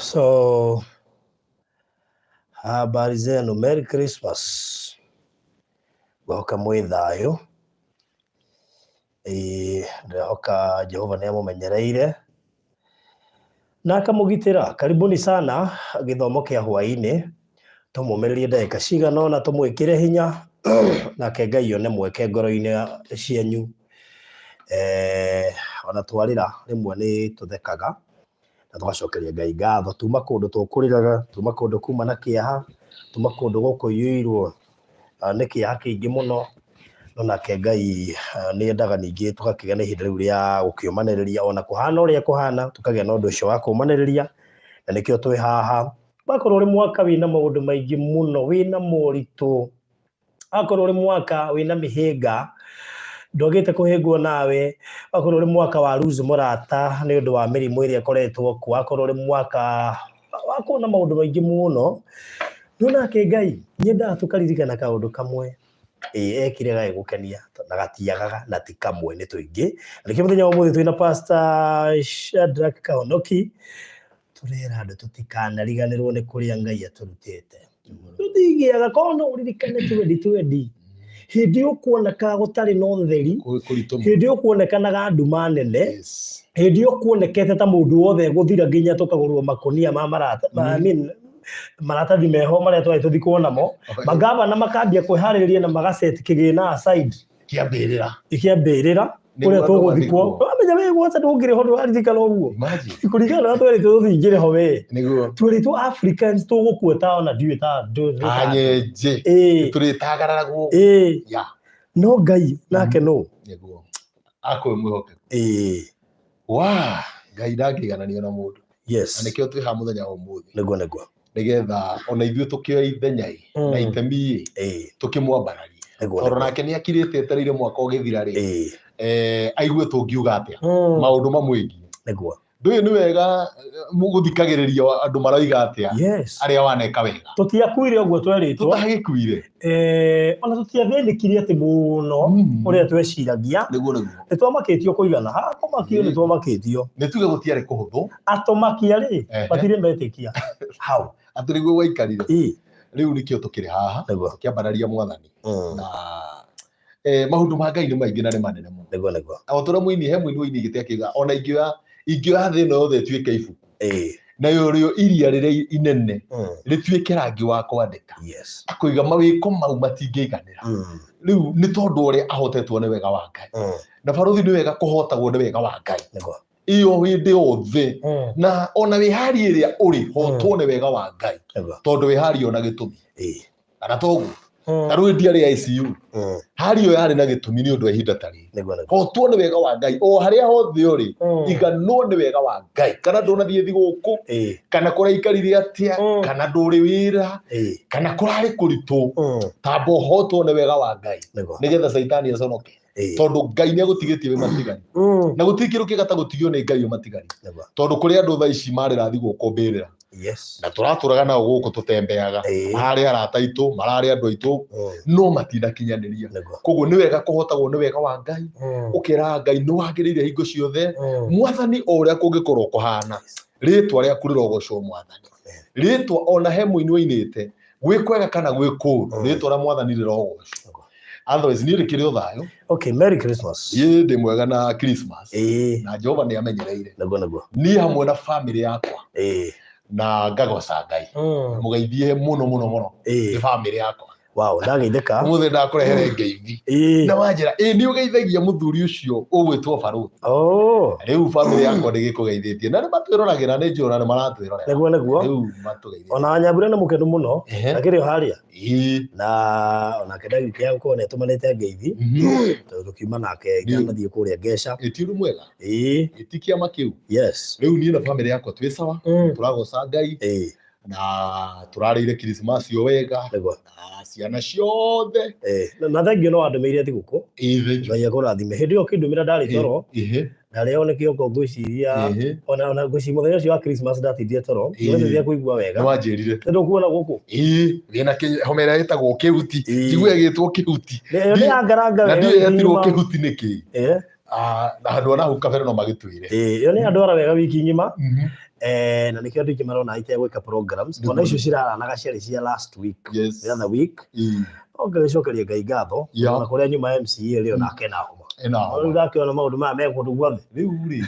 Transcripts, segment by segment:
So, habari zenu, Merry Christmas. Ngũhoka mwĩ thayũ. Ĩĩ, ndĩrehoka Jehova nĩ amũmenyereire na akamũgitĩra. Karibuni sana gĩthomo kĩa hwaĩ-inĩ, tũmũmĩrĩrie ndagĩka cigana ũna tũmwĩkĩre hinya nake Ngai one mweke ngoro-inĩ cianyu. Eh, ona twarĩra rĩmwe nĩ tũthekaga na tũgacokeria Ngai ngatho. Tuma kũndũ tũkũrĩraga, tuma kũndũ kuma na kĩeha, tuma kũndũ gũkũiyũirwo nĩ kĩeha kĩingĩ mũno, no nake Ngai nĩ endaga ningĩ tũgakĩgĩa na ihinda rĩu rĩa gũkĩũmanĩrĩria ona kũhana ũrĩa kũhana, tũkagĩa na ũndũ ũcio wa kũũmanĩrĩria, na nĩkĩo twĩ haha. Wakorwo ũrĩ mwaka wĩna maũndũ maingĩ mũno, wĩna moritũ, Akorwo ũrĩ mwaka wĩna mĩhĩnga, ndwagĩte kũhĩngwo nawe, wakorwo ũrĩ mwaka wa lose mũrata nĩ ũndũ wa mĩrimũ ĩrĩa ĩkoretwo kuo, wakorwo ũrĩ mwaka wa kuona maũndũ maingĩ mũno, no nake Ngai nĩendaga tũkaririkana kaũndũ kamwe, ĩĩ ekire gagĩgũkenia na gatiagaga na ti kamwe nĩ tũingĩ. Na nĩkĩo mũthenya wa ũmũthĩ twĩna Pastor Shadrack Kahonoki, tũrera andũ tũtikanariganĩrwo nĩ kũrĩa Ngai atũrutĩte. Tũtingĩaga korwo no ũririkane 2020 hĩndĩ ĩyo kuonekaga gũtarĩ na ũtheri, Kũritũ mũno. hĩndĩ ĩyo kuonekanaga nduma nene, Yes. hĩndĩ ĩyo kuonekete ta mũndũ wothe gũthira nginya tũkagũrwo makũnia ma marata, I mean, maratathi meho marĩa twarĩ tũthikwo namo, magavana makambia kwĩharĩrĩria na magaset kĩgĩna aside Kĩambĩrĩra. Ikĩambĩrĩra Nĩguo kũrĩa andũ tũgũthikwo. mathikwo. Wamenya we gwaca ndũngĩrĩ ho ndũraririkana ũguo. Imagine. Kũringana na ũrĩa twerĩtwo tũtingĩrĩ ho we. Nĩguo. Twerĩtwo Africans tũgũkua ta ona ndiũĩ ta Anyenje. Ĩĩ. Tũrĩtagararagwo. Ĩĩ. Ya. No Ngai nake nũ? Nĩguo. Akwĩ mwĩhokeku. Ĩĩ. Wa Ngai ndangĩigananio na mũndũ. Yes. Na nĩkĩo twĩ haha mũthenya wa ũmũthĩ. Nĩguo nĩguo. Nĩgetha ona ithuĩ tũkĩoe ithenya ĩ na itemi ĩ tũkĩmwambararie. Nĩguo Tondũ nĩguo. nake nĩ akirĩte etereire mwaka ũgĩthira rĩ, aigue tũngiuga atĩa maũndũ mamwĩgiĩ. Nĩguo. Ndũĩ nĩ wega gũthikagĩrĩria andũ maroiga atĩa arĩa waneka wega. Tũtiakuire ũguo twerĩtwo. Tũtagĩkuire. Ona tũtiathĩnĩkire atĩ mũno ũrĩa tweciragia. Nĩguo nĩguo. Nĩ twamakĩtio kũigana. Ha kũmakio nĩ twamakĩtio. Nĩ tuge gũtiarĩ kũhũthũ. Atũmakia rĩ, matirĩ metĩkia. Hau. Atĩ nĩguo gwaikarire. Rĩu nĩkĩo tũkĩrĩ haha. Nĩguo. Tũkĩambararia mwathani. Na maũndũ ma Ngai nĩ maingĩ na nĩ manene mũno. Nĩguo nĩguo. O ta ũrĩa mũini, he mũini woinĩte akiuga ona ingĩoya ingĩoya thĩ ĩno yothe ĩtuĩke ibuku. Nayo rĩo iria rĩrĩa inene rĩtuĩke rangi wa kwandĩka. Yes. Akoiga mawĩko mau matingĩiganĩra. Rĩu nĩ tondũ ũrĩa ahotetwo nĩ wega wa Ngai. Na barũthi nĩ wega kũhotagwo nĩ wega wa Ngai. Nĩguo. Iyo hĩndĩ yothe. Na ona wĩhari ĩrĩa ũrĩ hotwo nĩ wega wa Ngai. Nĩguo. Tondũ wĩhari ona gĩtũmi. Kana toguo. Ta rĩu ndiarĩ ICU. Hari ĩyo yarĩ na gĩtũmi nĩ ũndũ wa ihinda ta rĩrĩ. Nĩguo nĩguo. Hotwo nĩ wega wa Ngai o harĩa hothe ũrĩ. Iganwo nĩ wega wa Ngai. Kana ndũnathiĩ thigũkũ, kana kũraikarire atĩa, kana ndũrĩ wĩra, kana kũrarĩ kũritũ. Tamba ũhotwo nĩ wega wa Ngai. Nĩguo. Nĩgetha caitani aconoke. Tondũ Ngai nĩ agũtigĩtie wĩ matigari. Na gũtirĩ kĩndũ kĩega ta gũtigio nĩ Ngai wĩ matigari. Nĩguo. Tondũ kũrĩ andũ thaa ici marĩra thigũkũ mbĩrĩra. Yes. Na tũratũraga nao gũkũ tũtembeaga. Mararĩ arata aitũ, mararĩ andũ aitũ, no matinakinyanĩria. Nĩguo. Koguo nĩ wega kũhotagwo nĩ wega wa Ngai. Ũkeraga Ngai nĩ wagĩrĩire hingo ciothe. Mwathani o ũrĩa kũngĩkorwo kũhana, rĩtwa rĩaku rĩrogocwo Mwathani. Rĩtwa ona he mũini wainĩte, gwĩ kwega kana gwĩ kũũru, rĩtwa rĩa Mwathani rĩrogocwo. Nĩguo. Otherwise niĩ rĩkĩrĩ o thayũ. Okay, Merry Christmas. Ĩĩ ndĩ mwega na Christmas. Ĩĩ. Na Jehova nĩ amenyereire. Nĩguo nĩguo. Niĩ hamwe na family yakwa. Ĩĩ. Na ngagoca Ngai. Mũgeithie mũno mũno mũno. Ĩĩ. Nĩ family yakwa. Wow, ndageithĩka. Ũmũthĩ ndakũrehere ngeithi. Ĩĩ. Na wanjĩra, ĩĩ nĩ ũgeithagia mũthuri ũcio ũgwĩtwo barũthi. Oh. Rĩu family yakwa nĩ gĩkũgeithĩtie. Na nĩ matwĩroragĩra, nĩ njũĩ ona nĩ maratwĩrorera. Nĩguo nĩguo. Rĩu matũgeithĩtie. Ona Nyambura nĩ mũkenu mũno. Ehe. Akĩrĩ o harĩa. Ĩĩ. Na onake ndagĩka ya gũkorwo nĩ atũmanĩte ngeithi. Tondũ tũkiuma nake ndanathiĩ kũrĩa Ngeca. Ĩ ti ũndũ mwega. Ĩĩ. Ĩ ti kĩama kĩu. Yes. Rĩu niĩ na family yakwa twĩ sawa. Tũragoca Ngai. Ĩĩ. Na tũrarĩire Christmas o wega. Nĩguo. Na ciana ciothe. Ĩĩ. Na thengiũ no wandũmĩire thigũkũ. Ĩĩ thengiũ. Ngai akũrathime. Hĩndĩ ĩyo ũkĩndũmĩra ndarĩ toro. Ĩhĩ. Ndarĩ o nĩkĩo ngo ngwĩciria ona ona ngwĩciria mũthenya ũcio wa Christmas ndatindire toro. Ĩĩ. Nĩgetha kũigua wega. Nĩ wanjĩrire. Nĩ ndũkuona gũkũ. Ĩĩ, wĩna homa ĩrĩa ĩtagwo kĩhuti. Ĩĩ. Njiguaga ĩgĩtwo kĩhuti. Ĩyo nĩ ya ngaranga Na wega. ndiũĩ yetirwo kĩhuti nĩkĩ. Ĩĩ. Ah, na andũ a nahau kabere no magĩtwĩre. Ĩĩ, ĩyo nĩ ya ndwara wega wiki ng'ima. Na nĩkĩo andũ aingĩ marona itegwĩka programs. Nĩguo. Ona icio ciraranaga ciarĩ cia last week, the other week. No ngagĩcokeria Ngai ngatho. Ona kũrĩa nyuma MCA rĩ, onake ena homa. Ena No rĩu homa. ndakĩona maũndũ maya me kũndũ guothe. Rĩu rĩ,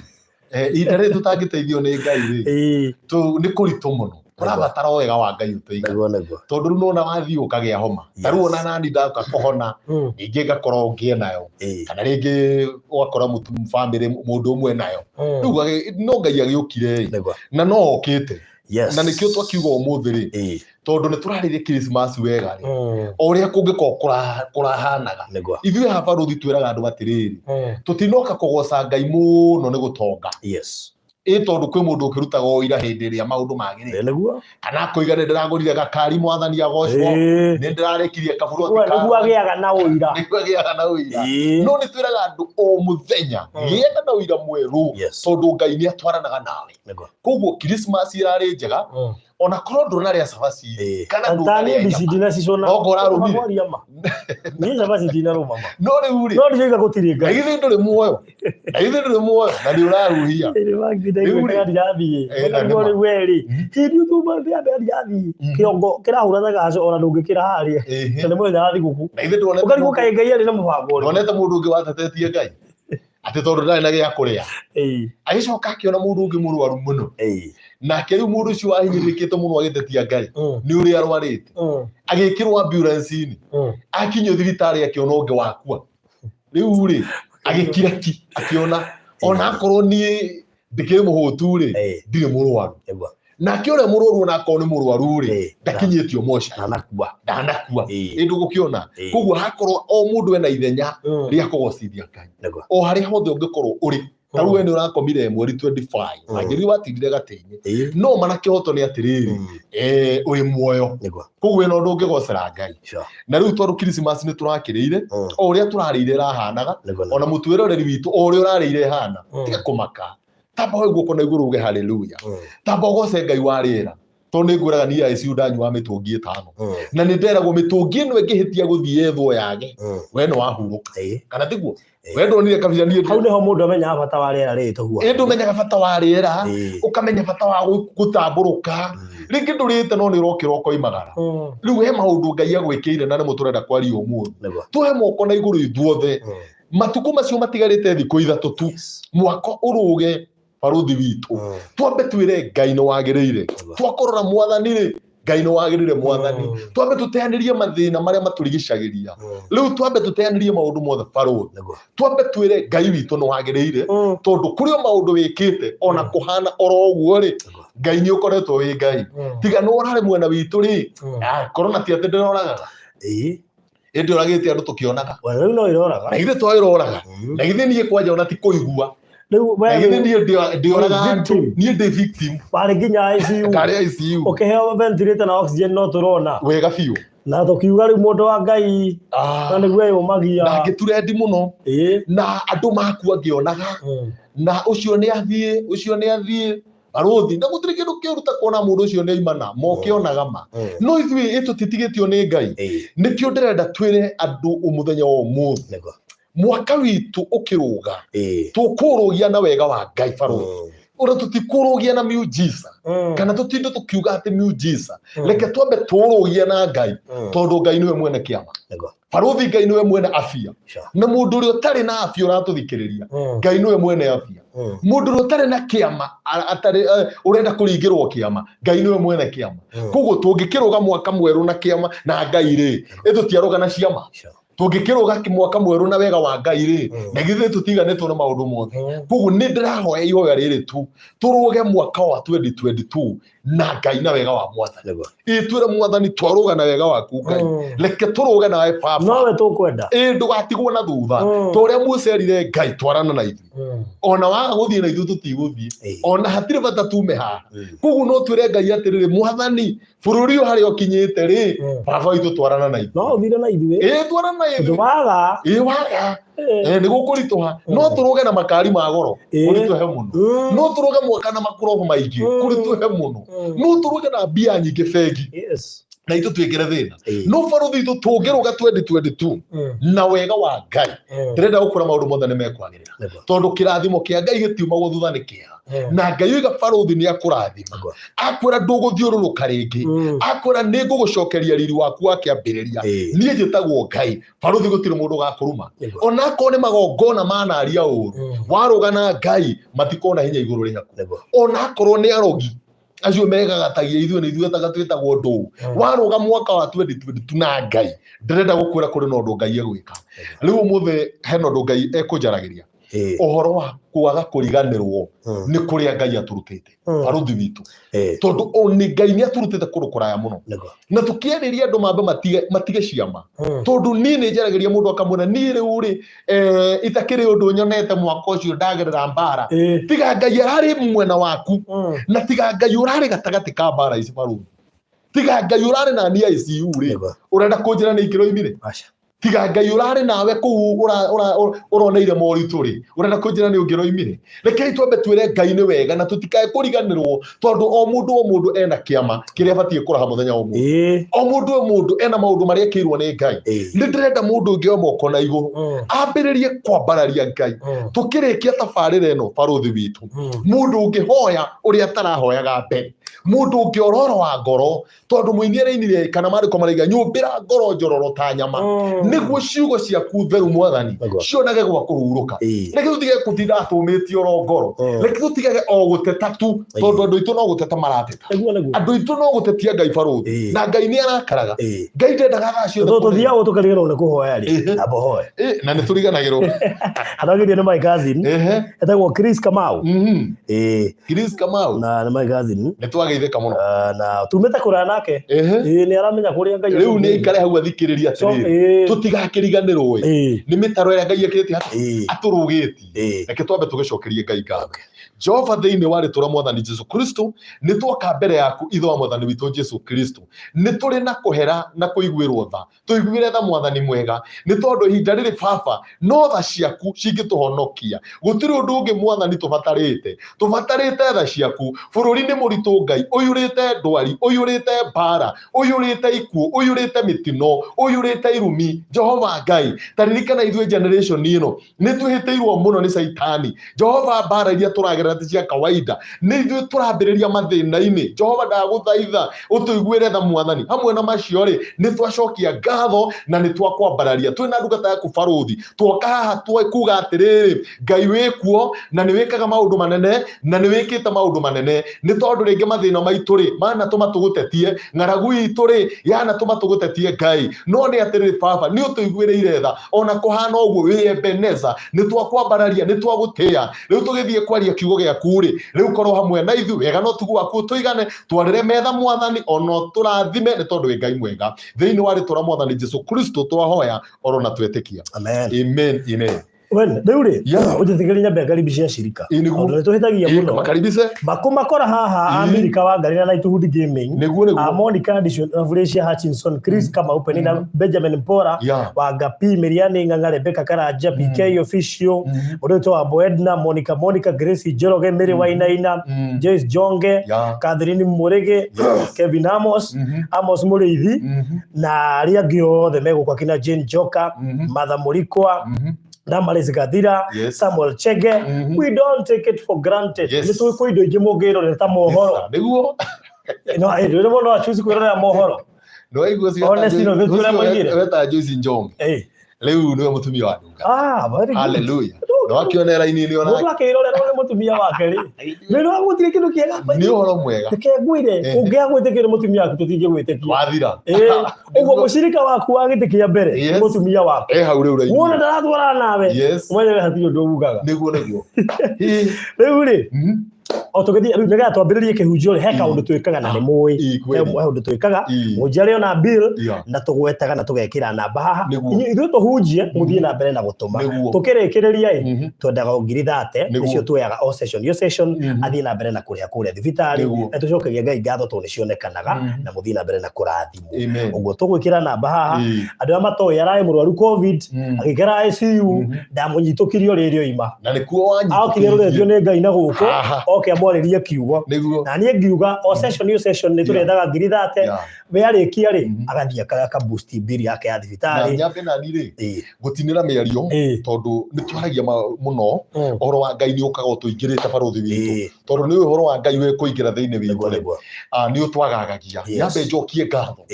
ihinda rĩrĩ tũtangĩteithio nĩ Ngai rĩ, nĩ kũritũ mũno. Tũrabatara o wega wa Ngai ũtũigane. Nĩguo nĩguo. Tondũ rĩu nona wathiĩ ũkagĩa homa. Ta rĩu ona nani ndoka kũhona, ningĩ ngakorwo ngĩe nayo. Kana rĩngĩ ũgakora mũtu bamĩrĩ mũndũ ũmwe nayo. Rĩu no Ngai agĩũkire ĩ, na no okĩte. Na nĩkĩo twakiuga ũmũthĩ rĩ, tondũ nĩ tũrarĩrĩria Christmas wega rĩ, o ũrĩa kũngĩkorwo kũrahanaga. Ithuĩ haha barũthi twĩraga andũ atĩrĩrĩ, tũtinoka kũgoca Ngai mũno nĩ gũtonga. Ĩ tondũ kwĩ mũndũ ũkĩrutaga ũira hĩndĩ ĩrĩa maũndũ magĩrĩte. Nĩguo. Kana akoiga nĩ ndĩragũrire gakari mwathani agocwo, nĩ ndĩrarĩkirie kaburoti Nĩguo agĩaga na ũira. Nĩguo agĩaga na ũira. No nĩ twĩraga andũ o mũthenya, gĩaga na ũira mwerũ, tondũ Ngai nĩ atwaranaga nawe. Koguo Christmas ĩrarĩ njega, ona korwo ndũnarĩa cabaci kana Ta ndũnarĩa niĩ nyama. ndinacicũna. No ngora arũmire. Makwaria ma. Niĩ cabaci ndinarũma ma. No rĩu rĩ, No ndiroiga gũtirĩ na Ngai. githĩ ndũrĩ muoyo, na githĩ ndũrĩ muoyo na nĩ ũrahuhia. Ĩrĩ wangi ndaigua Rĩu rĩ, kana ndirathiĩ. na Ũkarigwo nĩ ma. rĩu we rĩ, hĩndĩ ũtuma ndĩambia ndirathiĩ. Kĩongo kĩrahũra ta gaco ona ndũngĩkĩra harĩa. Na nĩ mũthenya wa thigũkũ. Na githĩ ndwonete Ũkarigwo kaĩ Ngai arĩ na mũbango ũrĩkũ. ndwonete mũndũ ũngĩ watetetie Ngai atĩ tondũ ndarĩ na gĩa kũrĩa, agĩcoka akĩona mũndũ ũngĩ mũrwaru mũno, nake rĩu mũndũ ũcio wahinyĩrĩrĩkĩte mũno agĩtetia Ngai nĩ ũrĩa arwarĩte, agĩkĩrwo ambulance-inĩ, akinyio thibitarĩ akĩona ũngĩ wakua. Rĩu rĩ, agĩkira ki, akĩona ona akorwo niĩ ndĩkĩrĩ mũhũtu rĩ, ndirĩ mũrwaru. Nake ũrĩa mũrwaru ona akorwo nĩ mũrwaru rĩ, ndakinyĩtio mocarĩ, Ndanakua. Ndanakua. Ĩ ndũgũkĩona? Koguo hakorwo o mũndũ ena ithenya rĩa kũgocithia Ngai o harĩa hothe ũngĩkorwo ũrĩ. Ta rĩu we nĩ ũrakomire mweri 25, angĩrĩ watindire gatĩ-inĩ, no mana kĩhoto nĩ atĩrĩrĩ, ũrĩ muoyo. Koguo wĩna ũndũ ũngĩgocera Ngai. Na rĩu tondũ Christmas nĩ tũrakĩrĩire, o ũrĩa tũrarĩire ĩrahanaga, ona mũtwĩroreri witũ o ũrĩa ũrarĩire ĩhana, tiga kũmaka, tamba woe guoko na igũrũ uge haleluya, tamba ũgoce Ngai wa rĩera, tondũ nĩ ngwĩraga niĩ ICU ndanyua mĩtũngi 5, na nĩ nderagwo mĩtũngi ĩno ĩngĩhĩtia gũthiĩ yethwo yage, we nĩ wahurũka. Kana tiguo? We ndonire kabira niĩ Hau nĩho mũndũ amenyaga bata wa rĩera rĩrĩ tũhuhaga. Ĩ ndũmenyaga bata wa rĩera, ũkamenya bata wa gũtambũrũka. Rĩngĩ ndũrĩte no nĩ ũrokĩra ũkoimagara. Rĩu he maũndũ Ngai agwĩkĩire na nĩmo tũrenda kwaria ũmũthĩ. Tũhe moko na igũrũ ithuothe. Matukũ macio matigarĩte thikũ 3 tu, mwaka ũrũge barũthi witũ. Twambe twĩre Ngai nĩ wagĩrĩire. Twakorora mwathani rĩ, Ngai nĩ wagĩrĩire mwathani. Twambe tũteanĩrie mathĩna marĩa matũrigicagĩria. Rĩu twambe tũteanĩrie maũndũ mothe barũthi. Twambe twĩre Ngai witũ nĩ wagĩrĩire, tondũ kũrĩ o maũndũ wĩkĩte ona kũhana oro ũguo rĩ, Ngai nĩ ũkoretwo wĩ Ngai. Tiga nĩ ũrarĩ mwena witũ rĩ, korona ti atĩ ndĩroragaga. Ĩndĩ ũragĩte andũ tũkĩonaga. Rĩu no ĩroraga. Na githĩ to ĩroraga. Na githĩ niĩ kwanja ona ti kũigua. Rĩu Na githĩ niĩ ndĩoraga andũ. Victim. Niĩ ndĩ victim. Warĩ nginya ICU. Ndarĩ ICU. Ũkĩheo ventilator na oxygen no tũrona. Wega biũ. Na tũkiuga rĩu mũndũ wa Ngai na nĩguo eyũmagia. Na ngĩturendi mũno. Na andũ makua ngĩonaga. Na ũcio nĩ athiĩ, ũcio nĩ athiĩ. Barũthi, na gũtirĩ kĩndũ kĩũru ta kuona mũndũ ũcio nĩ aimana, mokĩonaga ma. No ithuĩ ĩ tũtitigĩtio nĩ Ngai. Nĩkĩo ndĩrenda twĩre andũ mũthenya wa ũmũthĩ. Mwaka witũ ũkĩrũga, tũkũrũgia na wega wa Ngai barũthi. Ũrĩa tũtikũrũgia na miujiza, kana tũtinde tũkiuga atĩ miujiza. Reke twambe tũrũgie na Ngai, tondũ Ngai nĩwe mwene kĩama. Barũthi Ngai nĩwe mwene afia. Na mũndũ ũrĩa ũtarĩ na afia ũratũthikĩrĩria, Ngai nĩwe mwene afia. Mũndũ ũrĩa ũtarĩ na kĩama, atarĩ, ũrenda kũringĩrwo kĩama, Ngai nĩwe mwene kĩama. Koguo tũngĩkĩrũga mwaka mwerũ na kĩama na Ngai rĩ, ĩ tũtiarũga na ciama. Tũngĩkĩrũga mwaka mwerũ na wega wa Ngai rĩ, na githĩ tũtiganĩtwo na maũndũ mothe. Koguo nĩ ndĩrahoya ihoya rĩrĩ tu, tũrũge mwaka wa 2022 na Ngai na wega wa mwathani. Ĩ twĩre mwathani twarũga na wega waku Ngai. Reke tũrũge nawe baba. Nowe tũkwenda. Ĩ ndũgatigwo na thutha. Ta ũrĩa Musa erire Ngai twarana na ithuĩ. Ona waga gũthiĩ na ithuĩ tũtigũthiĩ. Ona hatirĩ bata tume haha. Koguo no twĩre Ngai atĩrĩrĩ, mwathani bũrũri ũyũ harĩa ũkinyĩte rĩ, baba witũ twarana na ithuĩ. No ũthire na ithuĩ. Ĩ twarana na ithuĩ. Waga. Ĩ waga. Nĩ gũkũritũha. No tũrũge na makari ma goro, kũritũhe mũno. No tũrũge mwaka na makũrobo maingĩ, kũritũhe mũno. No tũrũge na mbia nyingĩ bengi. Na itũ twĩkĩre thĩna no barũthi itũ tũngĩrũga 2022 na wega wa Ngai, ndĩrenda gũkũra maũndũ mothe nĩ mekwagĩrĩra, tondũ kĩrathimo kĩa Ngai gĩtiumagwo thutha nĩ kĩeha. Na Ngai oiga barũthi nĩ akũrathima, akwĩra ndũgũthiũrũrũka rĩngĩ, akwĩra nĩ ngũgũcokeria riri waku wa kĩambĩrĩria. Niĩ njĩtagwo Ngai barũthi, gũtirĩ mũndũ ũgakũruma. Ona akorwo nĩ magongona manaria ũru, warũga na Ngai matikona hinya igũrũ rĩaku. Ona akorwo nĩ arogi acio megagatagia ithuĩ nĩ ithuĩ taga twĩtagwo ndũũ, warũga mwaka wa 2022 na Ngai, ndĩrenda gũkwĩra kũrĩ na ũndũ Ngai egwĩka. Rĩu ũmũthĩ hena ũndũ Ngai ekũnjaragĩria, ũhoro wa kwaga kũriganĩrwo nĩ kũrĩa Ngai atũrutĩte, barũthi witũ, tondũ o nĩ Ngai nĩ atũrutĩte kũndũ kũraya mũno. Na tũkĩarĩria andũ mambe matige ciama, tondũ niĩ nĩ njaragĩria mũndũ akamwĩra niĩ rĩu rĩ itakĩrĩ ũndũ nyonete mwaka ũcio ndagerera mbara. Tiga Ngai ararĩ mwena waku, na tiga Ngai ũrarĩ gatagatĩ ka mbara ici, barũthi, tiga Ngai ũrarĩ na niĩ ICU rĩ, ũrenda kũnjĩra nĩ ingĩroimire? Aca. Tiga Ngai ũrarĩ nawe kũu ũroneire moritũ rĩ, ũrenda kũnjĩra nĩ ũngĩroimire? Rekei twambe twĩre Ngai nĩ wega na tũtikae kũriganĩrwo, tondũ o mũndũ o mũndũ ena kĩama kĩrĩa abatiĩ kũraha mũthenya wa ũmũthĩ. O mũndũ o mũndũ ena maũndũ marĩa ekĩirwo nĩ Ngai. Nĩ ndĩrenda mũndũ ũngĩ oe moko na igũrũ, ambĩrĩrie kwambararia Ngai. Tũkĩrĩkia tabarĩra ĩno, barũthi witũ, mũndũ ũngĩhoya ũrĩa atarahoyaga mbere, mũndũ ũngĩ ororo wa ngoro, tondũ mũini arainire kana marĩko maraiga nyũmbĩra ngoro njororo ta nyama, nĩguo ciugo ciaku theru Mwathani cionage gwa kũhurũka. Reke tũtige kũtinda tũmĩtie oro ngoro. Reke tũtigage o gũteta tu, tondũ andũ aitũ no gũteta marateta. Nĩguo nĩguo. Andũ aitũ no gũtetia Ngai, barũthi, na Ngai nĩ arakaraga. Ngai ndendaga thaa ciothe Tondũ kũrĩra. tũthiaga ũũ tũkariganĩrwo nĩ kũhoya rĩ, amba ũhoe. Na nĩ tũriganagĩrwo. Atagithio nĩ my cousin etagwo Chris Kamau. Chris Kamau. Na nĩ my cousin. Nĩ twageithĩka mũno. Ah, na tumĩte kũraya nake. Nĩ aramenya kũrĩa Ngai Rĩu nĩ aikare hau athikĩrĩrie atĩrĩrĩ, tũtigakĩriganĩrwo ĩ nĩ mĩtaro ĩrĩa Ngai ekĩrĩte atĩ atũrũgĩtie. Reke twambe tũgĩcokerie Ngai ngatho. Jehova, thĩinĩ wa rĩtwa rĩa Mwathani Jesu Kristo, nĩ twoka mbere yaku, ithe wa Mwathani witũ Jesu Kristo. Nĩ tũrĩ na kũhera na kũiguĩrwo tha. Tũiguĩre tha, Mwathani mwega, nĩ tondũ ihinda rĩrĩ Baba no tha ciaku cingĩtũhonokia. Gũtirĩ ũndũ ũngĩ, Mwathani, tũbatarĩte. Tũbatarĩte tha ciaku. Bũrũri nĩ mũritũ, Ngai, ũiyũrĩte ndwari, ũiyũrĩte mbara, ũiyũrĩte ikuũ, ũiyũrĩte mĩtino, ũiyũrĩte irumi. Jehova Ngai, ta ririkana ithuĩ generation ĩno nĩ twĩhĩtĩirwo mũno nĩ Caitani. Jehova, mbara iria tũragerera ti cia kawaida, nĩ ithuĩ tũrambĩrĩria mathĩna-inĩ. Jehova, ndagũthaitha ũtũiguĩre tha, Mwathani. Hamwe na macio rĩ, nĩ twacokia ngatho na nĩ twakwambararia twĩ na ndungata yaku barũthi. Twoka haha kuga atĩrĩrĩ, Ngai wĩ kuo na nĩ wĩkaga maũndũ manene na nĩ wĩkĩte maũndũ manene, nĩ tondũ rĩngĩ mathĩna maitũ rĩ manatũma tũgũtetie, ng'aragu itũ rĩ yanatũma tũgũtetie, Ngai, no nĩ atĩrĩrĩ Baba, nĩ ũtũiguĩrĩire tha. Ona kũhana ũguo, wĩ Ebeneza, nĩ twakwambararia, nĩ twagũtĩĩa. Rĩu tũgĩthiĩ kwaria kiugo gĩaku rĩ, rĩu korwo hamwe na ithuĩ, wega na ũtugu waku ũtũigane, twarĩre metha, Mwathani, ona ũtũrathime, nĩ tondũ wĩ Ngai mwega. Thĩinĩ wa rĩtwa rĩa Mwathani Jesu Kristo twahoya oro na twetĩkia. Amen. Amen, amen. Well, rĩu rĩ, ũnjĩtĩkĩrie nyambe ngaribishe acirika, Ĩ, nĩguo. tondũ nĩ tũhĩtagia mũno. Makaribishe. Makũmakora haha, Amerika wa Ngarina na Ituhudi Gaming, Nĩguo nĩguo. Monica Anderson, Felicia Hutchinson, Chris Kamau, Penina Benjamin Mpora, Wangapi, Miriani Ng'ang'a, Rebecca Karanja, PK Official, mũndũ wĩtwo Wambo Edna, Monica Monica, Grace Njoroge, Mary Wainaina, Joyce Jonge, Catherine Mũrĩgĩ, Kevin Amos, Amos Mũrĩithi, na arĩa angĩ othe megũkwa kina Jane Joka, Martha Mũrikwa, Damaris Gathira, Samuel Chege. We don't take it for granted. Nĩ tũĩ kwĩ indo ingĩ mũngĩrorera ta mohoro. Nĩguo. No ĩndĩ rĩmwe no achuzi kwĩrorera mohoro. No waigua ũcio Honestly, no, weta ũrĩa moigire. weta Joyce Njongi. Rĩu nĩwe mũtumia wa ndungata. Ah, very good. Hallelujah. Na wakĩonera inini ona Mũndũ akĩrorera nĩ mũtumia wake rĩ. Nĩ no gũtirĩ kĩndũ kĩega. Nĩ ũhoro mwega. Reke ngwĩre, ũngĩaga gwĩtĩkio nĩ mũtumia waku tũtingĩgwĩtĩkia. Wathira. Ũguo mũcirika waku wa gĩtĩ kĩa mbere nĩ mũtumia waku. Eh, hau rĩu raini. Wona ndaratwarana nawe. Ũmenye we hatirĩ ũndũ ugaga. Nĩguo nĩguo. Rĩu rĩ, o tũgĩthiĩ rĩu nĩgetha twambĩrĩrie kĩhunjio rĩ, he kaũndũ twĩkaga na nĩ mũĩ. Kweli. He ũndũ twĩkaga, mũhunjia arĩ ona bill, na tũgwetaga na tũgekĩra namba haha. Ithuĩ tũhunjie, mũthiĩ na mbere na gũtũma. Tũkĩrĩkĩrĩria ĩ, twendaga o 30,000, nĩcio tuoyaga o session o session, athiĩ na mbere na kũrĩha kũrĩa thibitarĩ. Na tũcokagia Ngai ngatho tondũ nĩcionekanaga, na mũthiĩ na mbere na kũrathimwo. Ũguo tũgwĩkĩra namba haha. Andũ arĩa matoĩ, ararĩ mũrwaru COVID, agĩikara ICU, ndamũnyitũkirie o rĩrĩ oima. Na nĩkuo Okire rũretio wanyitũkĩirie. nĩ Ngai na gũkũ. Haha. Oke amwarĩrie kiugo. Nĩguo. Na niĩ ngiuga o session o session nĩ tũrethaga ngiri 30. We arĩkia rĩ, agathiĩ aka boost bill yake ya Na thibitarĩ. Nyambe nani rĩ, gũtinĩra mĩario, tondũ nĩ twaragia mũno ũhoro wa Ngai nĩ ũkaga ũtũingĩrĩte barũthi witũ, tondũ nĩ ũhoro wa Ngai wĩ kũingĩra thĩinĩ witũ rĩ, nĩ ũtwagagagia. Nyambe njokie ngatho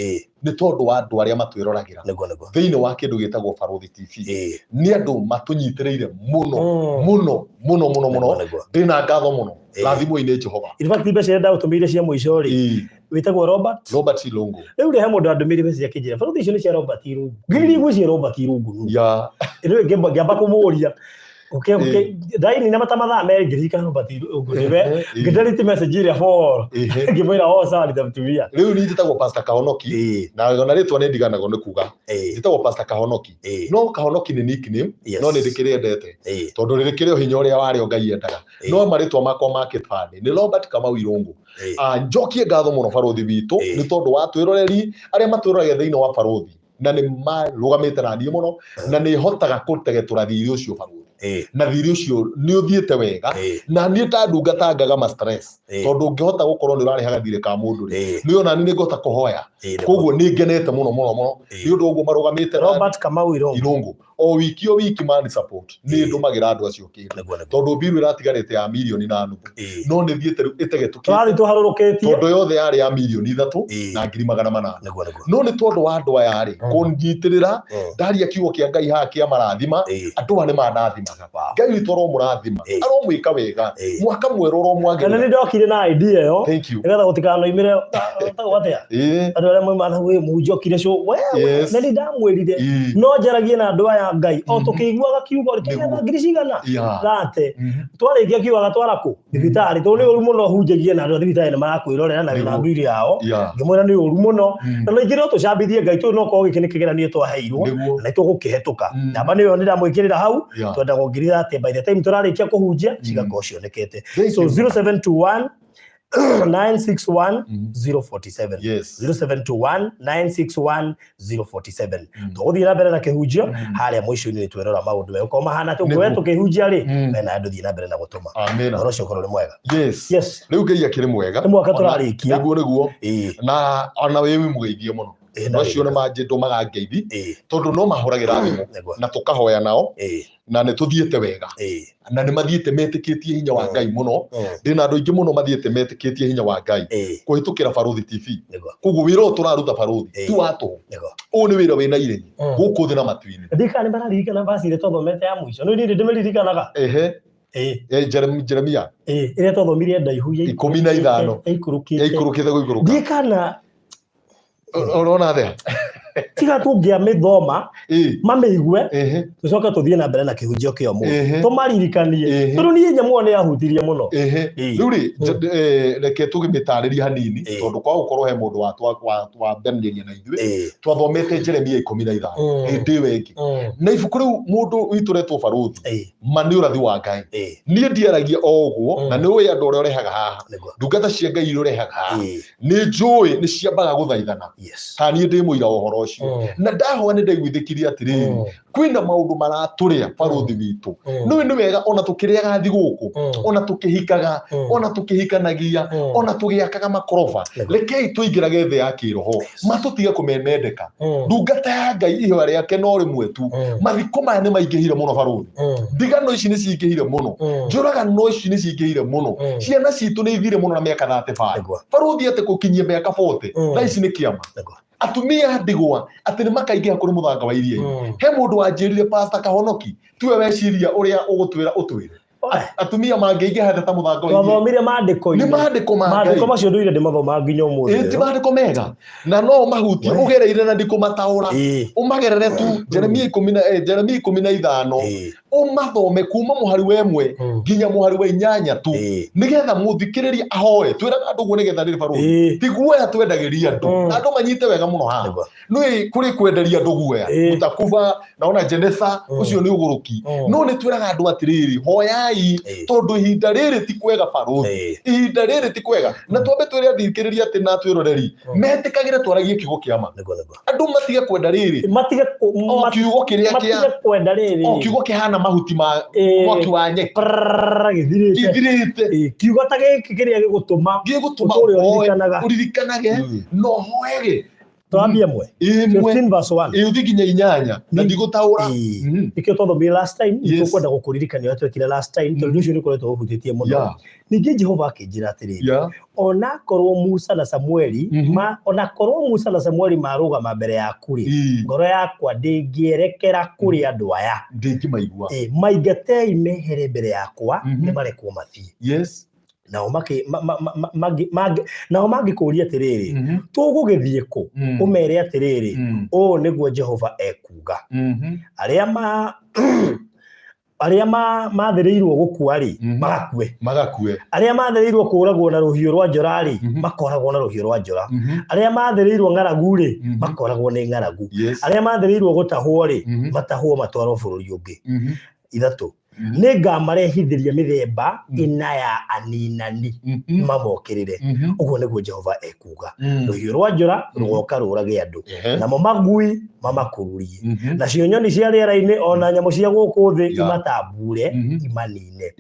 nĩ tondũ wa andũ arĩa matwĩroragĩra Nĩguo nĩguo. Thĩinĩ wa kĩndũ gĩtagwo Barũthi TV. Nĩ andũ matũnyitĩrĩire mũno mũno mũno mũno mũno. Nĩguo nĩguo. Ndĩna ngatho mũno. Rathimwo-inĩ Jehova. In fact, mbeca iria ndagũtũmĩire cia mũico rĩ, wĩtagwo Robert. Robert Irungu. Rĩu rĩ, he mũndũ andũmĩire mbeca akĩnjĩra barũthi icio nĩ cia Robert Irungu. Ngĩrĩ ngwĩciria Robert Irungu nũ? Rĩu ngĩamba kũmũria. Ndainina mata mathaa merĩ ngĩririkana Robert Irungu nĩwe, ngĩdelete message ĩrĩa for ngĩmwĩra o sawa, nitamtumia. Rĩu niĩ njĩtagwo Pastor Kahonoki, na ona rĩtwa nĩ ndiganagwo nĩ kuga. Njĩtagwo Pastor Kahonoki. No Kahonoki nĩ nickname, no nĩ ndĩkĩrĩendete tondũ rĩrĩkĩrĩ o hinya ũrĩa warĩo Ngai endaga. No marĩtwa makwa ma kĩbandĩ nĩ Robert Kamau Irungu. Njokie ngatho mũno barũthi witũ nĩ tondũ wa twĩroreri arĩa matwĩroragia thĩinĩ wa barũthi, na nĩ marũgamĩte na niĩ mũno, na nĩ hotaga kũtegetũra thirĩ ũcio barũthi, na thirĩ ũcio nĩ ũthiĩte wega, na niĩ ta ndungata ngaga ma stress, tondũ ũngĩhota gũkorwo nĩ ũrarĩhaga thirĩ ka mũndũ rĩ, nĩ ona niĩ nĩ ngũhota kũhoya. Koguo nĩ ngenete mũno mũno mũno nĩ ũndũ ũguo marũgamĩte na niĩ. Robert Kamau Irungu. Irungu, o wiki o wiki man support nĩ ndũmagĩra andũ acio kĩndũ, Nĩguo nĩguo. Tondũ mbiru ĩratigarĩte ya mirioni na nuthu, no nĩ thiĩte rĩu ĩtegetũkĩte. Tũrathiĩ tũharũrũkĩtie. Tondũ yothe yarĩ ya 3,400,000. Nĩguo nĩguo. No nĩ tondũ wa andũ aya rĩ kũnyitĩrĩra, ndaria kiugo kĩa Ngai haha kĩa marathima, andũ aya nĩ mandathimaga. Ngai witũ aromũrathima, aromwĩka wega, mwaka mwerũ Na nĩ ũromwagĩrĩra. Ndokire na idea ĩyo Thank you. nĩgetha gũtikanoimĩre tagwo atĩa, andũ arĩa moima na wĩ mũhunjia okire cũ we. Na nĩ ndamwĩrire no njaragie na andũ aya Ngai o tũkĩiguaga kiugo rĩ, tũgetha ngiri cigana thate, twarĩkia kiugo agatwara kũ thibitarĩ, tondũ nĩ ũru mũno hunjagie na andũ a thibitarĩ nĩ marakwĩrorera na wĩna nduiri yao. Ngĩmwĩra nĩ ũru mũno, na no ingĩ no tũcambithie Ngai tondũ no korwo gĩkĩ nĩ kĩgeranio twaheirwo na nĩ tũgũkĩhetũka. Namba nĩyo nĩ ndamwĩkĩrĩra hau. Twendagwo ngiri 30, by the time tũrarĩkia kũhunjia cigakorwo cionekete. Thank So you. 0721 961 047. 0721 961 047. Tũgũthiĩ na mbere na kĩhunjio. Harĩa mũico-inĩ nĩ twerora maũndũ megũkorwo mahana atĩa. Ũguo we tũkĩhunjia rĩ, wena andũ thiĩ na mbere na gũtũma. Amina. Ũhoro ũcio ũkorwo ũrĩ mwega. Yes. Rĩu Ngai akĩrĩ mwega. Nĩ mwaka tũrarĩkia. Nĩguo nĩguo. Na ona wĩ mũgeithie mũno. Na andũ acio nĩ manjĩndũmaga ngeithi, tondũ no mahũragĩra thimũ na tũkahoya nao, na nĩ tũthiĩte wega, na nĩ mathiĩte metĩkĩtie hinya wa Ngai mũno. Ndĩna andũ aingĩ mũno mathiĩte metĩkĩtie hinya wa Ngai kũhĩtũkĩra Barũthi TV. Koguo wĩra ũyũ tũraruta barũthi ti wa tũhũ. Ũyũ nĩ wĩra wĩna irĩhi gũkũ thĩ na matu-inĩ. Ndikana nĩ mararirikana verse ĩrĩa twathomete ya mũico, nĩ niĩ ndĩmĩririkanaga. Jeremia. Ĩrĩa twathomire ndaihu ya 15. Yaikũrũkĩte. Yaikũrũkĩte gũikũrũka. Ndikana. Ũrona atĩa? Tiga tũngĩamĩthoma, mamĩigue, tũcoke tũthiĩ na mbere na kĩhunjio kĩa ũmũthĩ, tũmaririkanie, tondũ niĩ nyamũ ĩyo nĩ yahutirie mũno. Rĩu rĩ, reke tũgĩmĩtarĩrie hanini, tondũ kwa gũkorwo he mũndũ wambanĩria na ithuĩ. Twathomete Jeremia 15 hĩndĩ ĩyo ĩngĩ, na ibuku rĩu mũndũ witũ ũretwo barũthi, ma nĩ ũrathi wa Ngai. Niĩ ndiaragia o ũguo, na nĩ ũĩ andũ ũrĩa ũrehaga haha, ndungata cia Ngai iria ũrehaga haha, nĩ njũĩ nĩ ciambaga gũthaithana. Ta niĩ ndĩ mũira wa ũhoro ũcio. Na ndahoya nĩ ndaiguithĩkirie atĩrĩrĩ, kwĩna maũndũ maratũrĩa barũthi witũ. Nĩũĩ nĩ wega ona tũkĩrĩaga thigũkũ, ona tũkĩhikaga, ona tũkĩhikanagia, ona tũgĩakaga makoroba, rekei tũingĩrage thĩ ya kĩroho, matũtige kũmemendeka. Ndungata ya Ngai ihoya rĩake no rĩmwe tu. Mathiko maya nĩ maingĩhire mũno barũthi. Ndigano ici nĩ cingĩhire mũno. Njũragano ici nĩ cingĩhire mũno. Ciana citũ nĩ ithire mũno na mĩaka 35. Barũthi, atĩ gũkinyia mĩaka 40 thaa ici nĩ kĩama. Atumia ndigwa atĩ nĩ makaingĩha kũrĩ mũthanga wa iria. He mũndũ wanjĩrire, "Pastor Kahonoki, tiwe weciria ũrĩa ũgũtwĩra ũtwĩre atumia mangĩingĩha thĩ ta mũthanga wa iria." Twathomire maandĩko-inĩ. Nĩ maandĩko ma Ngai. Maandĩko macio ndũire ndĩmathomaga nginya ũmũthĩ. Ĩ, ti maandĩko mega na no mahutie ũgereire na ndikũmataũra. Ũmagerere tu Jeremia ikũmi na Jeremia 15, ũmathome kuma mũhari wa 1 nginya mũhari wa 8 tu, nĩgetha mũthikĩrĩria ahoe. Twĩraga andũ ũguo nĩgetha rĩrĩ barũthi, ti guoya twendagĩria andũ, na andũ manyite wega mũno haha. Nĩ kũrĩ kwenderia andũ guoya, mutakuba naona jenetha, ũcio nĩ ũgũrũki. No nĩ twĩraga andũ atĩrĩrĩ, hoyai, tondũ ihinda rĩrĩ ti kwega barũthi. Ihinda rĩrĩ ti kwega, na twambe twĩre athikĩrĩria atĩ na twĩroreri metĩkagĩre twaragie kiugo kĩa ma. Nĩguo nĩguo. Andũ matige kwenda rĩrĩ Matige o kiugo kĩrĩa matige kĩa kwenda rĩrĩ o kiugo kĩhana mahuti ma mwaki wa nyeki Prrrr, gĩthirĩte. Gĩthirĩte. Kiugo ta gĩkĩ kĩrĩa gĩgũtũma Gĩgũtũma ũtũũre ũhoe, ũririkanaga. Ũririkanage na ũhoege. Twambie ĩmwe. Ĩmwe. 15 verse 1. Ĩ, ũthiĩ nginya inyanya na ndigũtaũra. Nĩkĩo twathomire last time. Yes. Nĩtũkwenda gũkũririkania ũrĩa twekire last time, tondũ ũcio nĩ ũkoretwo ũhutĩtie mũno. Ningĩ Jehova akĩnjĩra atĩrĩrĩ, onakorwo Musa na Samueli onakorwo Musa na Samueli marũgama mbere yaku rĩ, ngoro yakwa ndĩngĩerekera kũrĩ andũ aya. Ndĩngĩmaigua. Maingatei mehere mbere yakwa, nĩ marekwo mathiĩ. Nao makĩ nao mangĩkũria atĩrĩrĩ, tũgũgĩthiĩ kũ? Ũmere atĩrĩrĩ, ũũ nĩguo Jehova ekuuga, arĩa ma arĩa mathĩrĩirwo gũkua rĩ, magakue. Magakue. Arĩa mathĩrĩirwo kũũragwo na rũhiũ rwa njora rĩ, makoragwo na rũhiũ rwa njora. Arĩa mathĩrĩirwo ng'aragu rĩ, makoragwo nĩ ng'aragu. Arĩa mathĩrĩirwo gũtahwo rĩ, matahwo matwarwo bũrũri ũngĩ. 3, nĩ ngamarehithĩria mĩthemba 4 ya aninani mamokĩrĩre. Ũguo nĩguo Jehova ekuuga. Rũhiũ rwa njora rũgoka rũrage andũ, namo magui mamakururie, nacio nyoni cia rĩera-inĩ ona nyamũ cia gũkũ thĩ imatambure, imanine.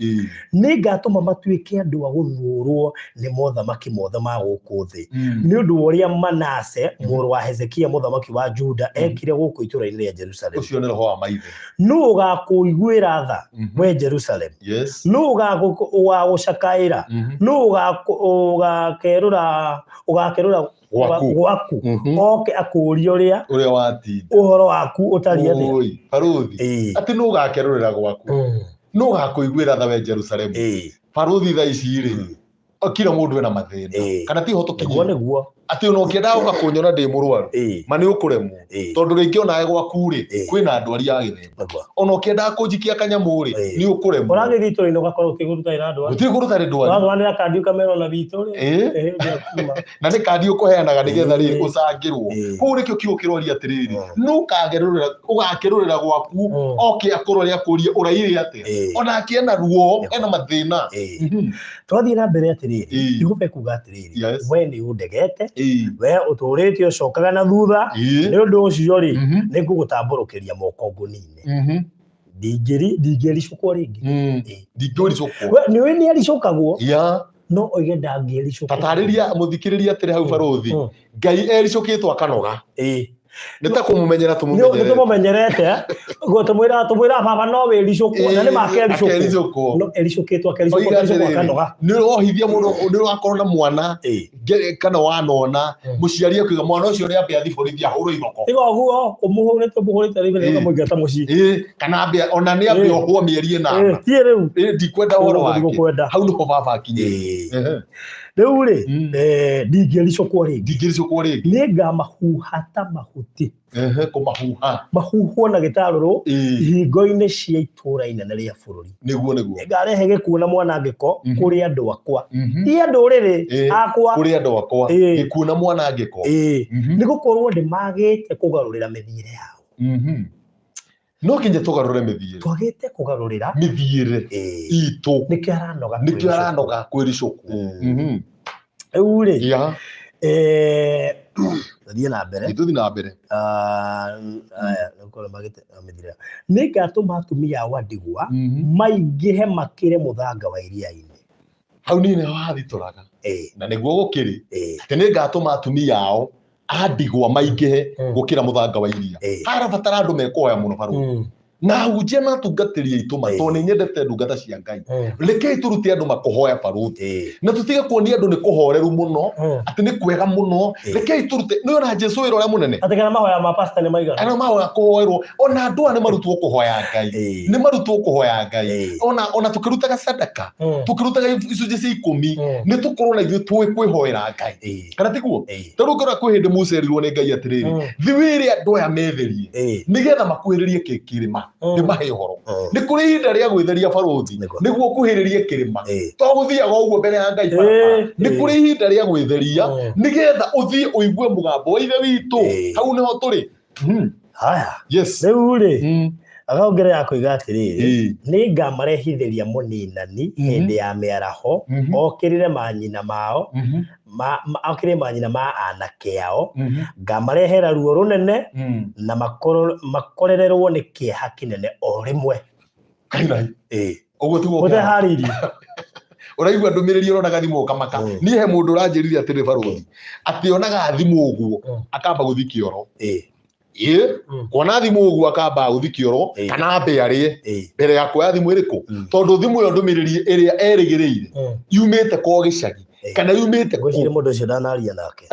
Nĩ ngatũma matuĩke andũ a gũthũũrwo nĩ mothamaki mothe ma gũkũ thĩ, nĩ ũndũ wa ũrĩa Manase mũrũ wa Hezekia mũthamaki wa Juda ekire gũkũ itũũra-inĩ rĩa Jerusalem. Ũcio nĩ roho wa maithe. Nũ ũgakũiguĩra tha, we Jerusalem? Nũ ũgagũcakaĩra? Nũ ũgakerũra Gwaku. Gwaku, oke akũũrie ũrĩa Ũrĩa watinda. Ũhoro waku ũtariĩ atĩa? Oi, barũthi. Atĩ nũ ũgakerũrĩra gwaku? Nũ ũgakũiguĩra tha we Jerusalem? Barũthi, thaa ici rĩ, kila mũndũ ena mathĩna. Kana tiho Nĩguo. Tũkinyie Nĩguo. Atĩ ona ũkĩendaga gũka kũnyona ndĩ mũrwaru, ma nĩ ũkũremwo, tondũ rĩngĩ onawe gwaku rĩ, kwĩna ndwari ya gĩthemba. Ona ũkĩendaga kũnjikia kanyamũ rĩ, nĩ ũkũremwo. Ũragĩthiĩ itũũra-inĩ ũgakorwo ũtĩgũruta na andũ. Gũtirĩ kũndũ tarĩ ndwari. Ũrathomanĩra kandi ũkamera ona witũ rĩ. Nĩakuma. Na nĩ kandi ũkũheanaga nĩgetha rĩrĩ ũcangĩrwo. Kũu nĩkĩo kiugo kĩroria atĩrĩrĩ, nũ ũgakerũrĩra gwaku, oke akorwo rĩa kũria ũraire atĩa, onake ena ruo, ena mathĩna. Twathiĩ na mbere atĩrĩrĩ, Jehova ekuga atĩrĩrĩ, we nĩ ũndegete, we ũtũrĩte ũcokaga na thutha, nĩ ũndũ ũcio rĩ, nĩ ngũgũtambũrũkĩria moko ngũnine. Ndingĩricũkwo rĩngĩ. Ndingĩricũkwo. We nĩ ũĩ nĩ ericũkagwo, no oige ndangĩricũkwo. Tatarĩria mũthikĩrĩria atĩrĩ hau, barũthi, Ngai ericũkĩtwo akanoga. Nĩ ta kũmũmenyera. Nĩ Tũmũmenyerete. Tũmũmenyerete tũmwĩra baba no wĩricũkwo, na nĩ makericũkwo. Akericũkwo. No ericũkĩtwo, akericũkwo, Oiga akericũkwo, atĩrĩrĩ, akanoga. Nĩ ũrohithia mũndũ, nĩ ũrakorwo na mwana kana wanona mũciari akiuga mwana ũcio nĩ ambe athi borithi ahũrwo iboko. Tiga ũguo ũmũhũrĩte ũmũhũrĩte rĩu ũkamũingata mũciĩ. Kana ambe ona nĩ ambe ohwo mĩeri 8. Tiĩ rĩu. Ndikwenda ũhoro wake. Ndigũkwenda. Hau nĩho baba akinyĩte. Rĩu rĩ, ndingĩricũkwo rĩngĩ. Ndingĩricũkwo rĩngĩ. Nĩ ngamahuha ta mahuti. Kũmahuha. Mahuhwo na gĩtarũrũ ihingo-inĩ cia itũũra inene rĩa bũrũri. Nĩguo, nĩguo. Nĩngarehe gĩkuũ na mwanangĩko kũrĩ andũ akwa, ti andũ rĩrĩ akwa. Kũrĩ andũ akwa. Gĩkuũ na mwanangĩko. Nĩ gũkorwo nĩmagĩte kũgarũrĩra mĩthiĩre yao. No nginya tũgarũre mĩthiĩre. Twagĩte kũgarũrĩra mĩthiĩre itũ. Nĩkĩo aranoga. Nĩkĩo aranoga kwĩricũkwo. Rĩu rĩ, tũthiĩ na mbere. Tũthiĩ na mbere. Ah, aya, nĩgũkorwo magĩte mĩthiĩre. Nĩngatũma atumia ao a ndigwa maingĩhe makĩre mũthanga wa iria-inĩ. Hau niĩ nĩho hathitũraga. Na nĩguo gũkĩrĩ atĩ nĩ ngatũma atumia ao a ndigwa maingĩhe gũkĩra mũthanga wa iria. Harabatara andũ mekũhoya mũno, barũthi, na ahunjia na atungatĩri aitũ ma, tondũ nĩ nyendete ndungata cia Ngai. Rekei tũrute andũ makũhoya, barũthi, na tũtige kuonia andũ nĩ kũhoreru mũno, atĩ nĩ kwega mũno. Rekei tũrute nĩ ona Jesu wĩra ũrĩa mũnene. Atĩ kana mahoya ma pastor nĩ maigana. Arĩa mahoya kũhoerwo, ona andũ aya nĩ marutwo kũhoya Ngai. Nĩ marutwo kũhoya Ngai. Ona tũkĩrutaga sadaka, tũkĩrutaga icunjĩ cia 10, nĩ tũkorwo na ithuĩ tũĩ kwĩhoera Ngai. Kana tiguo? Tarĩu ũngĩrora kwĩ hĩndĩ Musa erirwo nĩ Ngai atĩrĩrĩ, thi wĩre andũ aya metherie nĩgetha makuhĩrĩrie kĩrĩma, ndĩmahe ũhoro. Nĩ kũrĩ ihinda rĩa gwĩtheria, barũthi, nĩguo ũkuhĩrĩrie kĩrĩma, to gũthiaga ũguo mbere ya Ngai barabara. Nĩ kũrĩ ihinda rĩa gwĩtheria nĩgetha ũthiĩ ũigue mũgambo wa Ithe witũ. Hau nĩho tũrĩ. Haya. Yes. Rĩu rĩ, akaongerera koiga atĩrĩrĩ, nĩ ngamarehithĩria mũninani hĩndĩ ya mĩaraho, okĩrĩre manyina mao, okĩrĩre manyina ma anake ao. Ngamarehera ruo rũnene na makorererwo nĩ kĩeha kĩnene o rĩmwe. Kahinahi. Ũguo tiguo ũkĩhana. Ũteharĩirie. Ũraigua ndũmĩrĩri ũronaga thimũ ũkamaka. Niĩ he mũndũ ũranjĩrire atĩrĩ barũthi, atĩ onaga thimũ ũguo akamba gũthiĩ kĩoro. Ĩ kuona thimũ ũguo akamba gũthiĩ kĩoro kana ambe arĩe mbere ya kuoya thimũ ĩrĩkũ, tondũ thimũ ĩyo ndũmĩrĩri ĩrĩa erĩgĩrĩire yumĩte kwa gĩcagi kana yumĩte kũ. Ngwĩciria mũndũ ũcio ndanaria nake.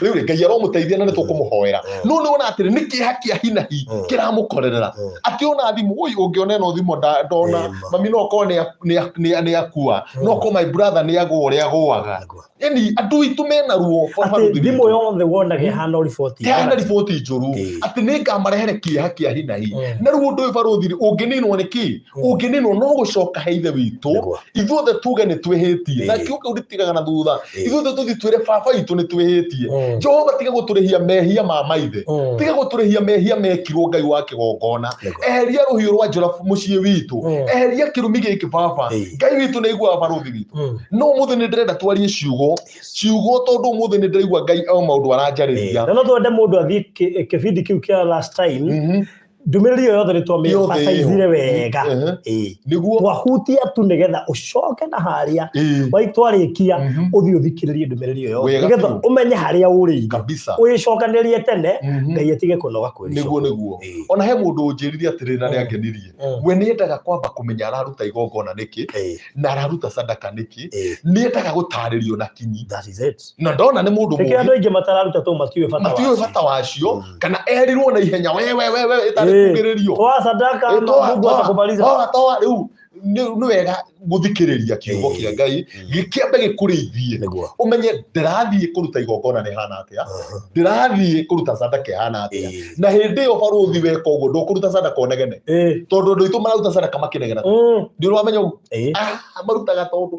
Rĩu rĩ, Ngai aromũteithia na nĩ tũkũmũhoera. No nĩ wona atĩrĩ, nĩ kĩeha kĩa hinahi kĩramũkorerera, atĩ ona thimũ ũi ũngĩona ĩno thimũ ndona. Ĩma. Mami no korwo nĩ akua, no korwo my brother nĩ agũa ũrĩa agũaga. Yani andũ aitũ mena ruo. Atĩ thimũ yothe wonaga ĩhana riboti. Ĩhana riboti njũru. Atĩ nĩ ngamarehere kĩeha kĩa hinahi. Na rĩu ũndũ ũyũ barũthi rĩ, ũngĩninwo nĩ kĩ? Ũngĩninwo no gũcoka he Ithe witũ. Ithuothe tuge nĩ twĩhĩtie, na kiugo kĩu ndĩtigaga na thutha. Ithuothe tũthiĩ twĩre baba witũ nĩ twĩhĩtie. Jehova, tiga gũtũrĩhia mehia ma maithe, tiga gũtũrĩhia mehia mekirwo. Ngai wa kĩgongona, eheria rũhiũ rwa njora mũciĩ witũ, eheria kĩrumi gĩkĩ baba. Ngai witũ nĩ aiguaga, barũthi witũ. No ũmũthĩ nĩ ndĩrenda twarie ciugo ciugo, tondũ ũmũthĩ nĩ ndĩraigua Ngai o maũndũ aranjarĩria. Na no twende mũndũ athiĩ kĩbindi kĩu kĩa last time, ndũmĩrĩri ĩyo yothe nĩ twamĩemphasizire wega. Nĩguo. Twahutia tu nĩgetha ũcoke na harĩa wai twarĩkia, ũthiĩ ũthikĩrĩrie ndũmĩrĩri ĩyo yothe Wega nĩgetha biũ. ũmenye harĩa ũrĩire, ũĩcokanĩrie tene, Ngai atige kũnoga kwĩricoka. Nĩguo, nĩguo. Ona he mũndũ ũnjĩrire atĩrĩrĩ na nĩ angenirie, we nĩ endaga kwamba kũmenya araruta igongona nĩkĩ na araruta sadaka nĩkĩ. Nĩ endaga gũtarĩrio na kinyi. That is it. Na ndona nĩ mũndũ Nĩkĩo mũũgĩ. Andũ aingĩ matararuta tondũ matiũĩ bata Matiũĩ wacio. bata wacio, kana erirwo na ihenya we we we we ĩtarĩ kugĩrĩrio. Toa sadaka Ĩ, na toa, Mungu toa, atakubaliza. Toa, toa. Rĩu nĩ wega gũthikĩrĩria kiugo kĩa Ngai gĩkĩambe gĩkũrĩithie, ũmenye ndĩrathiĩ kũruta igongona nĩ hana atĩa, ndĩrathiĩ kũruta sadaka ĩhana atĩa. Na hĩndĩ ĩyo barũthi weka ũguo, ndũkũruta sadaka ũnegene, tondũ andũ aitũ mararuta sadaka makĩnegena. Nĩ ũramenya ũguo? Ah, marutaga tondũ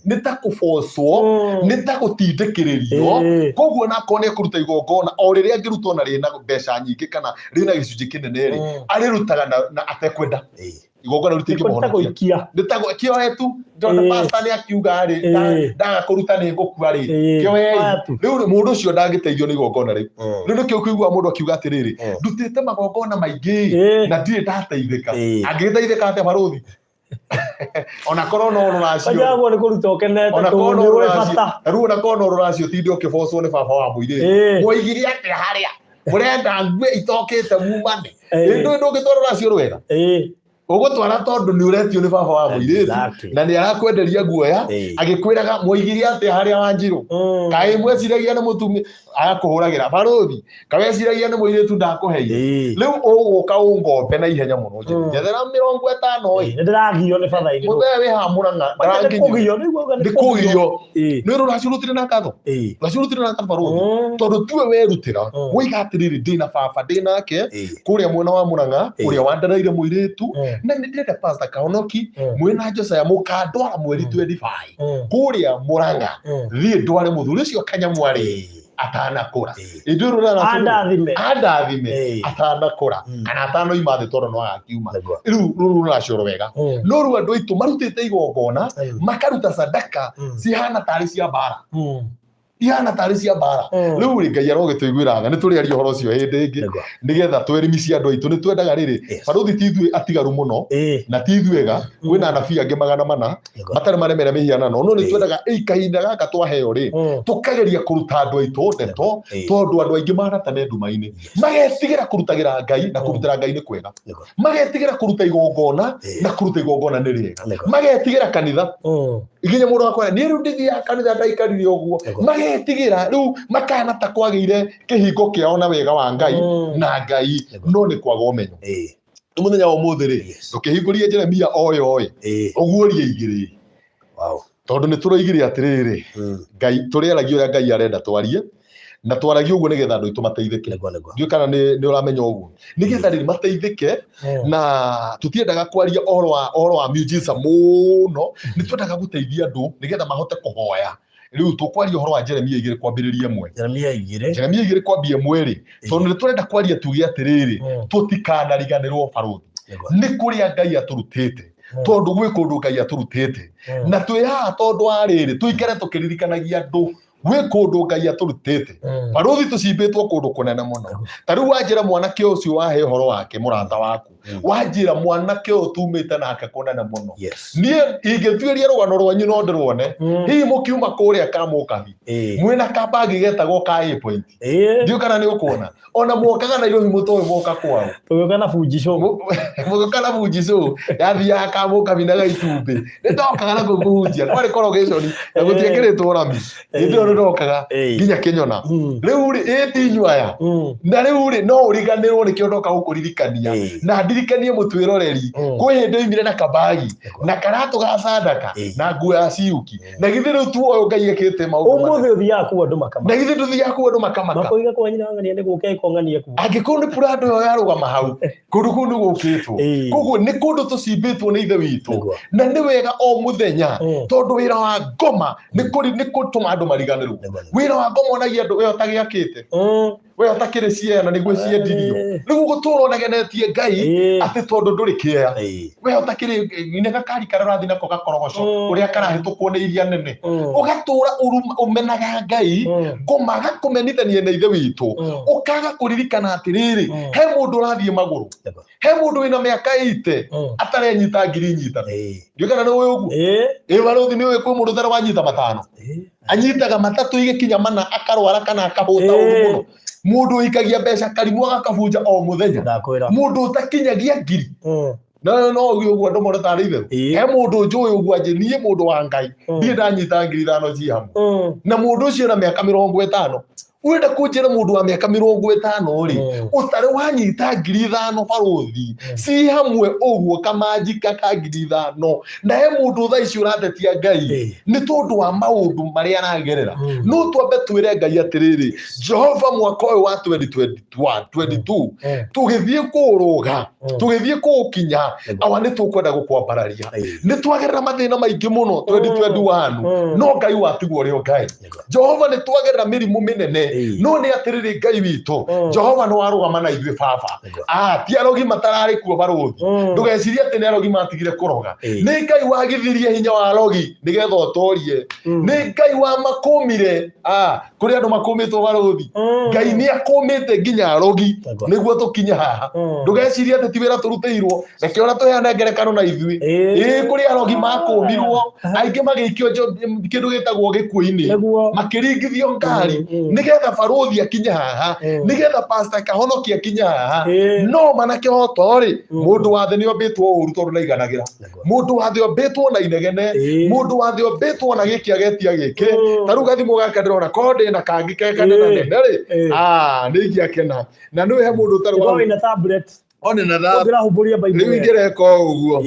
nĩ ta kũbocwo, nĩ ta gũtindĩkĩrĩrio. Koguo nakorwo nĩ ekũruta igongona o rĩrĩa angĩruta ona rĩna mbeca nyingĩ kana rĩna gĩcunjĩ kĩnene rĩ, arĩrutaga na atekwenda. Igongona rĩu Nĩ ta rĩtingĩmũhonokia. Gũikia. Nĩ ta kĩoe tu, tondũ pastor nĩ akiuga rĩ, ndaga kũruta nĩ ngũkua rĩ. Kĩoei. Oya tu. Rĩu rĩ, mũndũ ũcio ndangĩteithio nĩ igongona rĩu. Rĩu nĩkĩo kũigua mũndũ akiuga atĩrĩrĩ, ndutĩte magongona maingĩ na ndirĩ ndateithĩka. Angĩgĩteithĩka atĩa barũthi, ona korwo no rũracio? Kanjagwo nĩ kũruta ũkenete Ona tondũ korwo no nĩ ũĩ rũracio bata. Rĩu ona korwo no rũracio, tinde ũkĩbocwo nĩ baba wa mũirĩtu. Mwoigire atĩa harĩa mũrenda ngue itokĩte mumane? Ĩ ndũngĩtwara rũracio rwega. Ũgũtwara tondũ nĩ ũretio nĩ baba wa mũirĩtu na nĩ arakwenderia guoya, agĩkwĩraga mwoigire atĩa harĩa Wanjirũ? Kaĩ mweciragia nĩ mũtumia agakũhũragĩra barũthi? Kaweciragia nĩ mũirĩtu ndakũheire? Rĩu ũgũka ũngombe na ihenya mũno, njĩre njethera 50 ĩ. Nĩ ndĩragio nĩ batha-inĩ. Mũthee wĩ haha Mũrang'a. Nĩ kũgio, nĩ kuuga. Nĩ kũgio. Nĩ rũracio rũtirĩ na ngatho, rũracio rũtirĩ na ngatho barũthi, tondũ tuwe werutĩra woiga atĩrĩrĩ, ndĩna baba ndĩ nake kũrĩa mwena wa Mũrang'a ũrĩa wandereire mũirĩtu, na nĩ ndĩrenda Pastor Kahonoki mwĩna Josiah mũkandwara mweri 25 kũrĩa Mũrang'a, thiĩ ndware mũthuri ũcio kanyamwarĩ atanakũra. Ithuĩ rũrara Andathime. Andathime atanakũra kana atanoima thĩ, tondũ no agakiuma. Rĩu rũrũ rũracio rwega. No rĩu andũ aitũ marutĩte igongona, makaruta sadaka cihana tarĩ cia mbara, ihana tarĩ cia mbara. Rĩu rĩ, Ngai arogĩtũiguĩra tha. Nĩ tũrĩaria ũhoro ũcio hĩndĩ ĩngĩ nĩgetha twerimicie andũ aitũ. Nĩ twendaga rĩrĩ, barũthi, ti ithuĩ atigaru mũno na ti ithuĩ ega, kwĩna anabii angĩ 400 matarĩ maremera mĩhianano, no nĩ twendaga ĩ kahinda gaka twaheo rĩ, tũkageria kũruta andũ aitũ ndeto, tondũ andũ aingĩ manata me nduma-inĩ, magetigĩra kũrutagĩra Ngai na kũrutĩra Ngai nĩ kwega, magetigĩra kũruta igongona na kũruta igongona nĩ rĩega, magetigĩra kanitha, nginya mũndũ akwara niĩ rĩu ndithiaga kanitha, ndaikarire ũguo. Magetigĩra rĩu makana ta kwagĩire kĩhingo kĩao na wega wa Ngai na Ngai, no nĩ kwaga ũmenyo. Nĩ mũthenya wa ũmũthĩ rĩ, ndũkĩhingũrie Jeremia o yoĩ ũguũrie igĩrĩ, tondũ nĩ tũroigire atĩrĩrĩ, Ngai tũrĩaragia ũrĩa Ngai arenda twarie, na twaragia ũguo nĩgetha andũ aitũ mateithĩke. Nĩguo. Ndiũĩ kana nĩ ũramenya ũguo, nĩgetha rĩrĩ mateithĩke. Na tũtiendaga kwaria ũhoro wa miujiza mũno, nĩ twendaga gũteithia andũ nĩgetha mahote kũhoya. Rĩu tũkwaria ũhoro wa Jeremia 2 kwambĩrĩria 1. Jeremia 2. Jeremia 2 kwambia 1 rĩ, tondũ nĩ tũrenda kwaria tuge atĩrĩrĩ, tũtikanariganĩrwo barũthi nĩ kũrĩa Ngai atũrutĩte, tondũ gwĩ kũndũ Ngai atũrutĩte, na twĩ haha tondũ wa rĩrĩ tũikare tũkĩririkanagia andũ. Gwĩ kũndũ Ngai atũrutĩte. Barũthi, tũcimbĩtwo kũndũ kũnene mũno. Ta rĩu wanjĩra mwanake ũcio wahe ũhoro wake, mũrata waku, wanjĩra mwanake ũyũ tumĩte nake kũnene mũno. Niĩ ingĩtuĩria rũgano rwanyu no ndĩruone. Hihi mũkiuma kũrĩa Kamũkabi mwĩna kabagi getagwo ka A point, ndiũ kana nĩ ũkuona ona mwokaga Nairobi mũtoĩ mwoka kwao. Tũgĩũka na bunjicũ. Mũgĩũka na bunjicũ yathiaga Kamũkabi na gaitumbĩ. Nĩ ndokaga na kũu kũhunjia, kwarĩ korogĩconi na gũtiekĩrĩtwo rami. Hĩndĩ ĩyo nĩ ndokaga nginya Kĩnyona. Rĩu rĩ, ĩ ti inyuĩ aya. Na rĩu rĩ, no ũriganĩrwo, nĩkĩo ndoka gũkũririkania na ndirikanie mũtwĩroreri. Kwĩ hĩndĩ oimire na kabagi na karatũ ga sadaka na nguo ya ciuki, na githĩ rĩu tuoyo Ngai ekĩte maũndũ manene. Ũmũthĩ ũthiaga kuo andũ makamaka. Na githĩ ndũthiaga kuo andũ makamaka. Makoiga kwa nyina ng'ania nĩ gũka ĩkong'ania kuo. Angĩkorwo nĩ purando ĩyo yarũgama hau, kũndũ kũu nĩ gũkĩtwo. Koguo nĩ kũndũ tũcimbĩtwo nĩ Ithe witũ. Na nĩ wega o mũthenya, tondũ wĩra wa ngoma nĩ kũtũma andũ mariganĩrwo. Wĩra wa ngoma onagia andũ we ũtagĩakĩte, we ũtakĩrĩ ciea na nĩguo ciendirio, nĩguo gũtũra ũnegenetie Ngai atĩ tondũ ndũrĩ kĩea, we ũtakĩrĩ nginya gakari karĩa ũrathiĩ nako gakorogoco, ũrĩa karahĩtũkwo nĩ iria nene, ũgatũra ũmenaga Ngai. Ngoma gakũmenithania na Ithe witũ, ũkaga kũririkana atĩrĩrĩ, he mũndũ ũrathiĩ magũrũ, he mũndũ wĩna mĩaka ĩite atarenyita ngiri nyitano. Ndiũĩ kana nĩ ũĩ ũguo. Ĩ barũthi, nĩ ũĩ kwĩ mũndũ ũtarĩ wanyita matano? Anyitaga matatũ igĩkinya mana akarwara kana akahũta ũru mũno. Mũndũ ũikagia mbeca karimũ agakabunja o mũthenya. Ndakwĩra. Mũndũ ũtakinyagia ngiri. No no ũguo ũguo andũ mone tarĩ itherũ. He mũndũ njũĩ ũguo anjĩ niĩ mũndũ wa Ngai, ndirĩ ndanyita 5,000 ci hamwe. Na mũndũ ũcio na mĩaka 50, ũrenda kũnjĩra mũndũ wa mĩaka 50 rĩ, ũtarĩ wanyita 5,000, barũthi, ci hamwe ũguo kamanjika ka 5,000, na he mũndũ thaa ici ũratetia Ngai nĩ tondũ wa maũndũ marĩa aragerera. No twambe twĩre Ngai atĩrĩrĩ, Jehova, mwaka ũyũ wa 2021 22, tũgĩthiĩ kũũrũga, tũgĩthiĩ kũũkinya, awa nĩ tũkwenda gũkwambararia. Nĩ twagerera mathĩna maingĩ mũno 2021, no Ngai watigwo ũrĩ o Ngai. Jehova, nĩ twagerera mĩrimũ mĩnene, no nĩ atĩrĩrĩ, Ngai witũ, Jehova nĩ warũgama na ithuĩ baba. Ah, ti arogi matararĩ kuo, barũthi. Ndũgecirie atĩ nĩ arogi matigire kũroga. Nĩ Ngai wagithirie hinya wa arogi nĩgetha ũtorie. Nĩ Ngai wamakũmire. Ah, kũrĩ andũ makũmĩtwo, barũthi. Ngai nĩ akũmĩte nginya arogi nĩguo tũkinye haha. Ndũgecirie atĩ ti wĩra tũrutĩirwo. Reke ona tũheane ngerekano na ithuĩ. Ĩĩ, kũrĩ arogi makũmirwo, aingĩ magĩikio kĩndũ gĩtagwo gĩkuũ-inĩ, makĩringithio ngari, nĩgetha barũthi akinye haha, nĩgetha Pastor Kahonoki akinye haha. No mana kĩhoto rĩ, mũndũ wa thĩ nĩ ombĩtwo ũru tondũ ndaiganagĩra. Mũndũ wa thĩ ombĩtwo na inegene. Mũndũ wa thĩ ombĩtwo na gĩkĩ agetia gĩkĩ. Ta rĩu gathimũ gaka ndĩrona ko ndĩna kangĩ ke kanene nene rĩ, ah, nĩ ingĩakena na nĩ he mũndũ ũtarĩ wa Korwo wĩna tablet. One na tha Ũngĩrahumbũria Bible. Rĩu ingĩreka o ũguo.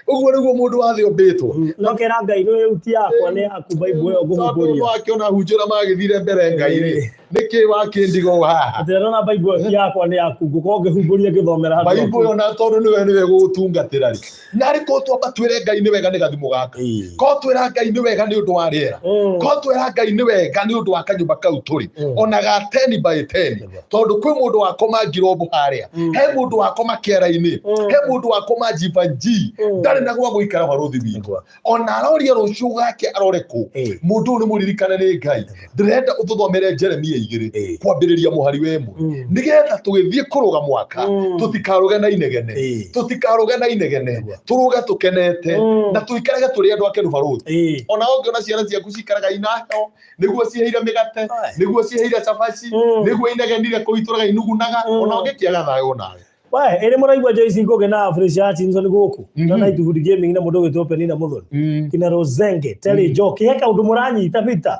Ũguo nĩguo mũndũ wa thĩ ombĩtwo. No kera Ngai nĩ rĩu ti yakwa, nĩ yaku Bible ĩyo Tondũ ngũhumbũria. wakĩona hunjũra magĩthire mbere Ngai rĩ, nĩkĩ wakĩndiga ũũ haha? Atĩ ndona Bible ĩyo ti yakwa, nĩ yaku, ngũkorwo ngĩhumbũria ngĩthomera handũ Bible ĩyo na tondũ nĩwe gũgũtungatĩra rĩ, narĩ ko twamba twĩre Ngai nĩ wega nĩ gathimũ gaka, ko twĩra Ngai nĩ wega nĩ ũndũ wa rĩera, ko twĩra Ngai nĩ wega nĩ ũndũ wa kanyũmba kau tũrĩ, ona ga 10 by 10, tondũ kwĩ mũndũ wakoma ngirombo harĩa, he mũndũ wakoma kĩara-inĩ, he mũndũ wakoma jibanji, ndarĩ na gwa gũikara, barũthi witũ. Ona aroria rũciũ gake arore kũ. Mũndũ ũyũ nĩ mũririkane nĩ Ngai. Ndĩrenda ũtũthomere Jeremia 2, kwambĩrĩria mũhari wa 1, nĩgetha tũgĩthiĩ kũrũga mwaka tũtikarũge na inegene, tũtikarũge na inegene, tũrũge tũkenete na tũikarage tũrĩ andũ akenu, barũthi. Ona ũngĩona ciana ciaku cikaraga ina heho, nĩguo ciheire mĩgate, nĩguo ciheire cabaci, nĩguo inegenire kũu itũraga inugunaga, ona ũngĩkĩaga thayũ nawe. We, ĩrĩ mũraigua Joyce Ngugi na Fresh Hutchinson gũkũ na Night Hood Gaming na mũndũ ũgwĩtwo Penina Muthoni, kina Rosenge Terry Njoki, he kaũndũ mũranyita? Peter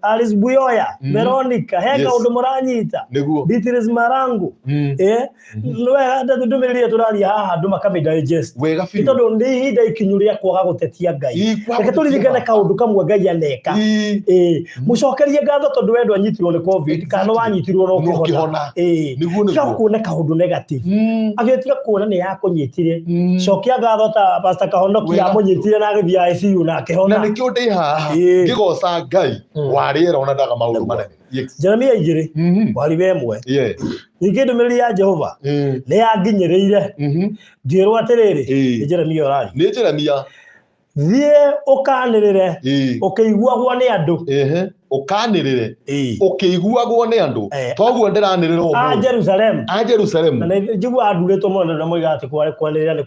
Alice Buyoya, Veronica, he kaũndũ mũranyita? Nĩguo. Beatrice Marangu, nĩwega ndũmĩrĩri ĩrĩa tũraria haha andũ makamĩ digest. Wega Nĩ biũ. tondũ nĩ ihinda ikinyu rĩa kwaga gũtetia Ngai. Kwaga Reke gũtetia tũririkane Baba. kaũndũ kamwe Ngai aneka. Mũcokerie ngatho tondũ wendo anyitirwo nĩ COVID kana wanyitirwo na Na ũkĩhona. ũkĩhona. Nĩguo, Tiga nĩguo. kuona kaũndũ negative. Agĩtiga kuona nĩ yakũnyitire. Cokia ngatho ta Pastor Kahonoki, Wega. yamũnyitire na agĩthiĩ ICU na Na akĩhona. nĩkĩo ndĩ haha ngĩgoca Ngai wa rĩera ona ndaga maũndũ manene. Yes. Jeremia 2, mwari wa 1. Ningĩ ndũmĩrĩri ya Jehova nĩ yanginyĩrĩire ngĩrwo atĩrĩrĩ. Nĩ Jeremia ũraria. Nĩ Jeremia. Thiĩ ũkanĩrĩre ũkĩiguagwo nĩ andũ. Ũkanĩrĩre Ĩĩ. ũkĩiguagwo nĩ andũ toguo ndĩranĩrĩra A ũmũthĩ Jerusalem. A Jerusalemu. Na nĩ njiguaga ndurĩtwo mũno nĩ moigaga atĩ kwanĩrĩra nĩ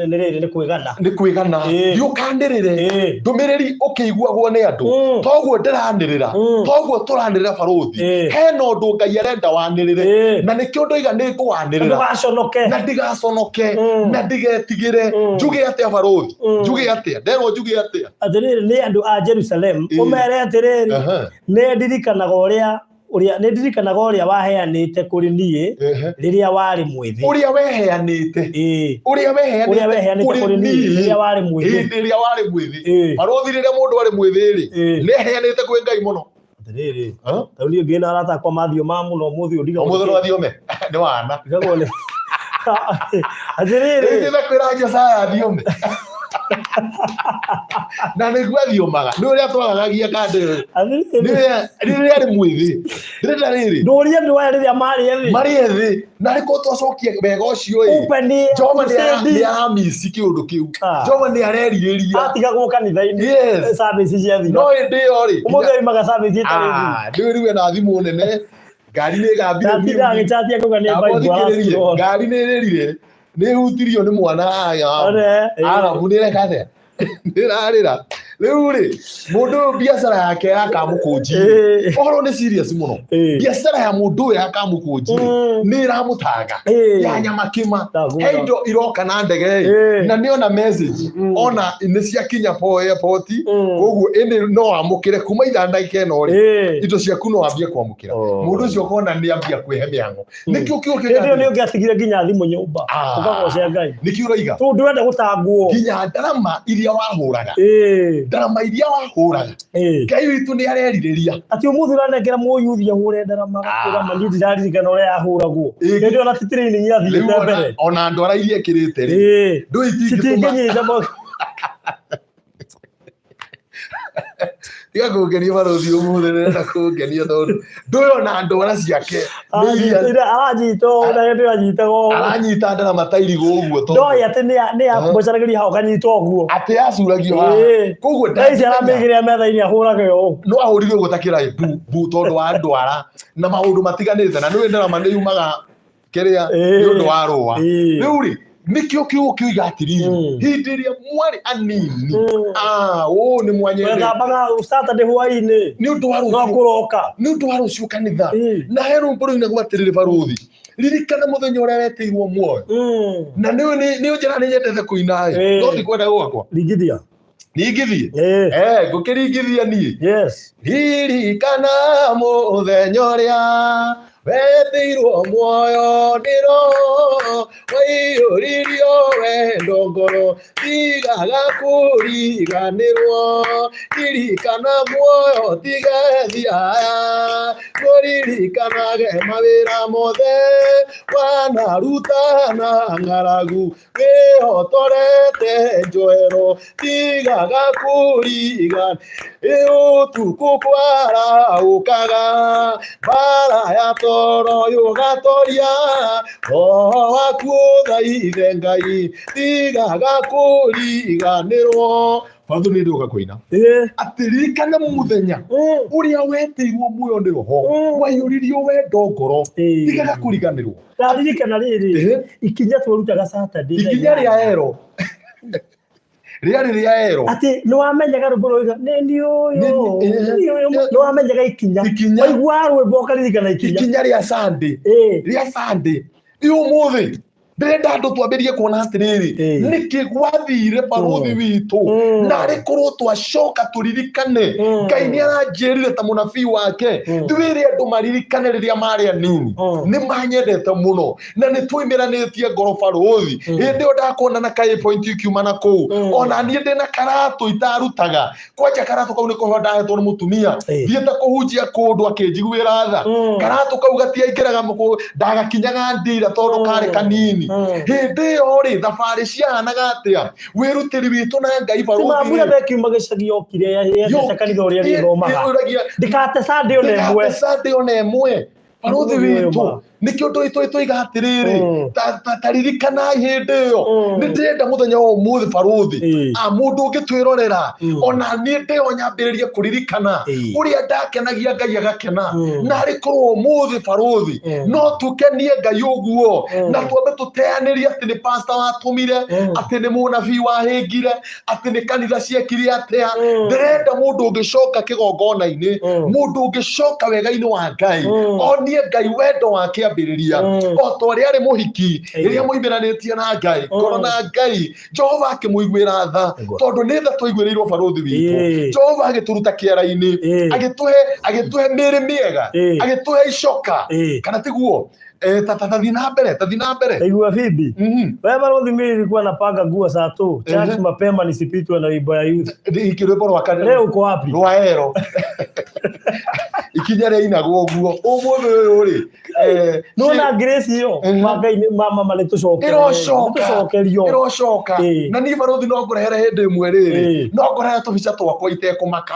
nĩ rĩrĩ nĩ kwĩgana. Nĩ kwĩgana. Thiĩ ũkanĩrĩre ndũmĩrĩri ũkĩiguagwo nĩ andũ toguo ndĩranĩrĩra, toguo tũranĩrĩra barũthi. Hena ũndũ Ngai arenda wanĩrĩre, na nĩkĩo ndoiga nĩ ngũwanĩrĩra. Ndũgaconoke. Na ndigaconoke na ndigetigĩre. Njuge atĩa barũthi? Njuge atĩa? Nderwo njuge atĩa? Atĩrĩrĩ, nĩ andũ a Jerusalemu, ũmere atĩrĩrĩ, nĩ ndirikanaga ũrĩa ũrĩa nĩ ndirikanaga ũrĩa waheanĩte kũrĩ niĩ rĩrĩa warĩ mwĩthĩ. Ũrĩa weheanĩte. Ũrĩa weheanĩte ũrĩa weheanĩte kũrĩ niĩ rĩrĩa warĩ mwĩthĩ. Hĩndĩ ĩrĩa warĩ mwĩthĩ. Barũthi, rĩrĩa mũndũ arĩ mwĩthĩ rĩ, nĩ eheanĩte kwĩ Ngai mũno. Atĩrĩrĩ, rĩu niĩ ngĩna arata akwa mathioma mũno ũmũthĩ ũyũ ndigagwo. Ũmũthĩ nĩ wathiome nĩ wana. Ndigagwo nĩ atĩrĩrĩ. Rĩu kwĩra Josaya athiome na nĩguo athiomaga nĩ ũrĩa twagagagia kandĩ Atĩrĩrĩ. Rĩrĩa arĩ mwĩthĩ ndĩrenda rĩrĩ. Ndũrie andũ aya rĩrĩa marĩ ethĩ. Marĩ ethĩ na arĩ korwo twacokia wega ũcio ĩ. Open Jehova crusade. nĩ aramici kĩũndũ kĩu. Ah. Jehova nĩ arerirĩria. Atigagwo kanitha-inĩ. Yes. Service ciathira. No hĩndĩ ĩyo rĩ. Ũmũthĩ oimaga service ĩtarĩ thiru. Ah, ndĩrĩ rĩu ena thimũ nene, ngari nĩ ĩgambire. Ndatinda agĩchatia kuga nĩ Amba Bible ũthikĩrĩrie, aracirwo. ngari nĩ ĩrĩrire, nĩ ĩhutirio nĩ mwana One, Arabu nĩ ĩreka atĩa? Nĩ ĩrarĩra. Rĩu rĩ, mũndũ ũyũ biacara yake ya kamũkũnji ũhoro nĩ serious mũno. Biacara ya mũndũ ũyũ ya kamũkũnji nĩ ĩramũtanga ya nyama kĩma. Ndagũra. He indo iroka na ndege ĩ, na nĩ ona message ona nĩ ciakinya airport, koguo ĩnĩ no amũkĩre kuma ithaa ndagĩka ĩno rĩ, indo ciaku no ambie kwamũkĩra. Mũndũ ũcio ũkona nĩ ambia kwĩhe mĩhango. Nĩkĩo kĩo Hĩndĩ ĩyo nĩ ũngĩatigire nginya thimũ nyũmba Ah. ũkagoca Ngai. Nĩkĩo ũroiga. Tondũ ndũrenda gũtangwo. Nginya ndarama iria wahũraga, ndarama iria wahũraga, Ngai witũ nĩ arerirĩria. Atĩ ũmũthĩ ũranengera mũyuthi ahũre ndarama Ah. gakũra niĩ ndiraririkana ũrĩa yahũragwo. Hĩndĩ ĩyo na ti training Rĩu yathiĩte mbere. Ona ndwara iria ĩkĩrĩte rĩ, ndũĩ itingĩtũma Citingĩnyita Tiga kũngenia barũthi ũmũthĩ, ndĩrenda kũngenia tondũ ndũĩ ona ndwara ciake nĩ iria Aranyita ũũ na hĩndĩ ĩyo anyitaga ũũ. Aranyita ndarama ta irigũ ũguo tondũ Ndoĩ atĩ nĩ yakũcaragĩria hau ũkanyita ũguo. Atĩ yacuragio haha. Koguo Thaa ici ndangĩmenya. aramĩigĩrĩra metha-inĩ ahũrage ũũ. No ahũrire ũguo ta kĩraĩ bu bu tondũ wa ndwara na maũndũ matiganĩte, na nĩũĩ ndarama nĩ yumaga kĩrĩa nĩ ũndũ wa rũa. Rĩu rĩ, nĩkĩo kiugo kĩoiga atĩrĩrĩ, hĩndĩ ĩrĩa mwarĩ anini, ah, ũũ nĩ mwanyendete. Wethambaga Saturday hwaĩ-inĩ. Nĩ ũndũ wa No rũciũ. kũroka. Nĩ ũndũ wa rũciũ kanitha. Na he rwĩmbo rũinagwo atĩrĩrĩ, barũthi, ririkana mũthenya ũrĩa wetĩirwo muoyo. Na nĩ nĩ njĩra nĩ nyendete kũina ĩ, no ndikwenda gwakwa. Ringithia. Ringithie. Eh, ngũkĩringithia niĩ. Yes. Ririkana mũthenya ũrĩa wetĩirwo muoyo nĩ Roho, waiyũririo wendo ngoro, tigaga kũriganĩrwo. Ririkana muoyo tiga thiaya, kũririkanage mawĩra mothe wanaruta na ng'aragu, wĩhotorete njohero, tigaga kũrigan. Ĩ ũtukũ kwarahũkaga, mbara ya toro yũgatoria, roho waku ũthaithe Ngai, tigaga kũriganĩrwo. Batho nĩ ndĩũka kũina. Atĩ ririkana mũthenya ũrĩa wetĩirwo muoyo nĩ Roho, waiyũririo wendo ngoro, tigaga kũriganĩrwo. Ndaririkana rĩrĩ ikinya twarutaga Saturday. Ikinya rĩa ero rĩarĩ rĩa ero. Atĩ nĩ wamenyaga rwĩmbo rũiga nĩ niĩ ũyũ, nĩ niĩ ũyũ, nĩ wamenyaga ikinya. Ikinya. Waigua rwĩmbo ũkaririkana ikinya. Ikinya rĩa Sunday. Rĩa Sunday. Ĩ ũmũthĩ ndĩrenda andũ twambĩrĩrie kuona atĩrĩrĩ, nĩkĩ gwathire barũthi witũ, na arĩ korwo twacoka tũririkane. Ngai nĩ aranjĩrire ta mũnabii wake, twĩre andũ maririkane rĩrĩa marĩ anini nĩ manyendete mũno na nĩ twaimĩranĩtie ngoro barũthi. Hĩndĩ ĩyo ndakuona na kaĩ point ikiuma na kũu, ona niĩ ndĩna karatũ itarutaga kwanja, karatũ kau nĩko ndahetwo nĩ mũtumia thiĩte kũhunjia kũndũ akĩnjiguĩra tha. Karatũ kau gatiaingĩraga ndagakinyaga ndira tondũ karĩ kanini. Hĩndĩ ĩyo rĩ, thabarĩ ciahanaga atĩa? Wĩrutĩri witũ na Ngai Ti mambura barũthi mekiuma gĩcagi yokire yendete kanitha ũrĩa rĩthomaga. Ĩũragia Ndĩkate Sunday ona ĩmwe. Ndĩkate Sunday ona ĩmwe barũthi Ũyũ witũ. Ma. Nĩkĩo ndũĩ tũiga atĩrĩrĩ, ta ririkanai hĩndĩ ĩyo. Nĩ ndĩrenda mũthenya wa ũmũthĩ, barũthi, a mũndũ ũngĩtwĩrorera, ona niĩ ndĩo nyambĩrĩrie kũririkana ũrĩa ndakenagia Ngai agakena. Na arĩ korwo ũmũthĩ, barũthi, no tũkenie Ngai ũguo, na twambe tũteanĩrie atĩ nĩ pastor watũmire, atĩ nĩ mũnabii wahĩngire, atĩ nĩ kanitha ciekire atĩa. Ndĩrenda mũndũ ũngĩcoka kĩgongona-inĩ, mũndũ ũngĩcoka wega-inĩ wa Ngai, onie Ngai wendo wa kĩambĩrĩria, o ta ũrĩa arĩ mũhiki rĩrĩa moimĩranĩtie na Ngai, ngoro na Ngai, Jehova akĩmũiguĩra tha. Tondũ nĩ tha twaiguĩrĩirwo, barũthi witũ. Jehova agĩtũruta kĩara-inĩ, agĩtũhe mĩĩrĩ mĩega, agĩtũhe icoka. Kana tiguo? Ta thiĩ na mbere, ta thiĩ na mbere. Igua bibi. Wewe barũthi, mimi nilikuwa napanga nguo saa tu church mapema nisipitwe na wimbo ya youth. Iki rwĩmbo rwa kanitha. Leo uko wapi? Rwa ero ikinya rĩainagwo ũguo ũmũthĩ ũyũ rĩ, Nona grace ĩyo ma Ngai nĩ mama nĩ tũcokerio. Ĩrocoka. Tũcokerio. Ĩrocoka. Na niĩ, barũthi, no ngũrehere hĩndĩ ĩmwe rĩrĩ, no ngũrehere tũbica twakwa itekũmaka.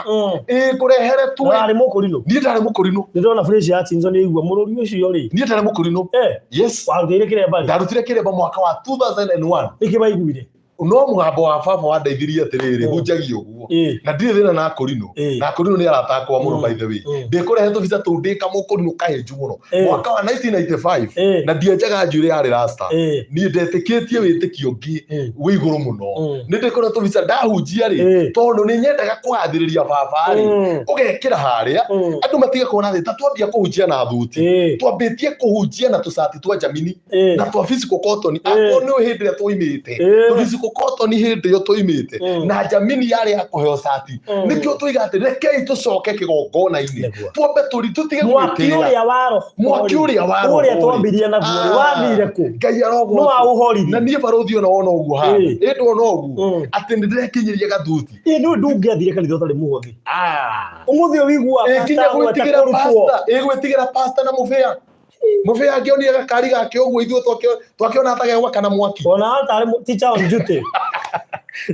Ĩ, ngũrehere twe. Warĩ mũkũrinũ? Niĩ ndarĩ mũkũrinũ. Nĩ ndona fresh ya Chinzo, nĩ igua mũrũri ũcio rĩ. Niĩ ndarĩ mũkũrinũ. Yes. Warutĩire kĩremba rĩ? Ndarutire kĩremba mwaka wa 2001. Nĩkĩ waiguire? No mũgambo wa baba wandeithirie atĩrĩrĩ, hunjagia ũguo. Na ndirĩ thĩna na akũrinũ. Na akũrinũ nĩ arata akwa mũno. By the way, ndĩkũrehe tũbica tũu ndĩ kamũkũrinũ kahĩnju mũno, mwaka wa 1995, na ndienjaga njuĩrĩ, yarĩ rasta. Niĩ ndetĩkĩtie wĩtĩkio ũngĩ wĩ igũrũ mũno. Nĩ ndĩkũrehe tũbica ndahunjia rĩ, tondũ nĩ nyendaga kũgathĩrĩria baba rĩ, ũgekĩra harĩa andũ matige kuona thĩ ta twambia kũhunjia na thuti. Twambĩtie kũhunjia na tũcati twa Jamini na twa physical cotton. Akorwo nĩ hĩndĩ ĩrĩa twoimĩte, tũ physical cotton hĩndĩ ĩyo twoimĩte, na Jamini yarĩ ya kũheo cati. Nĩkĩo tũiga atĩ rekei tũcoke kĩgongona-inĩ. Twambe tũri tũtige Mwaki gwĩtĩĩra. Ũrĩa wa roho. Mwaki ũrĩa wa roho ũrĩa rĩ. Twambirie naguo rĩ, wathire kũ? Ngai arogocwo. Nĩ waũhoririe. Na niĩ, barũthi, ona wona ũguo hana, ĩ ndona ũguo atĩ nĩ ndĩrekinyĩria gathuti. Ĩ, nĩ ndũngĩathire kanitha ũtarĩ mũhothi. Ũmũthĩ ũiguaga Ĩ, kinya pastor agweta gwĩtigĩra kũrutwo. pasta, ĩ gwĩtigĩra pasta na mũbĩa, mũbĩa angĩonire gakari gake ũguo, ithuĩ twakĩona ta gegwakana mwaki. Ona atarĩ teacher on duty.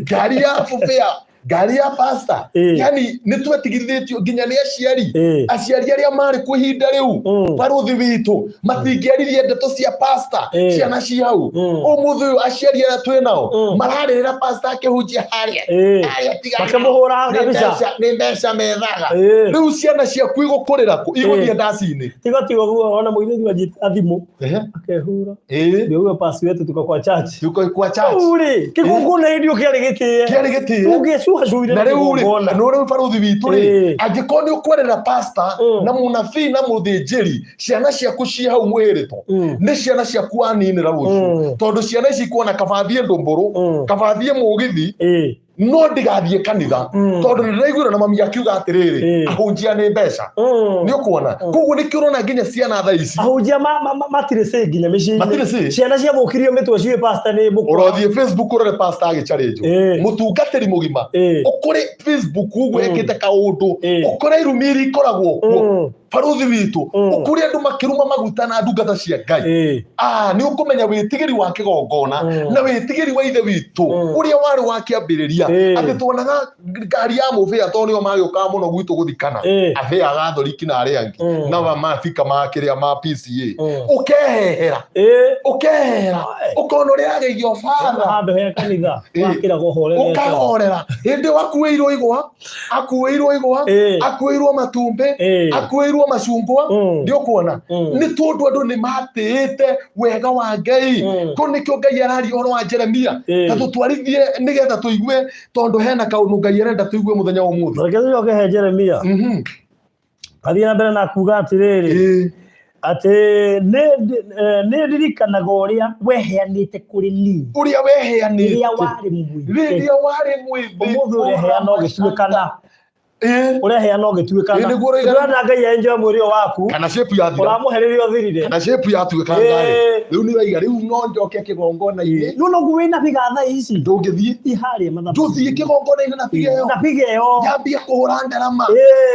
Ngari ya mũbĩa, ngari ya pasta. Yani nĩ twetigithĩtio nginya nĩ aciari. Aciari arĩa marĩ kuo ihinda rĩu, barũthi witũ, matingĩaririe ndeto cia pasta ciana ciau. Ũmũthĩ ũyũ aciari arĩa twĩ nao mararĩrĩra pasta akĩhunjia harĩa harĩa tiga Makĩmũhũra nĩ kabica. Nĩ mbeca methaga. Rĩu ciana ciaku igũkũrĩra kũ? Igũthiĩ ndaci-inĩ. Tiga tiga ũguo, ona mũirĩtu anjĩta thimũ akehura. Ndio huyo pasi wetu, tuko kwa church. Tuko kwa church. Rĩu rĩ, kĩgongona hĩndĩ ĩyo kĩarĩ gĩtĩe. Kĩarĩ gĩtĩe. Ũngĩcuhacuhire na rĩu rĩ, kĩgongona. No rĩu, barũthi witũ rĩ, angĩkorwo nĩ ũkwarĩra pasta na mũnabii na mũthĩnjĩri, ciana ciaku ciĩ hau mwĩhĩrĩto, nĩ ciana ciaku waninĩra rũciũ. Tondũ ciana ici ikuona kaba thiĩ ndũmbũrũ, kaba thiĩ mũgithi, no ndigathiĩ kanitha, tondũ nĩ ndĩraiguire na mami akiuga atĩrĩrĩ, ahunjia nĩ mbeca. Nĩ ũkuona? Koguo nĩkĩo ũrona nginya ciana thaa ici Ahunjia matirĩ say nginya mĩciĩ-inĩ. Matirĩ say. Ciana ciathũkirio mĩtwe ciũĩ pastor nĩ mũkora. Ũrothiĩ Facebook ũrore pastor agĩcharĩnjwo, mũtungatĩri mũgima. Ũkore Facebook ũguo ekĩte kaũndũ, ũkore irumi iria ikoragwo kuo, barũthi witũ, ũkore andũ makĩruma maguta na ndungata cia Ngai. Ah, nĩ ũkũmenya wĩtigĩri wa kĩgongona na wĩtigĩri wa ithe witũ ũrĩa warĩ wa kĩambĩrĩria, atĩ tuonaga ngari ya mũbĩa, tondũ nĩo magĩũkaga mũno gwitũ gũthikana, abĩa gathoriki na arĩa angĩ, na mabika ma kĩrĩa ma PCA, ũkehehera, ũkehehera, ũkona ũrĩa ageithio batha. Handũ he kanitha wakĩragwo horerete. Ũkahorera hĩndĩ ĩyo akuĩirwo igwa, akuĩirwo igwa, akuĩirwo matumbĩ, akuĩirwo macungwa. Nĩ ũkuona? Nĩ tondũ andũ nĩ matĩĩte wega wa Ngai. Kũu nĩkĩo Ngai araria ũhoro wa Jeremia. Ta tũtwarithie nĩgetha tũigue, tondũ hena kaũndũ Ngai arenda tũigue mũthenya wa ũmũthĩ. Reke tũcoke he Jeremia. Athiĩ na mbere na kuga atĩrĩrĩ, atĩ nĩ ndirikanaga ũrĩa weheanĩte kũrĩ niĩ Ũrĩa weheanĩte rĩrĩa warĩ mwĩthĩ. Rĩrĩa warĩ mwĩthĩ. Ũmũthĩ ũreheana ũgĩtuĩkana. Ũreheana ũgĩtuĩkana. Ĩ, nĩguo ũroiga. Ndĩrona Ngai enjoy mwĩrĩ ũyũ waku. Kana shape yathira. Ũramũhe rĩrĩa ũthirire. Kana shape yatuĩka ngarĩ. Rĩu nĩ ũraiga rĩu no njoke kĩgongona-inĩ? No noguo wĩna biga thaa ici. Ndũngĩthiĩ. Ti harĩa mathabu. Ndũthiĩ kĩgongona-inĩ na biga ĩyo. Na biga ĩyo. Nyambie kũhũra ndarama,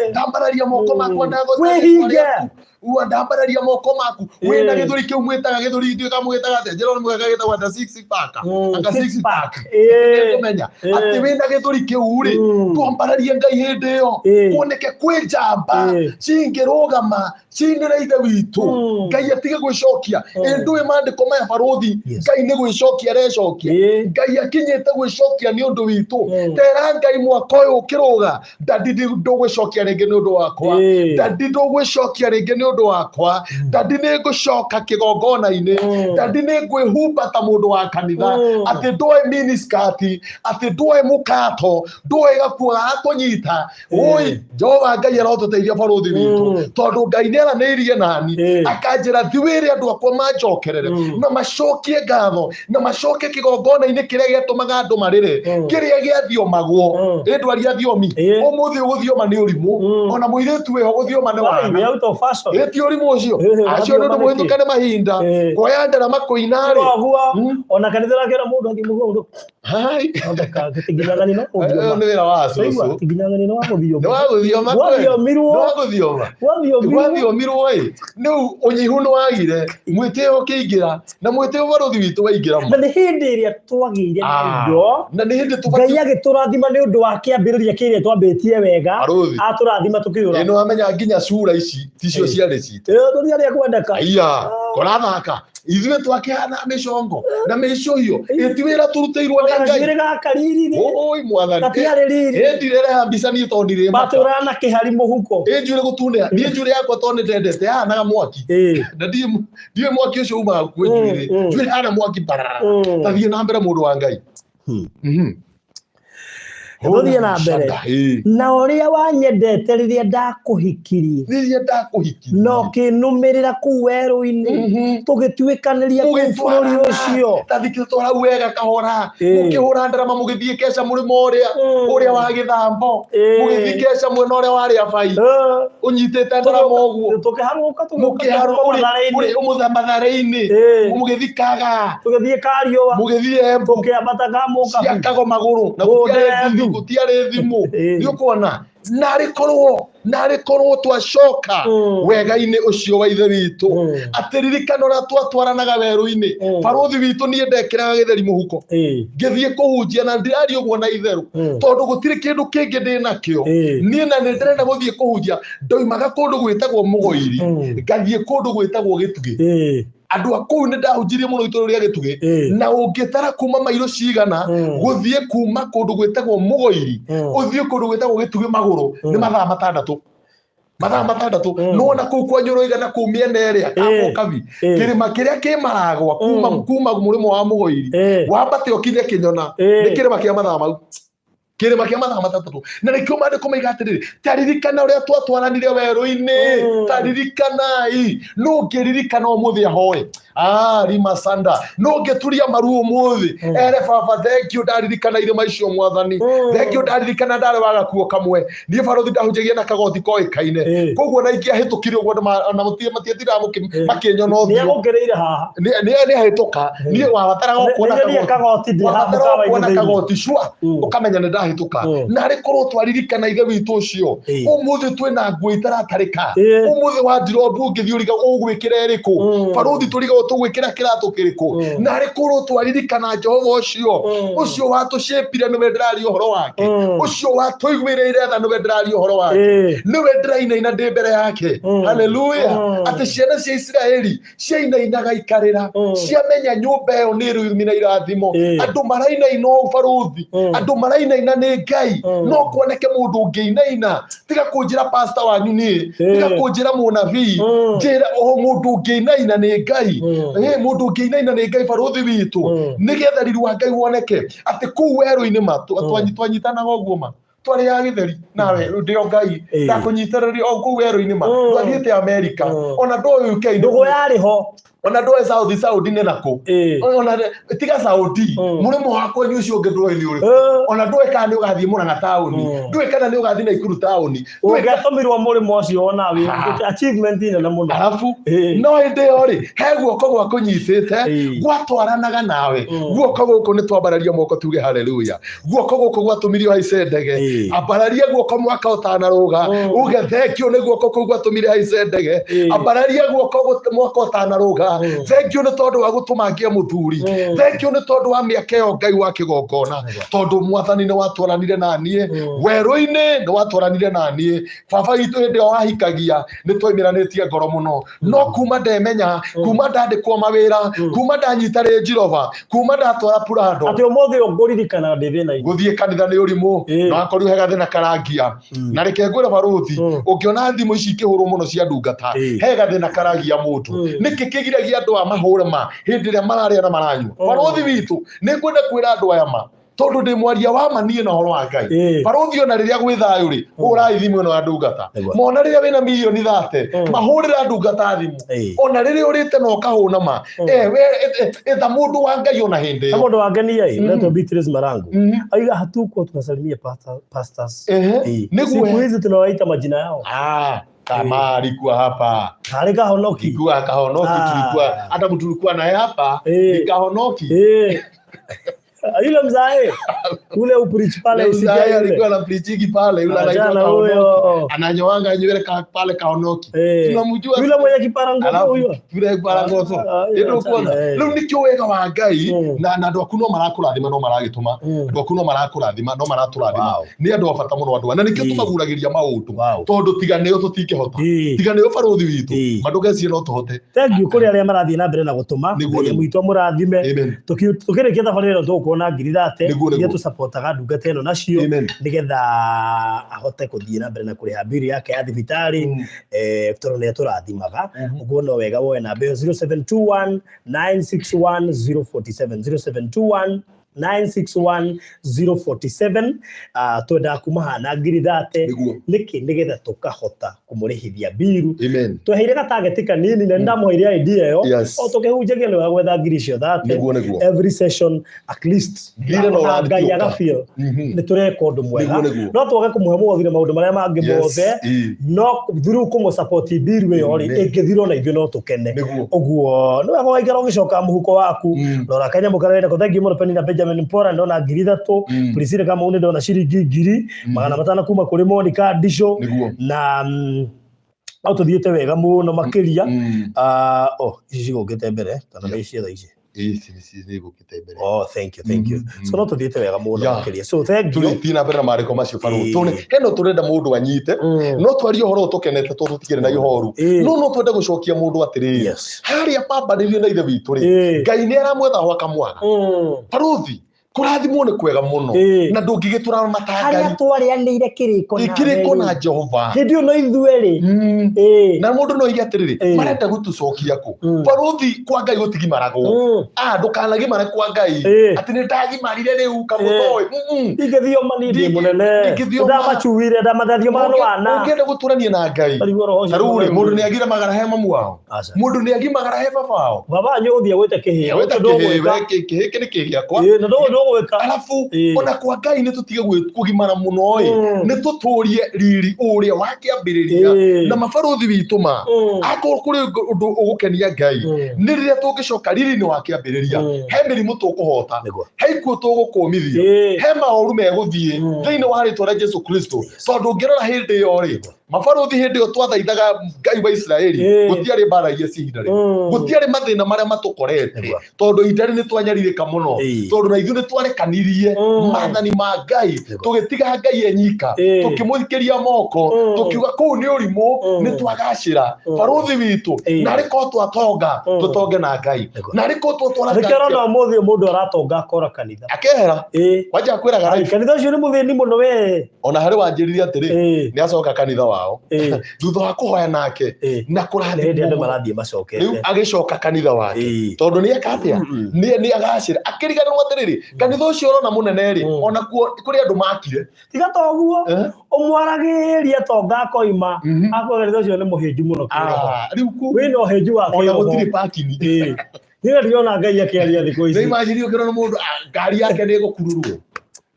ndambararia moko makwa, ndagoca Wĩhinge. rĩtwa rĩaku. Wandambararia moko maku wĩna gĩthũri kĩu mwĩtaga gĩthũri ndiũĩ kana mũgĩtaga atĩa, njĩra nĩ mwega gĩtagwo atĩa, six pack, anga six pack. Nĩngũmenya atĩ wĩna gĩthũri kĩu rĩ, twambararie Ngai hĩndĩ ĩyo, kuoneke kwĩ njamba cingĩrũgama cinĩre Ithe witũ. Ngai atige gwĩcokia. Ĩ ndũĩ maandĩko maya, barũthi? Ngai nĩ gwĩcokia arecokia. Ngai akinyĩte gwĩcokia nĩ ũndũ witũ. Tera Ngai mwaka ũyũ ũkĩrũga, daddy, ndũgwĩcokia rĩngĩ nĩ ũndũ wakwa. Daddy, ndũgwĩcokia rĩngĩ nĩ ũndũ wakwa. Daddy, nĩ ngũcoka kĩgongona-inĩ. Daddy, nĩ ngwĩhumba ta mũndũ wa kanitha, atĩ ndũĩ miniskirt, atĩ ndũĩ mũkato, ndũĩ gakuo ga kũnyita. Oi Jehova Ngai arotũteithia, barũthi witũ, tondũ Ngai nĩ aranĩirie nani, akanjĩra thi wĩre andũ akwa manjokerere na macokie ngatho na macoke kĩgongona-inĩ kĩrĩa gĩatũmaga andũ marĩre, kĩrĩa gĩathiomagwo. Ĩ ndwari ya thiomi, ũmũthĩ ũgũthioma nĩ ũrimũ. Ona mũirĩtu wĩho gũthioma nĩ wana. We out of fashion. Ĩ ti ũrimũ ũcio? Acio nĩ ũndũ mũhĩtũke nĩ mahinda. Kuoya ndarama kũina rĩ. Koguo ona kanitha rakĩra mũndũ athiĩ mũgũndũ. Hai. Tinginyang'ani no Ũyũ gũthioma. nĩ wĩra wa cũcũ. Tinginyang'ani no gũthioma. Nĩ wa gũthioma kweli. Gwathiomirwo. Nĩ wa gũthioma. Gwathiomirwo. Gwathiomirwo ĩ rĩu ũnyihu nĩ wagire, mwĩtĩo ũkĩingĩra, na mwĩtĩo, barũthi witũ, waingĩra Na nĩ hĩndĩ ĩrĩa twagĩire na indo, na nĩ hĩndĩ Ngai tũbatiĩ agĩtũrathima nĩ ũndũ wa kĩambĩrĩria kĩrĩa twambĩtie wega. Barũthi. Atũrathima tũkĩũra. Ĩ nĩ wamenya nginya cura ici ticio ciarĩ citũ. Tũtiarĩ kwendeka. Aiya, kũrathaka ithuĩ twakĩhana mĩcongo na mĩcũhio, ĩ ti wĩra tũrutĩirwo nĩ Ngai? Gacuĩrĩ gaka riri. Oi mwathani. Gatiarĩ riri. Ĩ ndirereha mbica niĩ tondũ ndirĩ maka. Matũraga na kĩhari mũhuko. Ĩ njuĩrĩ gũtunĩha, niĩ njuĩrĩ yakwa tondũ nĩ ndendete yahanaga mwaki, na ndiũĩ mwaki ũcio umaga kwĩ njuĩrĩ. Njuĩrĩ hana mwaki barara. Tathiĩ na mbere, mũndũ wa Ngai. Tũthiĩ na mbere. Shanda, ĩ. Na ũrĩa wanyendete rĩrĩa ndakũhikirie, Rĩrĩa ndakũhikirie, na ũkĩnũmĩrĩra kũu werũ-inĩ, tũgĩtuĩkanĩria kũu bũrũri ũcio. Tathikĩtwara wega kahora. Mũkĩhũra ndarama, mũgĩthiĩ keca mũrĩmo ũrĩa ũrĩa wa gĩthambo, mũgĩthiĩ keca mwena ũrĩa wa rĩa bai, ũnyitĩte ndarama ũguo. Tũkĩharũrũka tũgĩũka Mũkĩharũka Mathare-inĩ. Matharĩ-inĩ, mũgĩthiĩ Kagaa, Tũgĩthiĩ Kariũa, mũgĩthiĩ Embu, tũkĩambata Kamũkabi. Ciakago magũrũ na Mũgũnda gũtiarĩ Embu. thimũ, gũtiarĩ thimũ. Nĩ ũkuona narĩ korwo twacoka wega-inĩ ũcio wa Ithe witũ, atĩ ririkana ũrĩa twatwaranaga werũ-inĩ. Barũthi witũ, niĩ ndekĩraga gĩtheri mũhuko ngĩthiĩ kũhunjia, na ndiraria ũguo na itherũ, tondũ gũtirĩ kĩndũ kĩngĩ ndĩ nakĩo niĩ na nĩ ndĩrenda gũthiĩ kũhunjia. Ndoimaga kũndũ gwĩtagwo Mũgoiri, ngathiĩ kũndũ gwĩtagwo Gĩtugĩ. Andũ a kũu nĩ ndahunjirie mũno itũũra rĩa Gĩtugĩ. Na ũngĩtara kuma mairo cigana gũthiĩ kuma kũndũ gwĩtagwo Mũgoiri ũthiĩ kũndũ gwĩtagwo Gĩtugĩ magũrũ, nĩ mathaa 6, mathaa 6. Nĩwona kũu kwanyu ũroiga na kũu mĩena ĩrĩa Kamũkabi, kĩrĩma kĩrĩa kĩ Maragwa, kuma kuma mũrĩmo wa Mũgoiri wambate ũkinye Kĩnyona, nĩ kĩrĩma kĩa mathaa mau, kĩrĩma kĩa mathaa 6. Na nĩkĩo maandĩko maiga atĩrĩrĩ, taririkana ũrĩa twatwaranire werũ-inĩ. Taririkanai. Nũ ũngĩririkana ũmũthĩ ahoe? Ah, rima sanda, nũ ũngĩturia maru ũmũthĩ ere baba, thank you, ndaririkana irĩma icio, mwathani, thank you, ndaririkana ndarĩ wa gakuo kamwe. Niĩ barũthi ndahunjagia na kagoti koĩkaine. Koguo na ingĩahĩtũkire ũguo andũ ona matiatindaga makĩnyona Nĩ ũthiũ. Agũkĩrĩire haha. Nĩ ahĩtũka, niĩ wabataraga o kuona Nĩ niĩ kagoti. kagoti ndĩ haha Wabatara o mũkawa-inĩ kuona thĩinĩ. kagoti cua, ũkamenya nĩ ndahĩtũka. Narĩ korwo twaririkana Ithe witũ ũcio, ũmũthĩ twĩna nguo itaratarĩka. Ũmũthĩ wa ndirombu ũngĩthiĩ ũriga ũgwĩkĩra ĩrĩkũ? Barũthi, tũrigagwo tũgwĩkĩra kĩratũ kĩrĩkũ? Narĩ korwo twaririkana Jehova ũcio, ũcio watũcĩpire, nĩwe ndĩraria ũhoro wake, ũcio watũiguĩrĩire tha, nĩwe ndĩraria ũhoro wake, nĩwe ndĩrainaina ndĩ mbere yake. Haleluya. Atĩ ciana cia Isiraeli ciainainaga ikarĩra, ciamenya nyũmba ĩyo nĩ ĩrĩ na irathimo. Andũ marainaina ũũ, barũthi, andũ marainaina nĩ Ngai. No kuoneke mũndũ ũngĩinaina? Tiga kũnjĩra pastor wanyu niĩ, tiga kũnjĩra mũnabii, njĩra o mũndũ ũngĩinaina nĩ Ngai. Mũndũ ũngĩinaina nĩ Ngai, barũthi witũ, nĩgetha riri wa Ngai woneke atĩ kũu werũ-inĩ ma twanyitanaga ũguo ma twarĩaga gĩtheri nawe ndĩ o Ngai ndakũnyitĩrĩria o kũu werũ-inĩ ma. Twathiĩte Amerika, ona ndoĩ UK. Ndũgũ yarĩ ho. Ona ndũĩ Saudi, Saudi nĩ nakũ? Ona tiga Saudi, mũrĩmo wa kwanyu ũcio ũngĩ ndũĩ nĩ ũrĩkũ. Ona ndũĩ kana nĩ ũgathiĩ Mũrang'a taũni, ndũĩ kana nĩ ũgathiĩ Naikuru taũni. Ndũĩ Ũngĩatũmirwo mũrĩmo ũcio ona wĩ achievement nene mũno. Arabu no hĩndĩ ĩyo rĩ, he guoko gwakũnyitĩte, gwatwaranaga nawe. Guoko gũkũ nĩ twambararia moko tuge haleluya. Guoko gũkũ gwatũmire ũhaice ndege. Ambararia guoko mwaka ũtanarũga, uge thengiũ nĩ guoko kũu gwatũmire haice ndege. Ambararia guoko mwaka ũtanarũga, thengiũ nĩ tondũ wa gũtũma ngĩe mũthuri, thengiũ nĩ tondũ wa mĩaka ĩyo Ngai wa kĩgongona, tondũ mwathani nĩ watwaranire na niĩ werũ-inĩ, nĩ watwaranire na niĩ. Baba witũ hĩndĩ ĩyo wahikagia nĩ twaimĩranĩtie ngoro mũno, no kuma ndemenya, kuma ndandĩkwo mawĩra, kuma ndanyita Range Rover, kuma ndatwara Prado, Atĩ ũmũthĩ ũyũ ngũririkana ndĩ thĩna-inĩ. Gũthiĩ kanitha nĩ ũrimũ. No akorirwo he gathĩna karangia, na reke ngwĩre barũthi, ũngĩona thimũ ici ikĩhũrwo mũno cia ndungata, he gathĩna karagia mũndũ. Nĩkĩ kĩgiragia andũ a mahũre ma hĩndĩ ĩrĩa mararĩa na maranyua? Barũthi witũ, nĩ ngwenda kwĩra andũ aya ma, tondũ ndĩ mwaria wa ma niĩ na ũhoro wa Ngai. Barũthi, ona rĩrĩa gwĩ thayũ rĩ, hũrai thimũ ĩno ya ndungata. Mona rĩrĩa wĩna mirioni 30, mahũrĩra ndungata thimũ. Ona rĩrĩa ũrĩte na ũkahũna ma, we etha mũndũ wa Ngai ona hĩndĩ Na ĩyo. Mũndũ wangenia ĩ, unaitwa Beatrice Marangu, aiga hatukuwa tunasalimia pastors. Nĩguo. Siku hizi tunawaita majina yao. Ah, kama alikuwa hapa. Karĩ kahonoki. Ilikuwa kahonoki. Tulikuwa hata tulikuwa naye hapa, ni kahonoki. Yule mzae ule upreach pale. Yule mzae usikia yule. Alikuwa na preaching pale, yule anaitwa Achana Kahonoki. huyo. Ananyoanga nywele pale Kahonoki. Tunamjua. Yule mwenye kipara ngoto Alafu, huyo. yule kipara ngoto. Ah, Ĩndĩ ũkuona, achana, rĩu nĩkĩo wega wa Ngai, na andũ aku no marakũrathima, no maragĩtũma, andũ aku no marakũrathima, no maratũrathima. Nĩ andũ a bata mũno andũ aya, na nĩkĩo tũmaguragĩria maũndũ, tondũ tiga nĩo tũtingĩhota. Tiga nĩo barũthi witũ, mandũgecirie no tũhote. Thank you kũrĩ arĩa marathiĩ na mbere na gũtũma. Ngai mwitũ amũrathime. Amen. Tũkĩrĩkia thabarĩ ĩno tũgũkorwo na ngiri 30 Nĩguo, iria nĩguo. tũcapotaga ndungata ĩno nacio, nĩgetha ahote kũthiĩ na mbere na kũrĩha mbiri yake ya thibitarĩ, tondũ nĩ atũrathimaga. Ũguo no wega woe namba ĩyo, 0721 961 047, 0721 961 047. Twendaga kuma haha na ngiri 30. Nĩkĩ? Nĩgetha tũkahota kũmũrĩhithia mbiru. Tweheire gatageti kanini na nĩndamũheire idea ĩyo. O tũkĩhunjagia nĩ wega gwetha ngiri icio 30 Nĩguo, nĩguo. every session at least. Ngiri no Na Ngai ũrathiũka. agafeel nĩ tũreka ũndũ mwega. Nĩguo, nĩguo. No twage kũmũhe mũhothi na maũndũ marĩa mangĩ mothe, no through kũmũ-support mbiru ĩyo rĩ, ĩngĩthira ona ithuĩ no tũkene. Ũguo nĩ wega ũgaikara ũgĩcoka mũhuko waku. Rora kanyamũ karĩa wendako. Thank you mũno Penina Benjamin Mpora, ndona 3000. Priscilla Kamau, nĩ ndona ciringi 500,000 kuma kũrĩ Monica Ndisho. Na no tũthiĩte wega mũno makĩria. Ah, oh, ici cigũkĩte mbere kana nĩ cietha ici? Ici nĩ igũkĩte mbere. Oh, thank you, thank you. So no tũthiĩte wega mũno makĩria, so thank you. Tũrĩthiĩ na mbere na marĩko macio barũthi. Tondũ heno tũrenda mũndũ anyite, no twarie ũhoro ũyũ tũkenete tondũ tũtikĩrĩ na ihoru, no twende gũcokia mũndũ atĩrĩrĩ, harĩa pambanĩrie na ithe witũ rĩ, Ngai nĩ aramwetha ho akamwaga. Barũthi, kũrathimwo nĩ kwega mũno, na ndũngĩgĩtũra Harĩa matangai twarĩanĩire kĩrĩko nawe kĩrĩko na rĩ. Jehova. Hĩndĩ ĩyo no ithuĩ rĩ. Na mũndũ no oige atĩrĩrĩ, marenda gũtũcokia kũ? Barũthi, kwa Ngai gũtigimaragwo. Ah, ndũkanagimare kwa Ngai atĩ nĩ ndagimarire rĩu kamũtoĩ. Ingĩthioma niĩ ndĩ mũnene. Ingĩthioma. Ndamacuire ndamathethio magana wana. Ũngĩenda gũtũrania na Ngai, Arigwo roho ũcio ta rĩu rĩ, mũtheru. Mũndũ nĩ agimagara he mamu wao? Aca. Mũndũ nĩ agimagara he baba wao? Baba wanyu ũthiĩ gwĩte kĩhĩĩ. Weta Ũcio ndũgwĩka. Kĩhĩ kĩhĩ nĩ kĩhĩ gĩakwa. Na ndũgwĩka. Arabu ona kwa Ngai nĩ tũtige kũgimara mũno ĩ, nĩ tũtũrie riri ũrĩa wa kĩambĩrĩria. Na mabarũthi witũ ma, akorwo kũrĩ ũndũ ũgũkenia Ngai, nĩ rĩrĩa tũngĩcoka riri-inĩ wa kĩambĩrĩria. He mĩrimũ tũkũhota, he ikuũ tũgũkũmithia, he maũru megũthiĩ thĩinĩ wa rĩtwa rĩa Jesu Kristo, tondũ ũngĩrora hĩndĩ ĩyo rĩ, mabarũthi, hĩndĩ ĩyo twathaithaga Ngai wa Isiraeli, gũtiarĩ mbara iria ci ihinda rĩu, gũtiarĩ mathĩna marĩa matũkorete, tondũ ihinda rĩu nĩ twanyarirĩka mũno, tondũ na ithuĩ nĩ twarekanirie maathani ma Ngai, tũgĩtiga Ngai enyika, tũkĩmũikĩria moko, tũkiuga kũu nĩ ũrimũ, nĩ twagacĩra. Barũthi witũ, narĩ korwo twatonga, tũtonge na Ngai, narĩ korwo twatwara Nĩkĩo ũrona ũmũthĩ ũyũ mũndũ aratonga akora kanitha. Akehera. Kwanja kwĩraga Ai, life. Kanitha ũcio nĩ mũthĩni mũno we. Ona harĩ wanjĩrire atĩrĩ, nĩ acoka kanitha wao. wao thutha wa kũhoya nake na Nĩ hĩndĩ andũ kũrathimwo marathiĩ rĩu macokete. Agĩcoka kanitha wake tondũ nĩ eka atĩa? Nĩ agacĩra, akĩriganĩrwo atĩrĩrĩ, kanitha ũcio ũrona mũnene rĩ, onakuo kũrĩ andũ makire. Tiga to ũguo, ũmwaragĩria tonga akoima akoiga kanitha ũcio nĩ mũhĩnju mũno kĩroho. Ah, rĩu kũ Wĩna ũhĩnju wa ona kĩroho. gũtirĩ parking. Niĩ ndĩrona Ngai akĩaria thikũ Nĩ ici. imagine ũkĩrona mũndũ, ah, ngari yake nĩ ĩgũkururwo,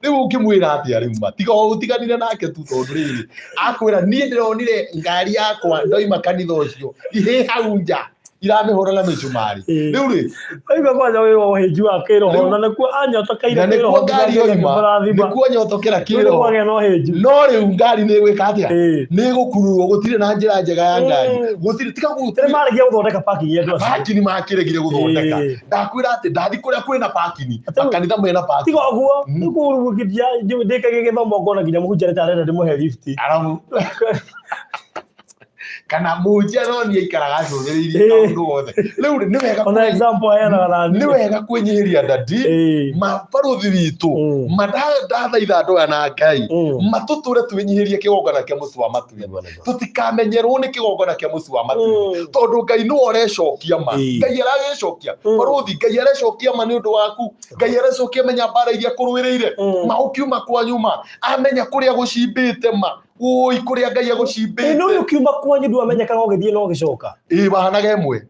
rĩu ũngĩmwĩra atĩa rĩu? Ma tiga o ũtiganire nake tu, tondũ rĩrĩ akwĩra, niĩ ndĩronire ngari yakwa ndoima kanitha ũcio ihĩ hau nja iramĩhũra na mĩcumarĩ. Rĩu rĩ Aigua kwanja wĩ wa ũhĩnju wa kĩroho Rĩu- na nĩkuo anyotokeire na kĩroho. nĩkuo ngari yoima, Ngĩmũrathima. nĩkuo nyotokera Rĩu kĩroho. nĩkwagĩa na ũhĩnju. No rĩu ngari nĩ ĩgwĩka atĩa? Nĩ ĩgũkururwo, gũtirĩ na njĩra njega ya ngari. Gũtirĩ tiga Nĩ marĩkia gũthondeka parking ya andũ acio. Parking makĩregire gũthondeka. Ndakwĩra atĩ ndathi kũrĩa kwĩna parking, Atĩ- makanitha mena parking. Tiga ũguo, rĩu ndĩkagia gĩthomo ngona nginya mũhunjia nĩ ta arenda ndĩmũhe lift. Arabu kana mũhunjia no niĩ aikaraga acũthĩrĩirie kaũndũ gothe. Rĩu rĩ, nĩ wega Ona example aheanaga na nĩ wega kwĩnyihĩria ndadi mabarũthi witũ. Ma ndathaitha andũ aya na Ngai matũtũre twĩnyihĩrie kĩgongona kĩa mũciĩ wa matu-inĩ, tũtikamenyerwo nĩ kĩgongona kĩa mũciĩ wa matu-inĩ, tondũ Ngai nĩwe ũrecokia ma. Ngai aragĩcokia, barũthi, Ngai arecokia ma nĩ ũndũ waku. Ngai arecokia, menya mbara iria kũrũĩrĩire. Ma ũkiuma kwanyu, ma amenya kũrĩa gũcimbĩte, ma ũi kũrĩa Ngai Ĩ, agũcimbĩte. no ũkiuma kwanyu ndwamenyekaga ũgĩthiĩ na ũgĩcoka. Ĩ, wahanaga ĩmwe.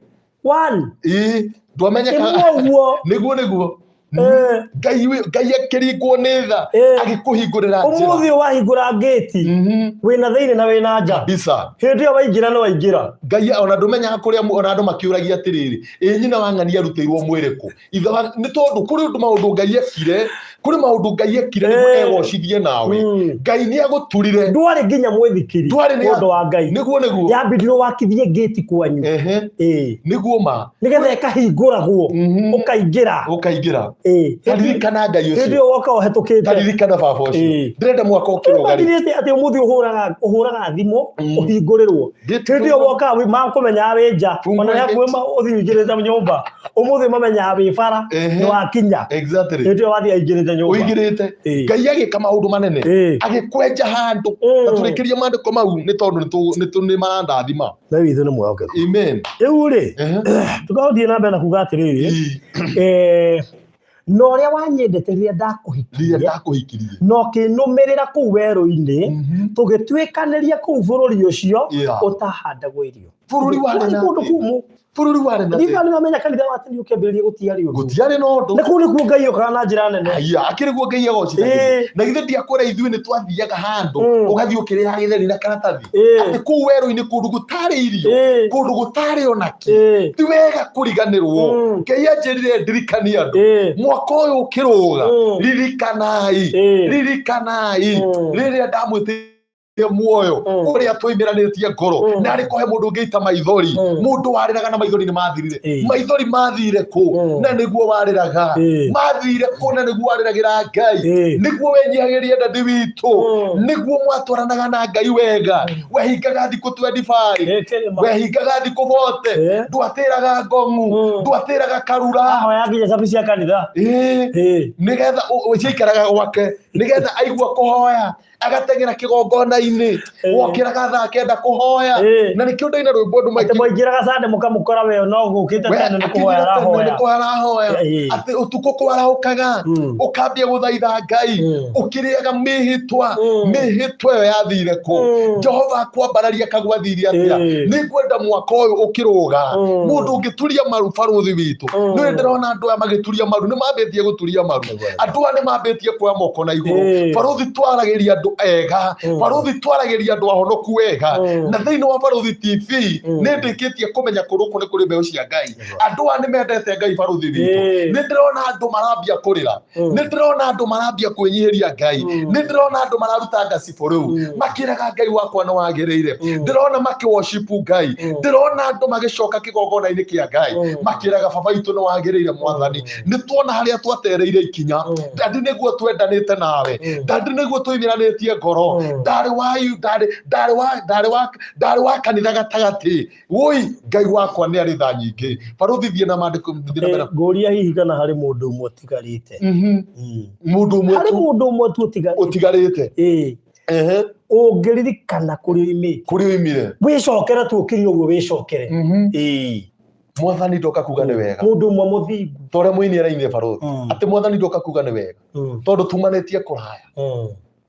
One. Ĩ, ndwamenyekaga. Ĩmwe ũguo. Nĩguo Ngai Ngai akĩringwo nĩ tha agĩkũhingũrĩra njĩra. Ũmũthĩ wahingũra ngĩti wĩna thĩinĩ na wĩna nja. Kabisa. Hĩndĩ ĩyo waingĩra nĩ waingĩra. Ngai ona ndũmenyaga kũrĩa ona andũ makĩũragia atĩrĩrĩ, ĩ nyina wa ng'ania arutĩirwo mwĩrĩ kũ, ithe wa nĩ tondũ kũrĩ ũndũ maũndũ Ngai ekire, kũrĩ maũndũ Ngai ekire nĩguo egocithie nawe. Ngai nĩ agũturire. Ndwarĩ nginya mwĩthikiri Ndwarĩ nĩ- ũndũ wa Ngai. Nĩguo. Yambindirwo wakithie ngĩti kwanyu. Nĩguo ma. Nĩgetha ĩkahingũragwo ũkaingĩra. Ũkaingĩra. Taririkana Ngai Hĩndĩ ũcio. ĩyo woka ũhetũkĩte. Taririkana baba ũcio. Ndĩrenda mwaka ũkĩrũga rĩ. Imagine atĩ ũmũthĩ ũhũraga thimũ ũhingũrĩrwo. Gate Hĩndĩ ĩyo woka makũmenyaga wĩ nja. Fungua Ona gate. hakuhĩ ũthiĩ ũingĩrĩte nyũmba, ũmũthĩ mamenyaga wĩ bara. Nĩ wakinya. Hĩndĩ ĩyo wathiĩ aingĩrĩte nyũmba. Ũingĩrĩte. Ngai agĩka maũndũ manene. Agĩkwenja handũ. Na tũrĩkĩrie maandĩko mau nĩ tondũ nĩ marandathima. Ngai witũ nĩ mwĩhokeku. Amen. Rĩu rĩ, tũgathiĩ na mbere na kuga atĩrĩrĩ, na ũrĩa wanyendete rĩrĩa Rĩrĩa ndakũhikirie ndakũhikirie na ũkĩnũmĩrĩra kũu werũ-inĩ, tũgĩtuĩkanĩria kũu bũrũri ũcio ũtahandagwo irio. Bũrũri warĩ na kũndũ thĩna. kũmũ. Bũrũri warĩ na Ndirikana thĩna. nĩ wamenya kanitha wa tene ũkĩambĩrĩria gũtiarĩ ũndũ. Gũtiarĩ na ũndũ. Na kũu nĩkuo Ngai okaga na njĩra nene. Aya, akĩrĩ guo Ngai agocithagia. Na githĩ ndiakwĩra ithuĩ nĩ twathiaga handũ ũgathiĩ ũkĩrĩaga gĩtheri na karatathi, atĩ kũu werũ-inĩ kũndũ gũtarĩ irio, kũndũ gũtarĩ onakĩ. Ti wega kũriganĩrwo. Ngai anjĩrire ndirikanie andũ mwaka ũyũ ũkĩrũga, ririkanai, ririkanai rĩrĩa ndamwĩtĩire muoyo, ũrĩa twaimĩranĩtie ngoro. Na arĩ kũhe mũndũ ũngĩita maithori, mũndũ warĩraga na maithori nĩ mathirire. Maithori mathire kũ? Na nĩguo warĩraga. Mathire kũ? Na nĩguo warĩragĩra Ngai, nĩguo wenyihagĩria ndadi witũ, nĩguo mwatwaranaga na Ngai wega, wehingaga thikũ 25, Kĩrĩma. wehingaga thikũ bote, ndwatĩraga ngong'u, ndwatĩraga karura. Ahoya nginya cabi cia kanitha. Nĩgetha ciaikaraga gwake, nĩgetha aigua kũhoya agateng'era kĩgongona-inĩ. Wokĩraga thaa 9 kũhoya. Na nĩkĩo ndaina rwĩmbo andũ Atĩ maingĩ mũingĩraga sande mũkamũkora we no gũkĩte We, tene nĩ kũhoya akĩnyita tene arahoya. nĩ kũhoya arahoya. Atĩ ũtukũ kwarahũkaga ũkambia gũthaitha Ngai, ũkĩrĩaga mĩhĩtwa. Mĩhĩtwa ĩyo yathire kũ? Jehova akwambararia kagwathire atĩa? Nĩ ngwenda mwaka ũyũ ũkĩrũga mũndũ ũngĩturia maru barũthi witũ. Nĩ ndĩrona andũ aya magĩturia maru, nĩ mambĩtie gũturia maru. Andũ aya nĩ mambĩtie kuoya moko na igũrũ. Barũthi, twaragĩria andũ ega. Barũthi, twaragĩria andũ ahonoku wega. Na thĩinĩ wa Barũthi TV nĩ ndĩkĩtie kũmenya kũndũ kũ nĩ kũrĩ mbeũ cia Ngai. Andũ aya nĩ mendete Ngai, barũthi witũ. Nĩ ndĩrona andũ marambia kũrĩra. Nĩ ndĩrona andũ marambia kwĩnyihĩria Ngai. Nĩ ndĩrona andũ mararuta ngacibũ rĩu makĩraga Ngai wakwa nĩ wagĩrĩire. Ndĩrona makĩ worship Ngai. Ndĩrona andũ magĩcoka kĩgongona-inĩ kĩa Ngai makĩraga baba witũ nĩ wagĩrĩire. Mwathani, nĩ tuona harĩa twatereire ikinya. Ndadi, nĩguo twendanĩte nawe. Ndadi, nĩguo tũimĩranĩtie ngoro. Ndarĩ wa ndarĩ ndarĩ wa ndarĩ wa ndarĩ wa kanitha gatagatĩ. Woi, Ngai wakwa nĩ arĩ tha nyingĩ. Barũthi, thiĩ na maandĩko, thiĩ na mbere. Ngũria hihi kana harĩ mũndũ ũmwe ũtigarĩte. Mũndũ ũmwe Harĩ tu mũndũ ũmwe tu ũtigarĩte. Ũtigarĩte. Ĩĩ. Ehe. Ũngĩririkana kũrĩa oimĩte. Kũrĩa oimire. Wĩcokere tu ũkirie ũguo wĩcokere. Ĩĩ. Mwathani ndoka kuga nĩ wega. Mũndũ ũmwe mũthingu. Ta ũrĩa mũini arainire barũthi. Atĩ mwathani ndoka kuga nĩ wega. Tondũ tumanĩtie kũraya.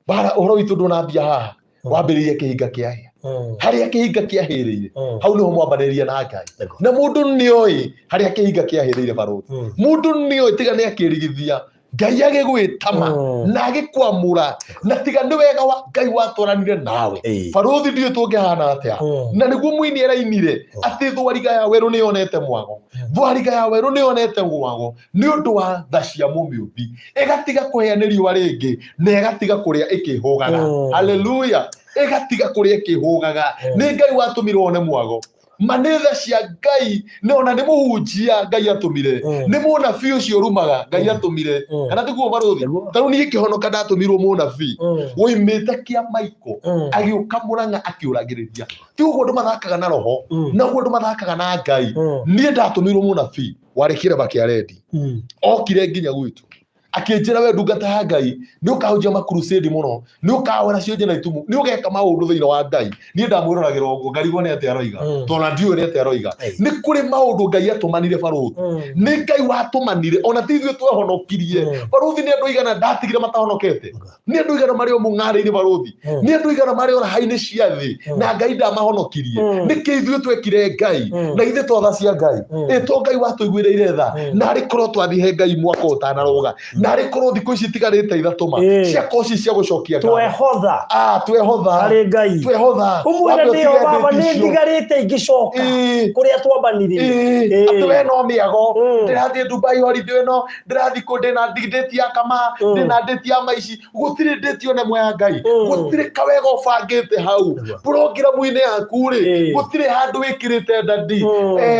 Bara ũhoro witũ ndũnambia haha. Wambĩrĩirie kĩhinga kĩahĩa. Harĩa kĩhinga kĩahĩrĩire. Hau nĩho mwambanĩrĩria na Ngai. Na mũndũ nĩoĩ harĩa kĩhinga kĩahĩrĩire barũthi. Mũndũ nĩoĩ tiga nĩ akĩrigithia Ngai agĩgwĩtama na agĩkwamũra na tiga nĩ wega wa Ngai watwaranire nawe. Barũthi ndiũĩ tũngĩhana atĩa. Na nĩguo mũini arainire atĩ thwariga ya werũ nĩyonete mwago. Thwariga ya werũ nĩyonete mwago nĩ ũndũ wa tha cia mũmĩũmbi. Ĩgatiga kũhĩa nĩ riũa rĩngĩ na ĩgatiga kũrĩa ĩkĩhũgaga. Haleluya. Ĩgatiga kũrĩa ĩkĩhũgaga. Nĩ Ngai watũmire wone mwago. Ma nĩ tha cia Ngai nĩ ona nĩ mũhunjia Ngai atũmire. Nĩ mũnabii ũcio ũrumaga Ngai atũmire. Kana tiguo barũthi? Nĩguo. Ta rĩu niĩ ngĩhonoka ndatũmirwo mũnabii woimĩte Kĩamaiko agĩũka Mũrang'a akĩũragĩrĩria. Ti ũguo andũ mathakaga na roho, na ũguo andũ mathakaga na Ngai. Niĩ ndatũmirwo mũnabii warĩ kĩrĩma kĩa Rendi. Okire nginya gwitũ akĩnjĩra we ndungata ya Ngai nĩ ũkahunjia makurusĩndi mũno, nĩ ũkawara cionje na itumu, nĩ ũgeka maũndũ thĩinĩ wa Ngai. Niĩ ndamwĩroragĩra ũguo ngarigwo nĩ atĩa aroiga, tondũ ona ndiũĩ nĩ atĩa aroiga. Nĩ kũrĩ maũndũ Ngai atũmanire barũthi. Nĩ Ngai watũmanire, ona ti ithuĩ twehonokirie. Barũthi nĩ andũ aigana ndatigire matahonokete. Nĩ andũ aigana marĩ o mũng'arĩ-inĩ barũthi. Nĩ andũ aigana marĩ o raha-inĩ cia thĩ na Ngai ndamahonokirie. Nĩkĩ ithuĩ twekire Ngai? Na ithuĩ to tha cia Ngai. Ĩ to Ngai watũiguĩrĩire tha. Narĩ korwo twathiĩ he Ngai mwaka ũyũ ũtanaroga. Narĩ korwo thikũ ici itigarĩte ithatũ ma. Cia koci cia gũcokia ngatho. Twehotha. Ah, twehotha. Harĩ Ngai. Twehotha. Ũmwĩre Wambe ndĩho ũtige baba ndĩti nĩ icio. ndigarĩte ingĩcoka. Kũrĩa twambanire. Atĩ we no mĩago. Ndĩrathiĩ Dubai holiday ĩno. Ndĩrathiĩ kũ ndĩna ndĩti ya kama. Ndĩna ndĩti ya maici. Gũtirĩ ndĩti ona ĩmwe ya Ngai. Gũtirĩ kawega ũbangĩte hau. Programu-inĩ yaku rĩ, gũtirĩ handũ wĩkĩrĩte ndadi.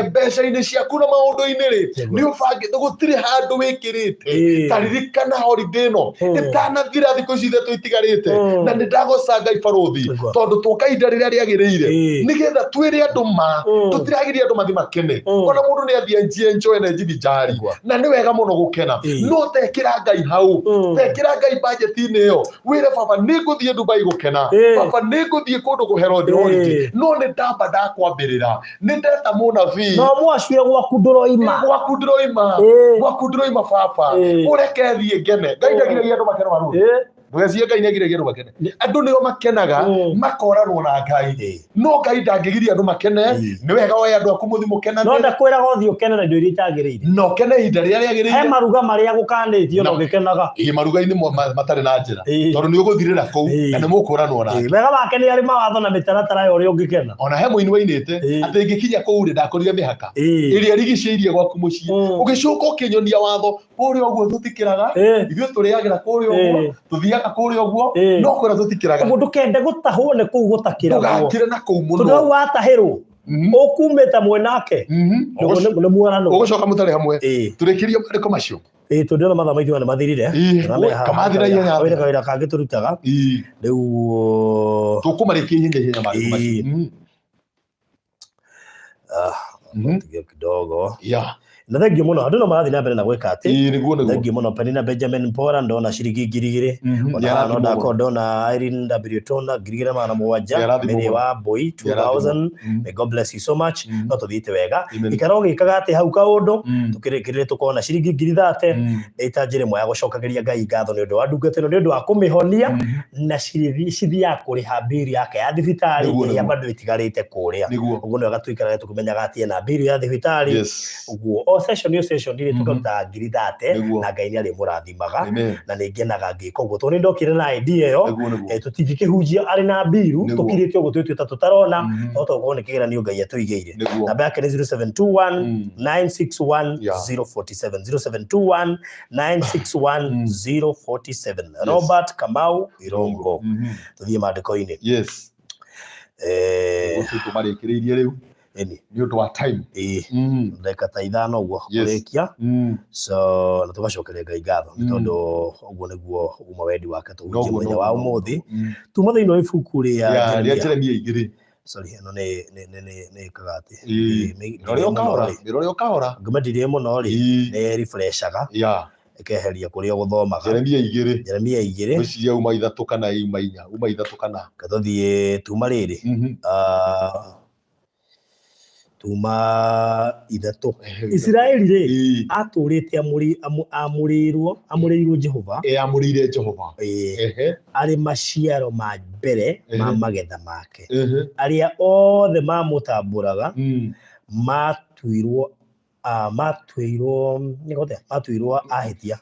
Mbeca-inĩ ciaku na maũndũ-inĩ rĩ, nĩ ũbangĩte gũtirĩ handũ wĩkĩrĩte. Ta ririkana holiday ĩno ĩtanathira thikũ ici ithatũ itigarĩte. Na nĩ ndagoca Ngai barũthi tondũ twoka ihinda rĩrĩa rĩagĩrĩire nĩgetha twĩre andũ ma. Tũtiragiria andũ mathiĩ makene. Ona mũndũ nĩ athiĩ enjie enjoy na enjivinjari. Na nĩ wega mũno gũkena. No tekĩra Ngai hau. Tekĩra Ngai budget-inĩ ĩyo. Wĩre baba nĩ ngũthiĩ Dubai gũkena. Baba nĩ ngũthiĩ kũndũ kũhera holiday. No nĩ ndamba ndakwambĩrĩra. Nĩ ndeta mũnabii. No mwacue gwaku ndũroima. Gwaku ndũroima. Gwaku ndũroima baba. Ũreke thiĩ ngene. Ngai ndagiragia andũ makene barũthi. Ndũgecirie Ngai nĩagiragia andũ makene. Andũ nĩo makenaga makoranwo na Ngai. No Ngai ndangĩgiria andũ makene. Nĩ wega woe andũ aku mũthiĩ mũkenane. No ndakwĩraga ũthiĩ ũkene na indo iria itagĩrĩire. Na ũkene ihinda rĩrĩa rĩagĩrĩire. He maruga marĩa gũkanĩtio na ũgĩkenaga. Ĩĩ, maruga-inĩ matarĩ na njĩra. Tondũ nĩ ũgũthirĩra kũu na nĩ mũkũranwo nake. Wega wake nĩ arĩ mawatho na mĩtaratara ya ũrĩa ũngĩkena. Ona he mũini wainĩte atĩ ngĩkinya kũu rĩ ndakorire mĩhaka ĩrĩa ĩrigicĩirie gwaku mũciĩ. Ũgĩcoka ũkĩnyonia watho kũrĩa ũguo tũtikĩraga, ithuĩ tũrĩagĩra kũrĩa ũguo, tũthiaga kũrĩa ũguo, no kũrĩa tũtikĩraga. Ũguo ndũkende gũtahwo nĩ kũu gũtakĩragwo. Ndũgakĩre na kũu mũno. Tondũ hau watahĩrwo, ũkumĩte mwenake. Nĩ muoranwo. Ũgũcoka mũtarĩ hamwe. Tũrĩkĩrie maandĩko macio. Ĩĩ, tondũ ndĩrona mathaa maitũ nĩ mathirire. Kamathira ihenya. Wĩra kawĩra kangĩ tũrutaga. Rĩu tũkũmarĩkia ihenya ihenya maandĩko macio. Tige kidogo. Na thengiũ mũno andũ no marathiĩ na mbere na gwĩka atĩ. Ĩĩ, nĩguo, nĩguo. Thengiũ mũno Penina Benjamin Mpora ndona ciringi ngiri igĩrĩ. Mhm, Ona nĩ haha no arathimwo ndakorwo mũno. ndona Irene W Tona ngiri igĩrĩ na magana mũgwanja. Nĩ arathimwo Mary mũno. wa Mbui Nĩ arathimwo. 2000. Mhm. May God bless you so much. Mhm. No tũthiĩte wega. Amen. Ikara ũgĩkaga atĩ hau kaũndũ. Mhm. Tũkĩrĩkĩrĩria tũkona ciringi ngiri thate. Mhm. Ĩ ta njĩra ĩmwe ya gũcokagĩria Ngai ngatho nĩ ũndũ wa ndungata ĩno nĩ ũndũ wa kũmĩhonia Mhm. na cithiaga kũrĩha mbiri yake ya thibitarĩ Nĩguo, ĩrĩa nĩguo. bado ĩtigarĩte kũrĩa. Nĩguo. Ũguo nĩ wega tũikarage tũkĩmenyaga atĩ ena mbiri ya thibitarĩ. Yes. Ũguo o session o session rĩ Mhm. tũkarutaga ngiri thate Nĩguo. na Ngai nĩ arĩmũrathimaga Amen. na nĩ ngenaga ngĩka ũguo tondũ nĩ ndokire na idea ĩyo. Nĩguo, nĩguo. Tũtingĩkĩhunjia arĩ na mbiru Nĩguo. tũkirĩte ũguo twĩtuĩte ta tũtarona Mhm. no tokorwo nĩ kĩgeranio Ngai atũigĩire. Nĩguo. Namba yake nĩ 0721 961 Yeah. 047 0721 961 047 Robert Kamau Irongo. Tũthiĩ maandĩko-inĩ. Yes. Ũguo tũmarĩkĩrĩirie rĩu Ĩni. nĩ ũndũ wa time. Ĩĩ. Ndagĩka ta ithano ũguo Yes. kũrĩkia. So na tũgacokeria Ngai ngatho nĩ tondũ ũguo nĩguo uma wendi wake tũhunjie Noguo, mũthenya wa noguo, ũmũthĩ. Tuma thĩinĩ wa ibuku rĩa Rĩa Jeremia. Jeremia igĩrĩ. Sorry, ĩno nĩ nĩ nĩ nĩ nĩ ĩkaga atĩ. Ĩĩ. Nĩ- Mĩrore o kahora, rĩ. mĩrore o kahora. Ngĩma ndirĩe mũno rĩ, Ĩĩ. nĩ refreshaga. Yeah. Ĩkeheria kũrĩa ũgũthomaga. Jeremia 2. Jeremia 2. Ngwĩciria uma 3 kana uma 4, uma 3 kana. Reke tũthiĩ tuma rĩrĩ. Tuma 3. Isiraeli rĩ, atũrĩte amũrĩirwo, amũrĩirwo Jehova. Amũrĩire Jehova. Arĩ maciaro ma mbere ma magetha make. Arĩa othe mamũtambũraga matuirwo matuirwo matuirwo ahĩtia.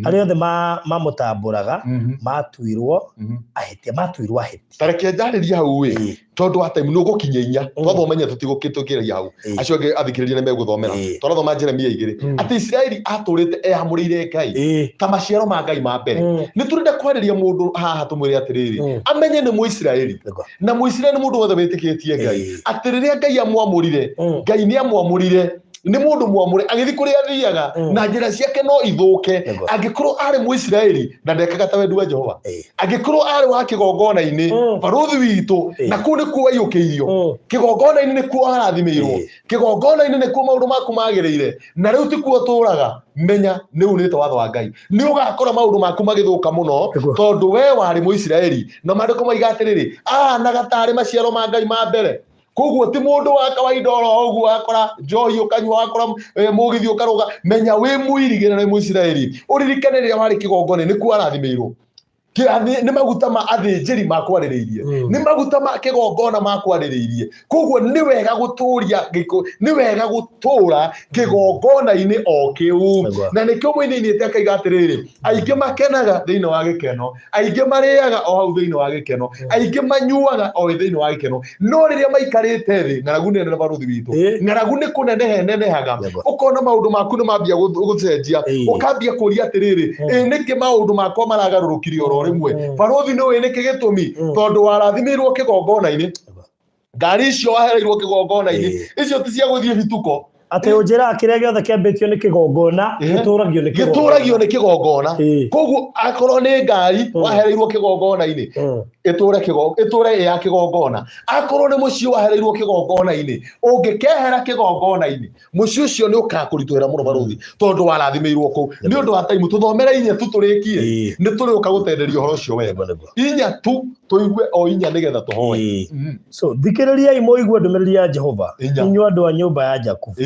Arĩa othe mamũtambũraga matuirwo ahĩtia, matuirwo ahĩtia. Ta reke njarĩrie hau ĩ, tondũ wa time nĩ ũgũkinya 4, twathoma 4 tũtigũkĩtũkĩria hau. Acio angĩ athikĩrĩria nĩ megũthomera. Tũrathoma Jeremia 2. Atĩ Isiraeli atũrĩte eyamũrĩire Ngai ta maciaro ma Ngai ma mbere. Nĩ tũrenda kwarĩria mũndũ haha tũmwĩre atĩrĩrĩ, amenye nĩ Mũisiraeli. Na Mũisiraeli nĩ mũndũ wothe wĩtĩkĩtie Ngai. Atĩ rĩrĩa Ngai amwamũrire, Ngai nĩ amwamũrire, nĩ mũndũ mwamũre, agĩthiĩ kũrĩa athiaga, na njĩra ciake no ithũke. Angĩkorwo arĩ Mũisiraeli na ndekaga ta wendi wa Jehova, angĩkorwo arĩ wa kĩgongona-inĩ, barũthi witũ, na kũu nĩkuo waiyũkĩirio, kĩgongona-inĩ nĩkuo warathimĩirwo, kĩgongona-inĩ nĩkuo maũndũ maku magĩrĩire, na rĩu tikuo ũtũraga, menya nĩ unĩte watho wa Ngai. Nĩ ũgakora maũndũ maku magĩthũka mũno, tondũ we warĩ Mũisiraeli, na maandĩko maiga atĩrĩrĩ, ahanaga tarĩ maciaro ma Ngai ma mbere. Koguo ti mũndũ wa kawaida oro ũguo, wakora njohi ũkanyua, wakora mũgithi ũkarũga. Menya wĩ mũirigĩre na wĩ Mũisiraeli, ũririkane rĩrĩa warĩ kĩgongona nĩkuo warathimĩirwo. Nĩ maguta ma athĩnjĩri makwarĩrĩirie, nĩ maguta ma kĩgongona makwarĩrĩirie. Koguo nĩ wega gũtũria gĩko, nĩ wega gũtũra kĩgongona-inĩ o kĩu. Na nĩkĩo mũini-inĩ akaiga atĩrĩrĩ, aingĩ makenaga thĩinĩ wa gĩkeno, aingĩ marĩaga o hau thĩinĩ wa gĩkeno, aingĩ manyuaga o thĩinĩ wa gĩkeno, no rĩrĩa maikarĩte thĩ, ng'aragu nĩ nene barũthi witũ, ng'aragu nĩ kũneneha ĩnenehaga, ũkona maũndũ maku nĩ mambia gũcenjia, ũkambia kũria atĩrĩrĩ, ĩ nĩkĩ maũndũ makwa maragarũrũkire oro rĩmwe? Barũthi nĩ ũĩ nĩkĩ gĩtũmi? Tondũ warathimĩirwo kĩgongona-inĩ, ngari icio wahereirwo kĩgongona-inĩ, icio ti cia gũthiĩ bituko. Atĩ ũnjĩraga kĩrĩa gĩothe kĩambĩtio nĩ kĩgongona, gĩtũragio nĩ kĩgongona. Gĩtũragio nĩ kĩgongona. Koguo akorwo nĩ ngari wahereirwo kĩgongona-inĩ, ĩtũre ĩ ya kĩgongona. Akorwo nĩ mũciĩ wahereirwo kĩgongona-inĩ, ũngĩkehera kĩgongona-inĩ, mũciĩ ũcio nĩ ũkakũritũhĩra mũno barũthi, tondũ warathimĩirwo kũu. Nĩ ũndũ wa time, tũthomere 4 tu tũrĩkie, nĩ tũrĩũka gũtenderia ũhoro ũcio wega. 4 tu tũigue o 4 nĩgetha tũhoe. So thikĩrĩriai mũigue ndũmĩrĩri ya Jehova, inyuĩ andũ a nyũmba ya Jakubu,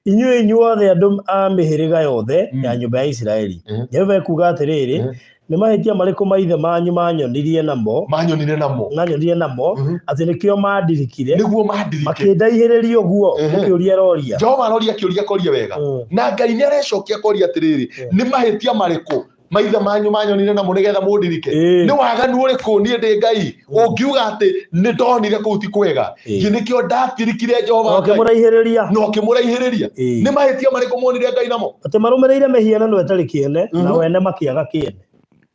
inyuĩ inyuothe andũ a mĩhĩrĩga yothe ya nyũmba ya Isiraeli. Jehova ekuuga atĩrĩrĩ, nĩ mahĩtia marĩkũ maithe manyu manyonirie namo? Manyonire namo. Manyonirie namo, atĩ nĩkĩo mandirikire. Nĩguo mandirike. Makĩndaihĩrĩria ũguo, ũkĩũria aroria. Jehova aroria kĩũria koria wega. Na Ngai nĩ arecokia koria atĩrĩrĩ, nĩ mahĩtia marĩkũ maithe manyu manyonire namo nĩgetha mũndirike? Nĩ waganu ũrĩkũ niĩ ndĩ Ngai ũngiuga atĩ nĩ ndonire kũu ti kwega, gĩ nĩkĩo ndatirikire Jehova Na Ngai. ũkĩmũraihĩrĩria. Na ũkĩmũraihĩrĩria. Nĩ mahĩtia marĩkũ monire Ngai namo? Atĩ marũmĩrĩire mĩhianano ĩtarĩ kĩene, na wene makĩaga kĩene.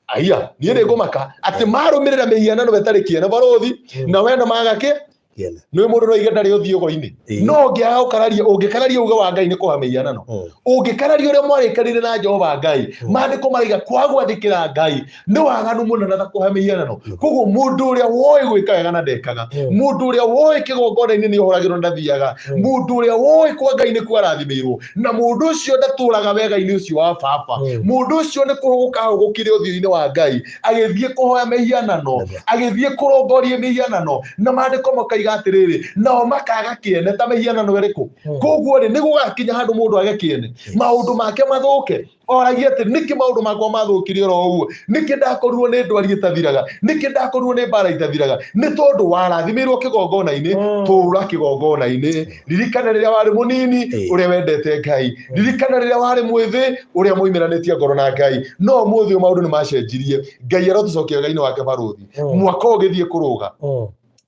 Aiya, niĩ nĩ ngũmaka atĩ marũmĩrĩra mĩhianano ĩtarĩ kĩene barũthi, na wene maga kĩ? Kĩene. Nĩ mũndũ no aige ndarĩ ũthiũgo-inĩ. No ũngĩaga gũkararia, ũngĩkararia uge wa Ngai nĩ kũha mĩhianano. Ũngĩkararia ũrĩa mwarĩkanire na Jehova Ngai, maandĩko maraiga kwaga gwathĩkĩra Ngai nĩ waganu mũnene ta kũha mĩhianano. Koguo mũndũ ũrĩa woĩ gwĩka wega na ndekaga, mũndũ ũrĩa woĩ kĩgongona-inĩ nĩ ohoragĩrwo na ndathiaga, mũndũ ũrĩa woĩ kwa Ngai nĩkuo arathimĩirwo, na mũndũ ũcio ndatũraga wega-inĩ ũcio wa baba, mũndũ ũcio nĩ kũhũgũka ahũgũkire ũthiũ-inĩ wa Ngai, agĩthiĩ kũhoya mĩhianano, agĩthiĩ kũrongoria mĩhianano, na maandĩko makaiga atĩrĩrĩ, nao makaga kĩene ta mĩhianano ĩrĩkũ. Koguo rĩ, nĩ gũgakinya handũ mũndũ age kĩene, maũndũ make mathũke, oragie atĩ nĩkĩ maũndũ makwa mathũkire oro ũguo, nĩkĩ ndakorirwo nĩ ndwari ĩtathiraga, nĩkĩ ndakorirwo nĩ mbara itathiraga. Nĩ tondũ warathimĩirwo kĩgongona-inĩ, tũra kĩgongona-inĩ. Ririkana rĩrĩa warĩ mũnini ũrĩa wendete Ngai, ririkana rĩrĩa warĩ mwĩthĩ ũrĩa moimĩranĩtie ngoro na Ngai. No ũmũthĩ ũyũ maũndũ nĩ macenjirie. Ngai arotũcokia wega-inĩ wake barũthi. Mwaka ũyũ ũgĩthiĩ kũrũga,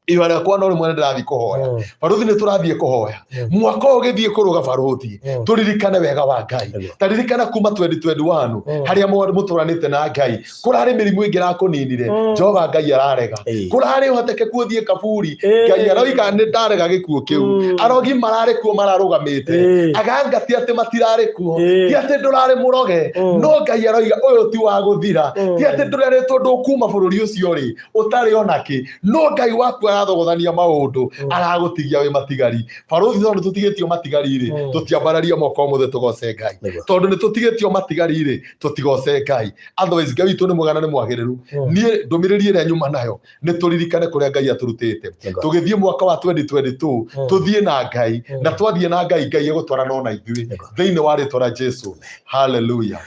ihoya rĩakwa no rĩmwe ndĩrathiĩ kũhoya. Barũthi nĩ tũrathiĩ kũhoya. Mwaka ũyũ ũgĩthiĩ kũrũga barũthi, tũririkane wega wa Ngai. Ta ririkana kuma 2021 harĩa mũtũranĩte na Ngai, kũrarĩ mĩrimũ ĩngĩ ĩrakũninire, Jehova Ngai ararega. Kũrarĩ ũhotekeku ũthiĩ kaburi, Ngai aroiga nĩ ndarega gĩkuũ kĩu. Arogi mararĩ kuo mararũgamĩte, aganga ti atĩ matirarĩ kuo, ti atĩ ndũrarĩ mũroge, no Ngai aroiga ũyũ ti wa gũthira, ti atĩ ndũrarĩtwo ndũkuma bũrũri ũcio rĩ ũtarĩ ona kĩ, no Ngai waku arathogothania maũndũ, aragũtigia wĩ matigari. Barũthi, tondũ tũtigĩtio matigari rĩ, tũtiambararia moko ũmũthĩ tũgoce Ngai? Tondũ nĩ tũtigĩtio matigari rĩ, tũtigoce Ngai? Otherwise Ngai witũ nĩ mwega na nĩ mwagĩrĩru. Niĩ ndũmĩrĩri ĩrĩa nyuma nayo nĩ tũririkane kũrĩa Ngai atũrutĩte. Tũgĩthiĩ mwaka wa 2022, tũthiĩ na Ngai, na twathiĩ na Ngai, Ngai egũtwarana ona ithuĩ thĩinĩ wa rĩtwa rĩa Jesu. Hallelujah.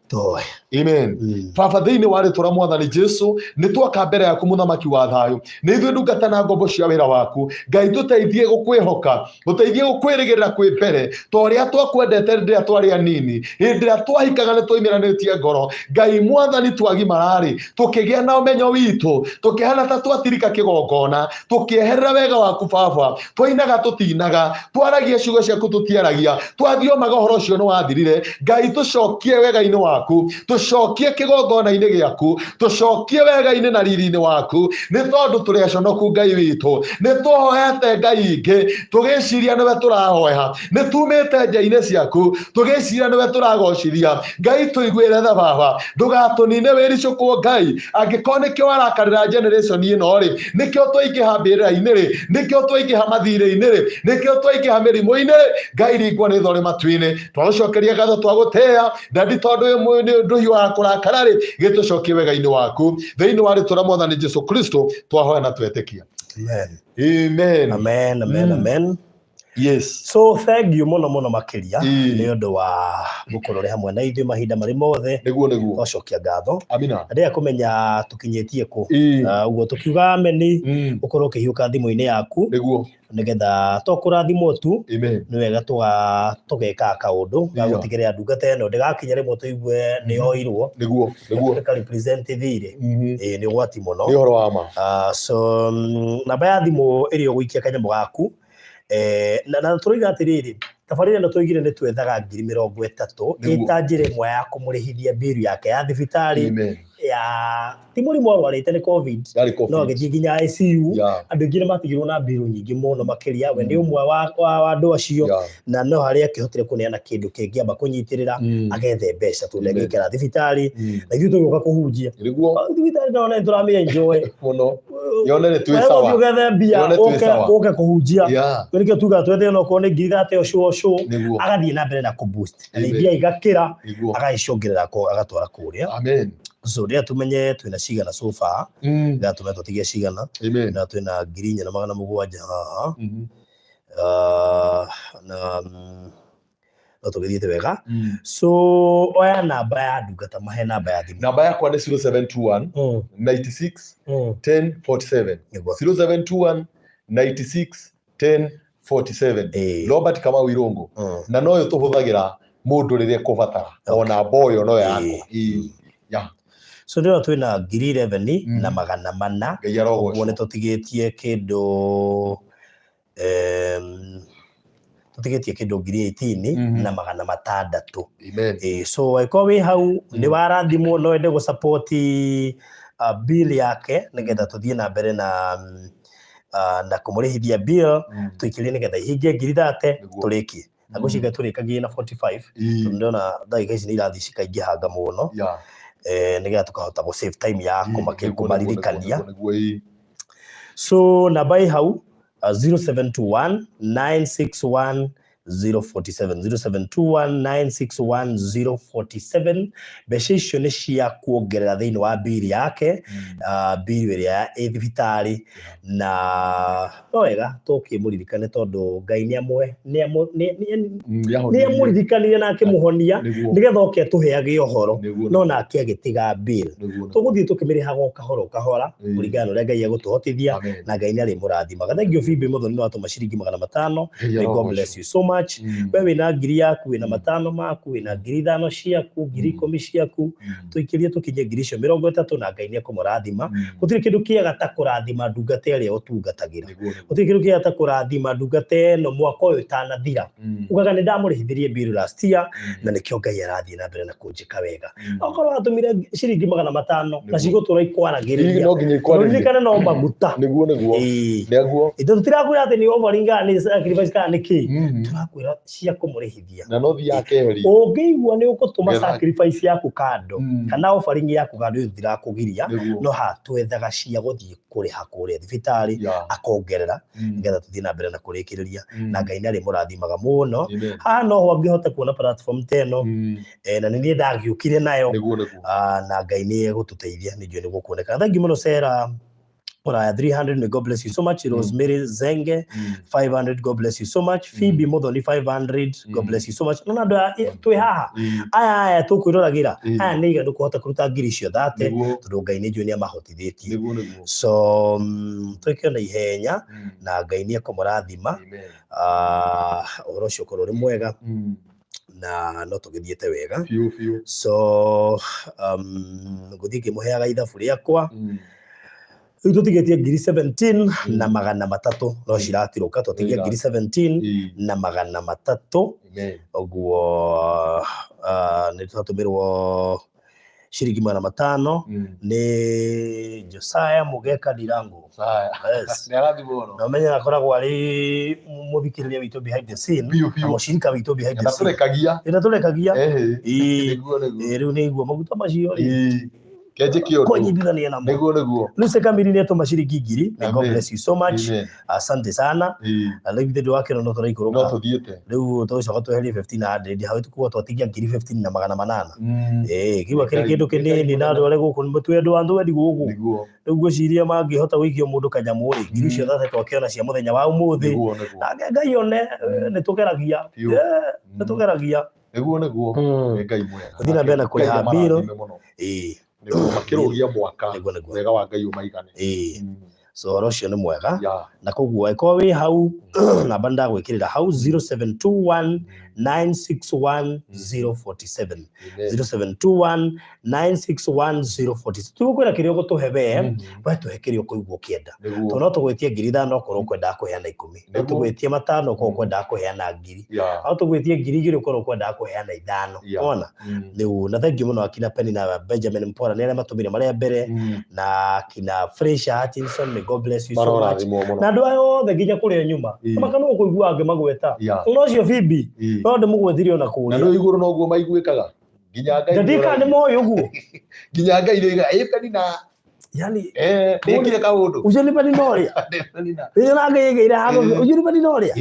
Toe. Amen. Baba, thĩinĩ wa rĩtwa rĩa Mwathani Jesu, nĩ twaka mbere yaku, mũthamaki wa thayũ. Nĩ ithuĩ ndungata na ngombo cia wĩra waku. Ngai, tũteithie gũkwĩhoka, gũteithie gũkwĩrĩgĩrĩra kwĩ mbere ta ũrĩa twakwendete rĩrĩa twarĩ anini. Hĩndĩ ĩrĩa twahikaga nĩ twaimĩranĩtie ngoro. Ngai Mwathani, twagimararĩ, tũkĩgĩa na ũmenyo witũ, tũkĩhana ta twatirika kĩgongona, tũkĩeherera wega waku. Baba, twainaga tũtinaga, twaragia ciugo ciaku tũtiaragia, twathiomaga, ũhoro ũcio nĩ wathirire. Ngai, tũcokie wega-inĩ waku, tũcokie kĩgongona-inĩ gĩaku, tũcokie wega-inĩ na riri-inĩ waku, nĩ tondũ tũrĩ aconoku. Ngai witũ, nĩ tũhoete Ngai ingĩ tũgĩciria nĩwe tũrahoya, nĩ tumĩte nja-inĩ ciaku tũgĩciria nĩwe tũragocithia. Ngai, tũiguĩre tha. Baba, ndũgatũnine wĩricũkwo. Ngai, angĩkorwo nĩkĩo warakarĩra generation ĩno rĩ, nĩkĩo twaingĩha mbĩrĩra-inĩ rĩ, nĩkĩo twaingĩha mathirĩ-inĩ rĩ, nĩkĩo twaingĩha mĩrimũ-inĩ rĩ, Ngai, ringwo nĩ thorĩ matu-inĩ. Twagũcokeria ngatho, twagũtĩĩa, Daddy, tondũ wĩ nĩ ndũhiũhaga kũrakara rĩ, gĩtũcokie wega-inĩ waku. Thĩinĩ wa rĩtwa rĩa Mwathani Jesu Kristo twahoya na twetĩkia. Amen. Amen. Amen, amen, amen. So thank you mũno mũno makĩria nĩ ũndũ wa gũkorwo ũrĩ hamwe na ithuĩ mahinda marĩ mothe. Nĩguo, nĩguo. Twacokia ngatho. Amina. Na ndĩrenda kũmenya tũkinyĩtie kũ. Ũguo tũkiuga ameni, ũkorwo ũkĩhiũka thimũ-inĩ yaku, nĩgetha to kũrathimwo tu, nĩ wega tũgekaga kaũndũ ga gũtigĩrĩra ndungata ĩno ndĩgakinya rĩmwe tũigue nĩ yoirwo. Nĩguo, nĩguo. Ĩka represent thirĩ. Ĩĩ, nĩ ũgwati mũno. Nĩ ũhoro wa ma. So namba ya thimũ ĩrĩa ũgũikia kanyamũ gaku, na tũroiga atĩrĩrĩ, tabarĩra ĩno tũigire nĩ twethaga 30,000 ĩta njĩra ĩmwe ya kũmũrĩhithia mbiru yake ya thibitarĩ. Ya ti mũrimũ arwarĩte, nĩ COVID. Yarĩ COVID. No agĩthiĩ nginya ICU. Andũ aingĩ nĩ matigirwo na mbiru nyingĩ mũno makĩria. We nĩ ũmwe wa andũ acio, na no harĩa akĩhotire kũneana kĩndũ kĩngĩamba kũnyitĩrĩra, agethe mbeca tondũ angĩikara thibitarĩ na ithuĩ tũgĩũka kũhunjia thibitarĩ, no nĩ tũramĩ enjoy. Mũno. Yone nĩ twĩ Wewe sawa. ũthiĩ ũgethe mbia, Yone twĩ ũke sawa. ũke kũhunjia. Nĩkĩo tugaga twethe onokorwo nĩ 30,000 ũcio ũcio, agathiĩ na mbere na kũ-boost na mbia igakĩra, agagĩciongerera agatwara kũrĩa. So rĩrĩa tumenye twĩna cigana so far, rĩrĩa tumenye tũtigie cigana, na twĩna 4,700 haha. Na no tũgĩthiĩte wega. So oya namba ya ndungata, mahe namba ya thimũ. Namba yakwa nĩ 0721 96 10 47. 0721 96 10 47. Robert Kamau Irungu. Na noyo tũhũthagĩra mũndũ rĩrĩa kũbatara ona mboyo no yakwa. Ĩĩ. Yeah. So ndĩrona twĩna 11,400 Ngai ũguo arogocwo. Nĩ tũtigĩtie kĩndũ 18,600. Amen. So angĩkorwo wĩ hau nĩ warathimwo, no wende gũ-support bill yake nĩgetha tũthiĩ na mbere na kũmũrĩhithia bill, tũikĩrie nĩgetha ihingie 30,000, tũrĩkie na ngwĩciria tũrĩkagie na 45, tondũ ndĩrona ndagĩka ici nĩ irathiĩ cikaingĩhanga mũno, nĩgetha tũkahota gũ save time ya kũmaririkania. Nĩguo, nĩguo, ĩĩ. So namba ĩ hau, 0721 961 047, 0721 961 047. Mbeca icio nĩ cia kuongerera thĩinĩ wa mbiri yake, mbiri ĩrĩa ĩ thibitarĩ, na no wega tũkĩmũririkane tondũ Ngai nĩ nĩamũririkanire na akĩmũhonia, nĩgetha oke atũheage ũhoro. No nake agĩtiga bill, tũgũthiĩ tũkĩmĩrĩhaga o kahora o kahora, kũringana na ũrĩa Ngai egũtũhotithia, na Ngai nĩ arĩmũrathimaga. Thank you, Phoebe Muthoni, nĩ watũma ciringi 500. May God bless you so much. We wĩna ngiri yaku, wĩna 500 maku, wĩna 5,000 ciaku, 10,000 ciaku, tũikĩrie tũkinye 30,000 na Ngai nĩ ekũmũrathima. Gũtirĩ kĩndũ kĩega ta kũrathima ndungata ĩrĩa ũtungatagĩra. Gũtirĩ kĩndũ kĩega ta kũrathima ndungata ĩno mwaka ũyũ ũtanathira, ugaga nĩ ndamũrĩhithirie bill last year, na nĩkĩo Ngai arathiĩ na mbere na kũnjĩka wega. Okorwo watũmire ciringi 500 na cigũtũra ikwaragĩrĩria, No nginya ikwarĩrie. Ririkane no maguta. Nĩguo, nĩguo. Nĩguo. Ithuĩ tũtirakwĩra atĩ nĩ offering kana nĩ sacrifice kana nĩ kĩ. Tũrakwĩra cia kũmũrĩhithia. Na no thiaga akeheria. Ũngĩigua nĩ ũgũtũma Getha- sacrifice yaku kando kana offering yaku kando, ĩyo tũtirakũgiria, no haha twethaga cia gũthiĩ kũrĩha kũrĩa thibitarĩ akongerera nĩgetha tũthiĩ na mbere na kũrĩkĩrĩria, na Ngai nĩ arĩmũrathimaga mũno. Haha noho angĩhota kuona platform ta ĩno, na nĩ niĩ ndagĩũkire nayo. Nĩguo nĩguo. Ah, na Ngai nĩ egũtũteithia, nĩ njũĩ nĩ gũkuoneka. Thank you mũno Sarah Uraya 300, may God bless you so much. Rosemary Zenge 500, God bless you so much. Phoebe Muthoni 500, God bless you so much. No na andũ aya twĩ haha, aya tũkwĩroragĩra, aya nĩ iganu kũhota kũruta ngiri icio thate, tondũ Ngai nĩ njũĩ nĩ amahotithĩtie. Nĩguo nĩguo. So twĩke ona ihenya, na Ngai nĩ ekũmũrathima. Ah, ũhoro ũcio ũkorwo ũrĩ mwega, na no tũgĩthiĩte wega. Biũ biũ. So ngũthiĩ ngĩmũheaga ithabu rĩakwa. Rĩu tũtigĩtie ngiri 17 na 300, no ciratirũka. Twatigia ngiri 17 na 300. Ũguo nĩ twatũmĩrwo ciringi 500 nĩ Josiah Mugeka Ndirangu. Saya. Yes. Nĩ arathimwo mũno. Na ũmenye akoragwo arĩ mũthikĩrĩria witũ behind the scene, Biũ na biũ. mũcirika witũ behind the scene. Ndatũrekagia. Ndatũrekagia. Ĩĩ. Nĩguo nĩguo. Ĩĩ, rĩu nĩ igua maguta macio rĩ, Kenje kĩũndũ. kũnyitithania namo. Nĩguo nĩguo. Lucy Kamiri nĩ atũma ciringi 1000. May God Amen. bless you so much. Amen. Asante sana. Na rĩu ithuĩ ndwakĩona no No tũraikũrũka. tũthiĩte. Rĩu tũgĩcoka tweherie 1500 hau, tũkuga twatigia ngiri 15 na 800. Ĩĩ, kĩu akĩrĩ Ngai- kĩndũ kĩnini na andũ arĩa gũkũ twĩ andũ a thwendi gũkũ. Nĩguo. Rĩu ngwĩciria mangĩhota gũikio mũndũ kanyamũ rĩ, ngiri icio thate twakĩona cia mũthenya wa ũmũthĩ. Nĩguo nĩguo. Nake Ngai one, nĩ tũgeragia. Biũ. Nĩ tũgeragia. Nĩguo nĩguo. Nĩ Ngai mwega. Gũthiĩ na mbere na kũrĩha Ngai mbirũ. amarathime mũno. Ĩĩ. Nĩguo makĩrũgia mwaka. Nĩguo nĩguo. Wega wa Ngai ũmaigane. Ĩĩ. So ũhoro ũcio nĩ mwega. Ya. Na koguo angĩkorwo wĩ hau, namba ndagwĩkĩrĩra hau, 0721 961 047. Amen. 0721 961 047. Tũgũkwĩra kĩrĩa ũgũtũhe we, we tũhe kĩrĩa ũkũigua ũkĩenda. Nĩguo. Tondũ no tũgwĩtie ngiri 5 okorwo ũkwendaga kũheana 10, no Nĩguo. tũgwĩtie 5 okorwo ũkwendaga kũheana 1000, no tũgwĩtie 2000 okorwo ũkwendaga kũheana 5. Wona rĩu. Na thengiũ mũno akina Penny na Benjamin Mpora, nĩ arĩa matũmire marĩa mbere, na akina Fresha Hutchinson, may God bless you so much. Marorathimwo mũno. Na andũ aya othe nginya kũrĩa nyuma, maka no ũkũigua angĩmagweta. No ũcio Phoebe no ndĩmũgwetire ona Na kũrĩa. nĩ igũrũ noguo maiguĩkaga. Nginya Ngai. Ndandika nĩ moĩ ũguo. Nginya Ngai nĩoigaga, "Ĩ Penina, Yani nĩekire kaũndũ." Ũcio nĩ Penina ũrĩa. Nĩ Penina. Rĩrĩa nangĩgĩire handũ, ũcio nĩ Penina ũrĩa.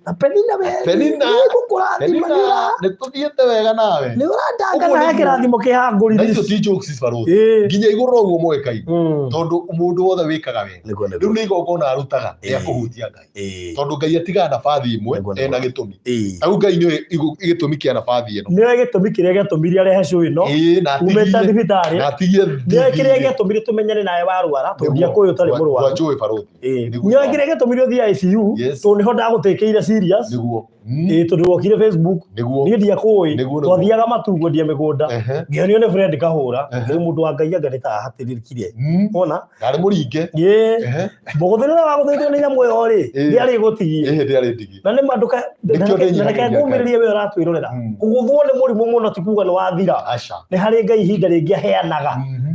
Na Penina we. Penina. Nĩngũkũrathima. Penina, Nĩ ũra nĩ tũthiĩte wega nawe. Nĩ ũrandanga Ũguo na he nĩguo. kĩrathimo kĩhangũri. Na icio ti jokes barũthi. Nginya igũrũ noguo moĩkaine. Tondũ mũndũ wothe wĩkaga wega. Nĩguo Rĩu nĩguo. nĩ igongona arutaga rĩa kũhutia Ngai. Tondũ Ngai atigaga nabathi ĩmwe Nĩguo, nĩguo. ena gĩtũmi. Ta rĩu Ngai nĩoĩ gĩtũmi kĩa nabathi ĩno. Nĩoĩ gĩtũmi kĩrĩa gĩatũmire arehe show ĩno Ĩĩ, na umĩte atigie thibitarĩ. na atigie Nĩoĩ kĩrĩa gĩatũmire tũmenyane nawe warwara, tondũ ndiakũĩ ũtarĩ mũrwaru. Ndwanjũĩ barũthi. Nĩguo. Nĩoĩ kĩrĩa gĩatũmire ũthiĩ ICU, tondũ nĩho ndagũtĩkĩire serious. Nĩguo. Ĩĩ, tondũ wokire Facebook. Nĩguo. Niĩ ndiakũĩ. Nĩguo, nĩguo. Twathiaga matu kwendia mĩgũnda, ngĩonio nĩ Fred Kahũra. Rĩu mũndũ wa Ngai anga nĩ ta ahatĩrĩrĩkire. Wona? Ndarĩ mũringe. Ĩĩ. Mũgũthĩ ũrĩa wagũthĩtwo nĩ nyamũ ĩyo rĩ, ndĩarĩ gũtigie. Ĩhĩ, ndĩarĩ ndigi. Na nĩ ma ndũka Nĩkĩo na reke ndĩnyihagia ngũmĩrĩrie we ũratwĩrorera. Kũgũthwo nĩ mũrimũ mũno ti kuga nĩ wathira. Aca. Nĩ harĩ Ngai ihinda rĩngĩ aheanaga.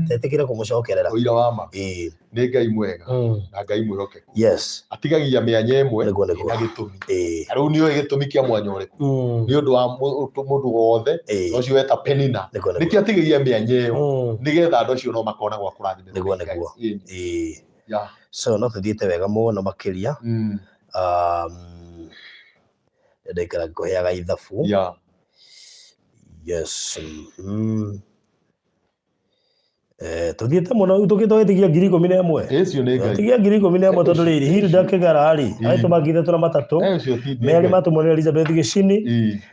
Tetĩkĩre kũmũcokerera. Ũira wa ma. Ĩĩ. Nĩ Ngai mwega na Ngai mwĩhokeku. Yes. Atigagia mĩanya ĩmwe Nĩguo, nĩguo. ĩna gĩtũmi. Ĩĩ. Na rĩu nĩoĩ gĩtũmi kĩa mwanya ũrĩkũ. Nĩ ũndũ wa mũndũ wothe ũcio weta Penina. Nĩguo, nĩguo. Nĩkĩo atigagia mĩanya ĩyo nĩgetha andũ acio no makona gwa kũrathimĩrwo. Nĩguo, nĩ Ngai. nĩguo. Ĩĩ. Ĩĩ. Ya. So no tũthiĩte wega mũno makĩria. Ndaikara ngĩkũheaga ithabu. Ya. Yes. Tũthiĩte mũno rĩu tũgĩtigia 11,000. Ĩcio nĩ Ngai. Tigia 11,000, tondũ rĩrĩ Hilda Kĩgara rĩ, agĩtũma 33. Ũcio ti Merĩ Ngai. matũmwo nĩ Elizabeth Gĩcini.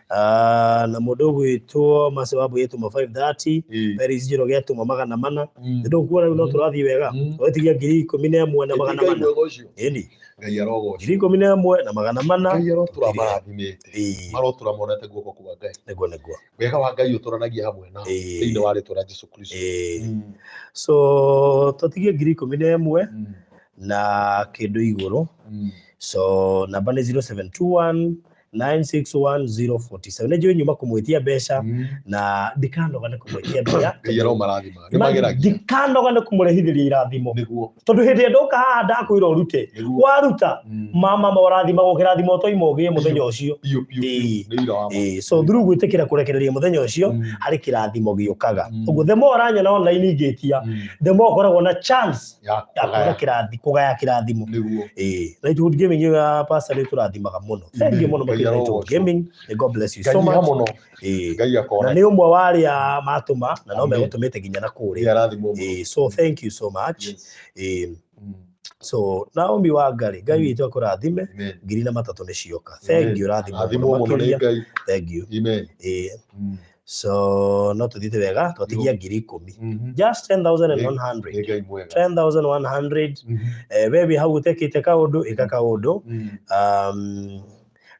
Ah, na mũndũ ũgwĩtwo Mercy Wambui ĩtũma 530. Peris Njoroge atũma 400. Nĩ ndũkuona rĩu no tũrathiĩ wega. Tũgĩtigia 11,400. Ngai mwega ũcio. Ĩni. Ngai arogocwo. 11,400. Ngai arotũra marathimĩte. Marotũra monete guoko kwa Ngai. Nĩguo nĩguo. Wega wa Ngai ũtũranagia hamwe nao. Thĩinĩ wa rĩtwa rĩa Jesu Kristo. Ĩĩ. So tũtigie 11,000 na kĩndũ igũrũ. So namba nĩ 0721 961 047. Nĩ njũĩ nyuma kũmwĩtia mbeca na ndikanoga nĩ kũmwĩtia mbia. Ngai aromarathima nĩ mageragia. Ndikanoga nĩ kũmũrehithĩria irathimo. Nĩguo. Tondũ hĩndĩ ĩrĩa ndoka haha ndakwĩra ũrute. Nĩguo. Waruta mama morathima gũkĩrathima ũtoima ũgĩe mũthenya ũcio. Biũ biũ Ĩĩ. biũ. Nĩ ira wa ma. Ĩĩ, so through gwĩtĩkĩra kũrekereria mũthenya ũcio harĩ kĩrathimo gĩũkaga. Ũguo the more ũranyona online ingĩtia, the more ũkoragwo na chance Ya ya kuona kũgaya. kĩrathi kũgaya kĩrathimo. Nĩguo. Ĩĩ, Lightwood Gaming ĩyo ya pastor nĩ tũrathimaga mũno. Thank you mũno Ngai makĩria Lightwood arogocwo. Gaming. May God bless you so Ngai much. mũno. Ĩĩ. Ngai Na akona. nĩ ũmwe wa arĩa matũma na no Amen. megũtũmĩte nginya na Ngai kũrĩa. arathimwo mũno. Ĩĩ, so thank you so much. Yes. Ĩĩ, so Naomi Wangari, Ngai witũ akũrathime. Amen. Ngiri na matatũ nĩ cioka. Thank you, rathimwo mũno Rathimwo mũno nĩ makĩria. Ngai. Thank you. Amen. Ĩĩ, so no tũthiĩte wega twatigia 10,000. Just 10,100. Nĩ Ngai mwega. 10,100. We wĩ hau ũtekĩte kaũndũ, ĩka kaũndũ.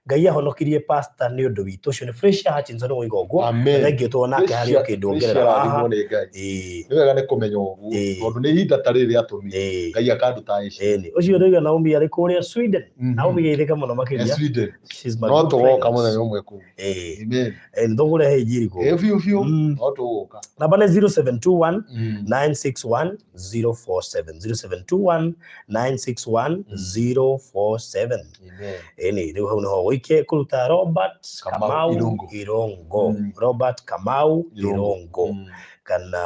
Ngai ahonokirie pastor nĩ ũndũ witũ. Ũcio nĩ Fresia Hutchinson woiga ũguo. Amen. Thank you tuona nake harĩ o kĩndũ ongerera haha. Rathimwo nĩ Ngai. Ĩĩ, Nĩ wega nĩ kũmenya ũguo. Ĩĩ. Tondũ nĩ ihinda ta rĩrĩ rĩatũmire. ĩĩ. Ngai akanduta ici. Ĩni. Ũcio ndauga Naomi arĩ kũrĩa Sweden. Naomi geithĩka mũno makĩria. Sweden. She's my No good tũgoka friend. mũthenya ũmwe kũu. Ĩĩ. Amen. Ĩĩ, nĩtũkũrehe injiri kũu. Ĩĩ biũ biũ. No tũgũka. Namba nĩ 0721 961 047. 0721 961 047. Amen. Ĩni, rĩu hau nĩho gũike kũruta Robert Kamau Kamau Irungu. Irongo. Robert Kamau Irongo. Kana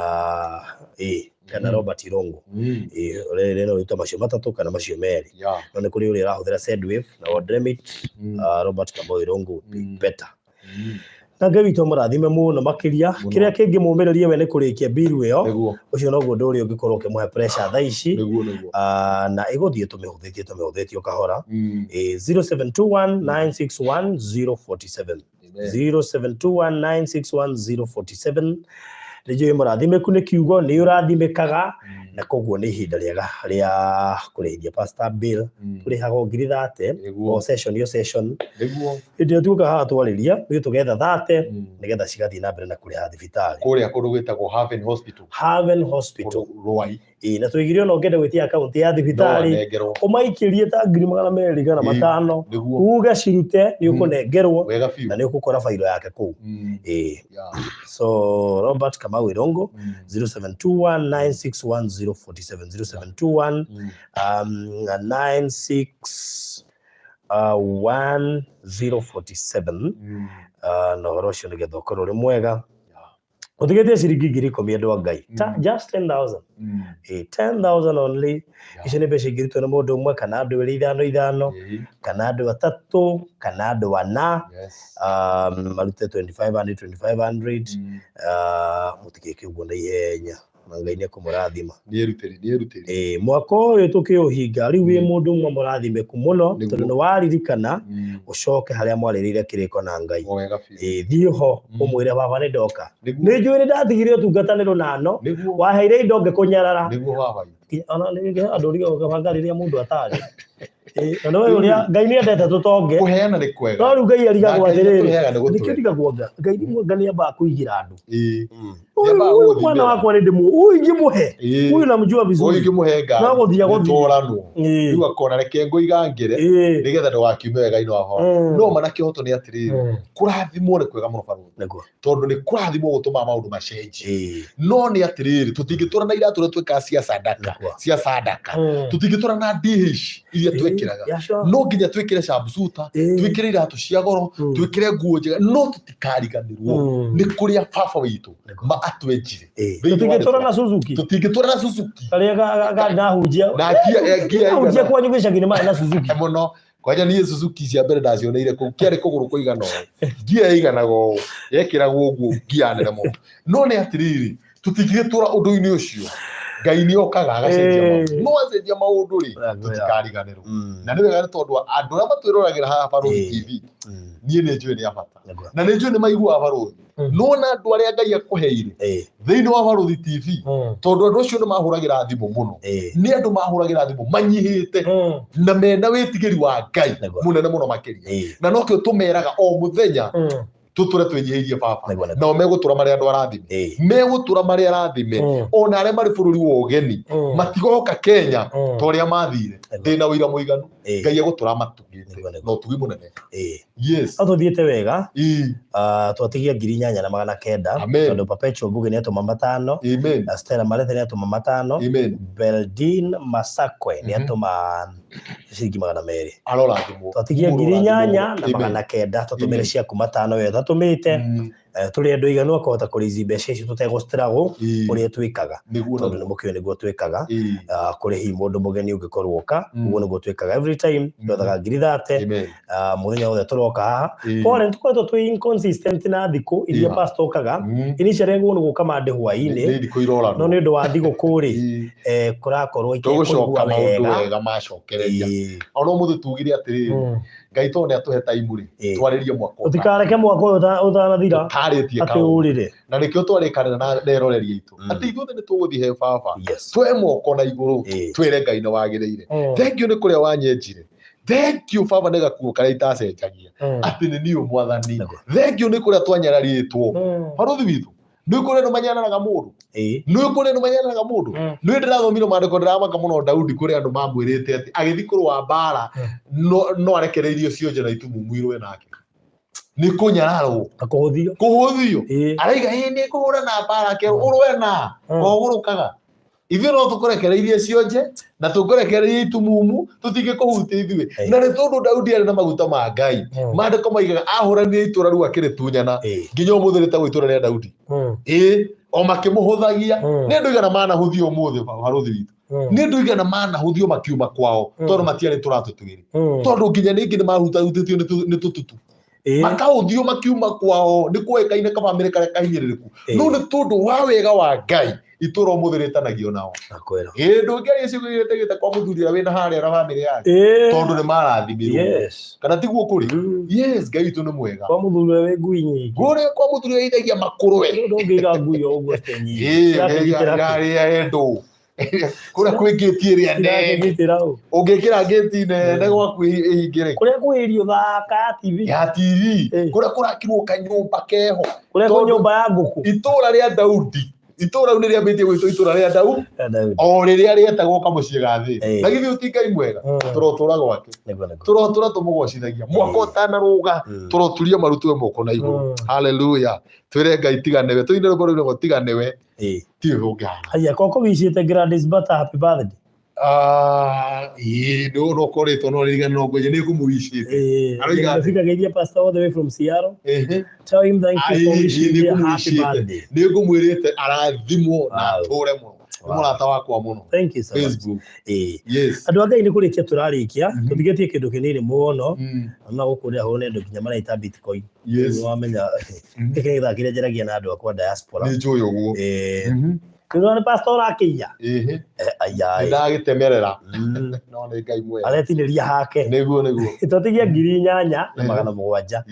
ĩĩ, kana Robert Irongo. Ĩĩ, rĩrĩ no rĩtwo macio matatũ kana macio merĩ. Yeah. No nĩ kũrĩ ũrĩa ũrahũthĩra Sendwave na Wordremit, Robert Kamau Irongo would be better. Na Ngai witũ amũrathime mũno makĩria. Mũno. Kĩrĩa kĩngĩmũmĩrĩria we nĩ kũrĩkia mbiru ĩyo. Nĩguo. Ũcio noguo ũndũ ũrĩa ũngĩkorwo ũkĩmũhe pressure thaa ici. Nĩguo nĩguo. Na ĩgũthiĩ tũmĩhũthĩtie tũmĩhũthĩtie o kahora. Ĩĩ, 0721 961 047. Amen. 0721 961 047. Nĩ njũĩ mũrathimĩku nĩ kiugo, nĩ ũrathimĩkaga, na koguo nĩ ihinda rĩega rĩa kũrĩhithia Pastor Bill. Tũrĩhaga ngiri 30 Nĩguo. o session o session. Nĩguo. Hĩndĩ ĩrĩa tuoka haha twarĩria, ithuĩ tũgetha 30 nĩgetha cigathiĩ na mbere na kũrĩha thibitarĩ. Kũrĩa kũndũ gwĩtagwo Haven Hospital. Haven Hospital. Kũndũ Rwai. Ĩĩ, na tũigire ona ũngĩenda gwĩtia akaunti ya No thibitarĩ, anengerwo. ũmaikĩrie ta 250,000 Ĩĩ, 500, uge cirute, nĩ ũkũnengerwo Wega biũ. na nĩ ũgũkora bairo yake kũu. Ĩĩ. Yeah. So Robert Kamau Irongo 0721 961 047. 0721 96 1047. Na ũhoro ũcio nĩgetha ũkorwo ũrĩ mwega. Ũtigĩtie ciringi 10,000 andũ a Ngai. Just 10,000. Ĩĩ, 10,000 only. Icio nĩ mbeca ingĩrutwo nĩ mũndũ ũmwe kana andũ erĩ ithano ithano, kana andũ atatũ kana andũ ana. Yes. Marute 2500 2500. Mũtigĩke ũguo na ihenya. Na Ngai nĩ ekũmũrathima. Nĩ erutĩri, nĩ erutĩri. Ĩĩ, mwaka ũyũ tũkĩũhinga rĩu wĩ mũndũ ũmwe mũrathimĩku mũno, Nĩguo. tondũ nĩ waririkana ũcoke harĩa mwarĩrĩire kĩrĩko na Ngai. O wega biũ. Ĩĩ, thiĩ ho ũmwĩre baba nĩ ndoka. Nĩguo. Nĩ njũĩ nĩ ndatigire ũtungatanĩro nano, Nĩguo. waheire indo ngĩkũnyarara. Nĩguo baba witũ. Ona nĩ andũ ũrigagwo kaba rĩrĩa mũndũ atarĩ. Ĩĩ, na nĩwe ũrĩa Ngai nĩ endete tũtonge. Kũheana nĩ kwega. No rĩu Ngai arigagwo Na Ngai atĩrĩrĩ, atũheaga nĩ gũtũhe. nĩkĩo ndigagwo nga Ngai nga nĩ ambaga kũigĩra andũ. Ĩĩ. Ũyũ Nĩambaga ũyũ gũthimĩra. mwana wakwa nĩ ndĩmũ, ũyũ ingĩmũhe. Ĩĩ. Ũyũ namjua Ũyũ vizuri. ingĩmũhe ngari. No gũthiĩ agũthiĩ. Nĩtworanwo. Ĩĩ. Rĩu akona reke ngũigangĩre Ĩĩ. nĩgetha ndũgakiume wega-inĩ wa baba. No ma na kĩhoto nĩ atĩrĩrĩ, kũrathimwo nĩ kwega mũno barũthi. Nĩguo. Tondũ nĩ kũrathimwo gũtũmaga maũndũ macenjie. Ĩĩ. No nĩ atĩrĩrĩ, tũtingĩtũra na iratũ iria twĩkaga cia sadaka, Nĩguo. cia sadaka. Tũtingĩtũra na DH iria twĩkĩraga. Yeah, sure. No nginya twĩkĩre shamsuta, Ĩĩ. twĩkĩre iratũ cia goro, twĩkĩre nguo njega, no tũtikariganĩrwo nĩ kũrĩa baba witũ ma atwenjire. Ĩĩ. Thĩinĩ wa Tũtingĩtũra rĩtwa. na Suzuki. Tũtingĩtũra na Suzuki. Karĩa ga ndahunjia. Na ngia ngia Ndahunjia igana kwanyu gĩcagi-inĩ marĩ na Suzuki. mũno. Kwanja niĩ Suzuki cia mbere ndacioneire kũu, kĩarĩ kũgũrũ kũigana ũũ, ngia yaiganaga ũũ, yekĩragwo ũguo ngia nene mũno. No nĩ atĩrĩrĩ, tũtingĩgĩtũra ũndũ-inĩ ũcio. Ngai nĩ okaga agacenjia maũndũ. No acenjia maũndũ rĩ, tũtikariganĩrwo. Na nĩ wega nĩ tondũ andũ arĩa matwĩroragĩra haha Barũthi TV, niĩ nĩ njũĩ nĩ a bata. Na nĩ njũĩ nĩ maiguaga Barũthi. No na andũ arĩa Ngai akũheire thĩinĩ wa Barũthi TV, tondũ andũ acio nĩ mahũragĩra thimũ mũno. Nĩ andũ mahũragĩra thimũ manyihĩte na mena wĩtigĩri wa Ngai Nĩguo. mũnene mũno makĩria. Na nokĩo tũmeraga o mũthenya, Tũtũre twĩnyihĩirie baba. Nĩguo, nĩguo. Nao megũtũra marĩ andũ arathime. Megũtũra marĩ arathime. Ona arĩa marĩ bũrũri wa ũgeni matigoka Kenya ta ũrĩa mathire. Ndĩna ũira mũiganu. Ngai egũtũra matugĩte Nĩguo, nĩguo. na ũtugi mũnene. Yes. No tũthiĩte wega. Ah, twatigia 8900. Amen. Tondũ Perpetual Ngugi nĩ atũma 5. Amen. Na Stella Marethe nĩ atũma 5. Amen. Beldin Masakwe nĩ atũma ciringi 200. Arorathimwo. Twatigia Mũrorathimwo. 8900, tũtũmĩre ciaku 5 we ũtatũmĩte. Tũrĩ andũ aiganu akũhota kũrĩici mbeca icio tũtegũstruggle ũrĩa twĩkaga, tondũ nĩ mũkĩũĩ nĩguo twĩkaga. Ah, kũrĩ hihi mũndũ mũgeni ũngĩkorwo ũka. Ũguo nĩguo twĩkaga every time. Twethaga 30,000. Ah, mũthenya wothe tũroka haha. Pole, nĩ tũkoretwo twĩ inconsistent na thikũ iria pastor okaga. Initially guo nĩ gũka mande hwaĩ-inĩ, Nĩ thikũ iroranwo. no nĩ ũndũ wa thigũkũ rĩ, kũrakorwo Tũgũcoka itekũigua maũndũ wega. wega macokereria. Ona ũmũthĩ tugire atĩrĩrĩ, Ngai tondũ nĩ atũhe time rĩ, twarĩrie mwaka ũtana- Ũtikareke mwaka ũyũ ũtanathira ũtarĩtie atĩ kaũndũ. ũrĩre. Na nĩkĩo twarĩkanĩra na eroreri aitũ atĩ ithuothe nĩ tũgũthiĩ he baba, twe moko na igũrũ, twĩre Ngai nĩ wagĩrĩire. Thank you nĩ kũrĩa wanyenjire. Thank you baba nĩ gakuo karĩa itacenjagia atĩ nĩ niĩ mwathani. Thank you nĩ kũrĩa twanyararĩtwo. Barũthi witũ, nĩ kũrĩ andũ manyararaga mũndũ. Nĩ kũrĩ andũ manyararaga mũndũ. Nĩ ndĩrathomire maandĩko, ndĩramaka mũno. Daudi, kũrĩ andũ mamwĩrĩte atĩ agĩthiĩ kũrũa mbara no arekereirio cionje na itumumu irũe nake nĩ kũnyararwo. Na kũhũthio. Kũhũthio. Araiga ĩ nĩ kũhũra na mbara ke ũrũe na ogũrũkaga. Ithuĩ no tũkũrekereirie cionje na tũkũrekereirie itumumu, tũtingĩkũhutia ithuĩ. Na nĩ tondũ Daudi arĩ na maguta ma Ngai. Maandĩko maigaga ahũranire itũra rĩu akĩrĩtunyana, nginya ũmũthĩ rĩtagwo itũra rĩa Daudi. Ĩ o makĩmũhũthagia. Nĩ andũ igana manahũthio ũmũthĩ, barũthi witũ? Nĩ andũ igana manahũthio makiuma kwao tondũ matiarĩ tũratũ twĩrĩ? Tondũ nginya ningĩ nĩ mahutahutĩtio nĩ tũtutu, makahũthio makiuma kwao, nĩ kuoĩkaine kabamĩrĩ karĩa kahinyĩrĩrĩku. No nĩ tondũ wa wega wa Ngai, itũra ũmũthĩ rĩtanagio nao. Nakwĩra. Ĩ ndũngĩaria ciugo iria ĩtegĩte kwa mũthuri ũrĩa wĩna harĩa na bamĩrĩ yake, tondũ nĩ marathimirwo. Kana tiguo kũrĩ? Yes, Ngai witũ nĩ mwega. Kwa mũthuri ũrĩa wĩ ngui nyingĩ. Kũrĩa kwa mũthuri ũrĩa aithagia makũrwe. Ndũngĩiga ngui o ũguo ciĩ nyingĩ. Cirakĩgitĩra kĩ? Ĩrarĩa endũ kũrĩa kwĩ ngĩti ĩrĩa nene. Cirakĩgitĩra ũ? Ũngĩkĩra ngĩti nene gwaku ĩhingĩre. Kũrĩa kwĩ irio thaka ya TV. Ya TV. Kũrĩa kũrakirwo kanyũmba keho. Kũrĩa kwĩ Tondũ- nyũmba ya ngũkũ. Itũra rĩa Daudi, itũra rĩu nĩ rĩambĩtie gwĩtwo itũra rĩa Daudi, Ya Daudi. o rĩrĩa rĩetagwo kamũciĩ ga thĩ. Na githĩ ti Ngai mwega? Tũrotũra gwake. Nĩguo, nĩguo. Tũrotũra tũmũgocithagia mwaka ũtanarũga. Tũroturia maru tuwe moko na igũrũ. Haleluya, twĩre Ngai tiga nĩwe, tũine rwĩmbo rũu rwĩgwo "Tiga Nĩwe". Tiwe ũngĩhana. Haya, koko wicĩte Gladys Bata happy birthday. Ah, ĩĩ, no koretwo no ririkana no ngwenye nĩ ngũmũicĩte. Aroiga atĩa? Nimefika geithia pastor all the way from Seattle. Tell him thank you for wishing me a happy birthday. Nĩ ngũmwĩrĩte arathimwo na atũre mũno. Nĩ mũrata wakwa mũno. Thank you so much. Facebook. Yes. Andũ a Ngai, nĩ kũrĩkia tũrarĩkia. Tũtigĩtie kĩndũ kĩnini mũno. Na gũkũ ũrĩa hũrwo nĩ andũ nginya maraita Bitcoin. Nĩ wamenya gĩkĩ nĩ gĩthaa kĩrĩa njaragia na andũ akwa diaspora. Nĩ njũĩ ũguo. Rĩu nĩ pastor ũrakĩiya. Nĩ ndagĩtemerera no nĩ Ngai mwega. Aretinĩria hake. Nĩguo, nĩguo. Twatigia 8700.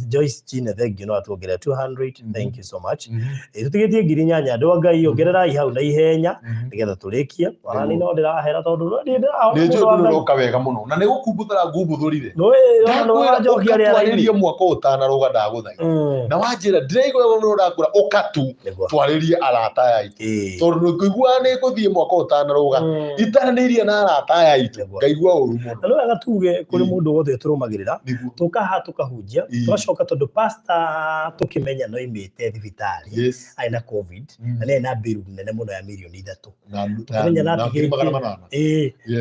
Joyce Chine, thank you, no atuongerera 200. Thank you so much. Tũtigĩtie 8000. Andũ a Ngai, ongererai hau na ihenya nĩgetha tũrĩkie. Ona niĩ no ndĩrahera tondũ no niĩ ndĩrahona. Nĩ njũĩ. Mũndũ wa Ndũrĩ Ngai. ũroka wega mũno na nĩ gũkumbuthũra ngumbuthũrire. Nĩwanjokia rĩera-inĩ. Twarĩrie mwaka ũtanarũga, ndagũthaitha. Na wanjĩra ndĩraigua wega mũno, ndakũra ũka tu twarĩrie arata aya aitũ, tondũ nĩngũigua nĩ ngũthiĩ mwaka ũtanarũga itaranĩirie na arata aya aitũ, ngaigua ũru mũno. Na nĩ wega tuge kũrĩ mũndũ wothe ũtũrũmagĩrĩra, tũka haha tũkahunjia, tũgacoka, tondũ pastor tũkĩmenya no imĩte thibitarĩ, arĩ na COVID, na nĩ arĩ na bill nene mũno ya 3 mirioni. Tũkĩmenya na ngiri magana natigĩtie manana.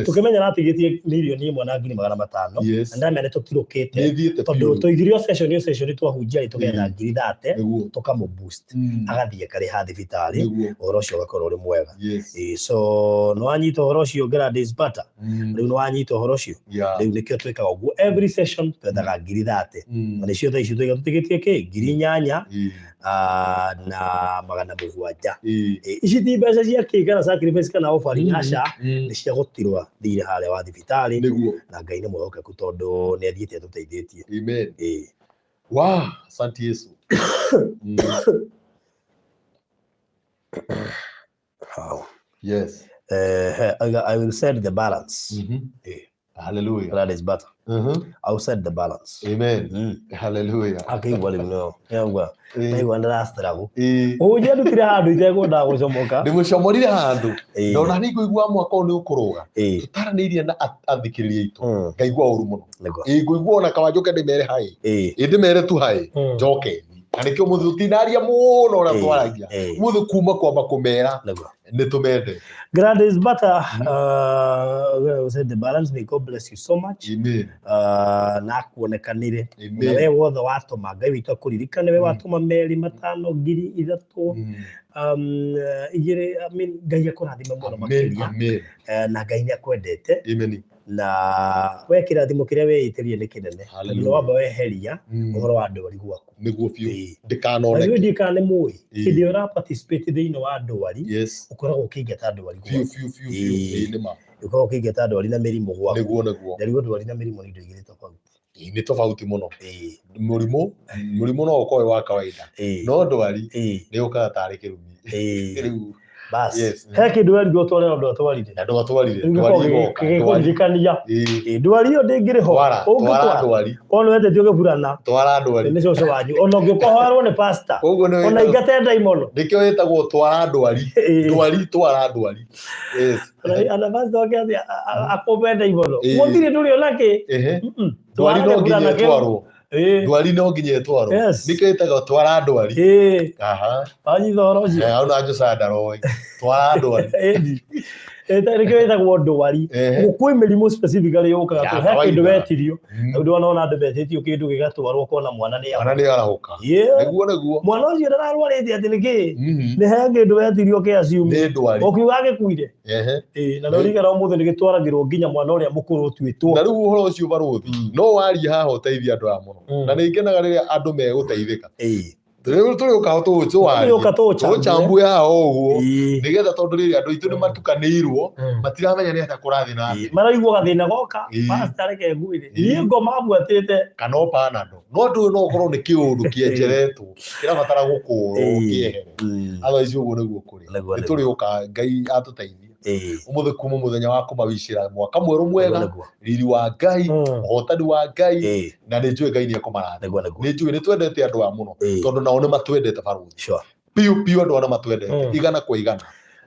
Tũkĩmenya natigĩtie 1,100,500. Na ndamenya nĩ tũtirũkĩte, Nĩ thiĩte tondũ biũ. tũigire o session, o session twahunjia rĩ, tũgetha 30,000, tũkamũ boost, agathiĩ akarĩha thibitarĩ. Ũhoro ũcio ũgakorwo ũrĩ mwega. So nĩ wanyita ũhoro ũcio, Gladys Bata? Rĩu nĩ wanyita ũhoro ũcio? Rĩu nĩkĩo twĩkaga ũguo, every session twethaga 30,000. Na nĩcio thaa ici tũiga tũtigĩtie kĩ 8700. Ici ti mbeca cia kĩ kana sacrifice kana offering, aca, nĩ cia gũtirwa thirĩ harĩa wa thibitarĩ. Na Ngai nĩ mwĩhokeku tondũ nĩ athiĩte atũteithĩtie. Amen. Wow, asante Yesu. Wow. Yes. I will send the balance. Hallelujah. Gladys Bata. Outside the balance. Amen. Hallelujah. Akĩigua rĩu nĩyo nĩaigua Ĩĩ. ndaigua ndĩrastruggle. Ĩĩ. Ũhunjia ndutire handũ itekwendaga gũcomoka. Ndĩmũcomorire handũ Ĩĩ. na ona niĩ ngũigua mwaka ũyũ nĩ ũkũrũga Ĩĩ. tũtaranĩirie na athikĩrĩria aitũ ngaigua ũru mũno. Nĩguo. Ĩĩ, ngũigua ona kaba njũke ndĩmere haĩ. Ĩĩ. Ĩ, ndĩmere tu haĩ njoke na nĩkĩo mũthĩ tũtinaria mũno ũrĩa twaragia Ĩĩ. mũthĩ kuma kwamba kũmera Nĩguo. nĩ tũmendete. Gladys Bata, said the balance. May God bless you so much. Amen. Na kuonekanire na Amen. we wothe watũma Ngai witũ akũririkane we watũma merĩ matano 3000 igĩrĩ, I mean, Ngai akũrathime mũno Amen. makĩria. Amen. Na Ngai nĩ akwendete Amen. na we kĩrathimo kĩrĩa wĩĩtĩrie nĩ kĩnene tondũ nĩ Hallelujah. wamba weheria ũhoro wa ndwari gwaku. Nĩguo biũ. Ĩĩ. Na Ndĩkanoneke. ithuĩ ndiũĩ kana nĩ mũĩ Ĩĩ. hĩndĩ ĩrĩa ũra participate thĩinĩ wa ndwari Yes. ũkoragwo ũkĩingata ndwari Biũ gwaku. biũ biũ biũ. Ĩĩ. Ĩĩ, nĩ ma. Ũkoragwo ũkĩingata ndwari na mĩrimũ gwaku. Nĩguo nĩguo. Na rĩu ndwari na mĩrimũ nĩ indo igĩrĩ tofauti. Ĩĩ, nĩ tofauti mũno. Ĩĩ. Mũrimũ no ũkorwo wĩ wa kawaida Ĩĩ. no ndwari Ĩĩ. nĩ ũkaga tarĩ kĩrumi. Ĩĩ. Rĩu Bas. Yes. He kĩndũ werirwo ũtware no ndwatwarire. na ndwatwarire Rĩu ndwari gĩkoragwo ĩgoka ndwari. gĩgĩkũririkania. Ĩĩ. Ĩĩ, ndwari ĩyo ndĩngĩrĩ ho. Twara twara Ũngĩtwara. ndwari. Ona wetĩtio gĩburana Twara ndwari. nĩ cũcũ wanyu. Ona ũngĩũka ũhoerwo nĩ pastor. Koguo nĩ Ona wĩtagwo ingate ndaimono. nĩkĩo wĩtagwo twara ndwari. Ĩĩ. Ndwari twara ndwari. Yes. Ana pastor oke atĩ akũmbe ndaimono. Ĩĩ. Gũtirĩ ndũrĩ ona kĩ. Ehe. Mm-mm. Ndwari Twara no nginya gĩburana kĩu. ĩtwarwo. Ĩĩ. Ndwari no nginya ĩtwarwo. Yes. Nĩkĩo ĩtagwo twara ndwari. Ĩĩ. Aha. Wanyita ũhoro ũcio. Eh, hau na Josiah ndaroĩ. Twara ndwari. Ĩni. Nĩkĩo ĩtagwo ndwari. Ehe. Kwĩ mĩrimũ specifically yũkaga Ya tondũ he kĩndũ kawaida. wetirio. Rĩu ndona andũ metĩtio kĩndũ gĩgatwarwo ũkona mwana nĩ Mwana nĩ arahũka. Yeah. Nĩguo nĩguo. Mwana ũcio ndararwarĩte atĩ nĩkĩ? Mhm. Nĩ he kĩndũ wetirio kĩ assume. Nĩ ndwari. Ũkiuga gĩkuire. Ehe. Ĩĩ, na rĩu ũmũthĩ nĩ gĩtwaragĩrwo nginya mwana ũrĩa mũkũrũ ũtuĩtwo. Na rĩu ũhoro ũcio barũthi no warie haha ũteithie andũ aya mũno. Na nĩ ngenaga rĩrĩa andũ megũteithĩka. Ĩĩ. Rĩu tũrĩũka tũwarie. Tũrĩũka tũũchambue. Tũũchambue haha o ũguo. Ĩĩ. Nĩgetha tondũ rĩrĩ andũ aitũ nĩ matukanĩirwo matiramenya nĩ atĩa kũrathiĩ na mbere. Maraigua gathĩna goka, Ĩĩ. pastor reke ngwĩre. Ĩĩ. Niĩ ngoma buatĩte. Kana o Panadol. No ũndũ ũyũ no ũkorwo nĩ kĩũndũ kĩenjeretwo kĩrabatara gũkũrwo kĩehere. Otherwise ũguo nĩguo kũrĩ. Nĩguo, Nĩ nĩguo. tũrĩũka Ngai atũteithie. Ĩĩ. Ũmũthĩ kuma mũthenya wa kũmawicĩra mwaka mwerũ mwega, Nĩguo. riri wa Ngai, ũhotani wa Ngai, Ĩĩ. na nĩ njũĩ Ngai nĩ ekũmarathima. Nĩguo nĩguo. Nĩ njũĩ nĩ twendete andũ aya mũno Ĩĩ. tondũ nao nĩ matwendete barũthi. Sure. Biũ biũ andũ aya nĩ matwendete igana kwa igana.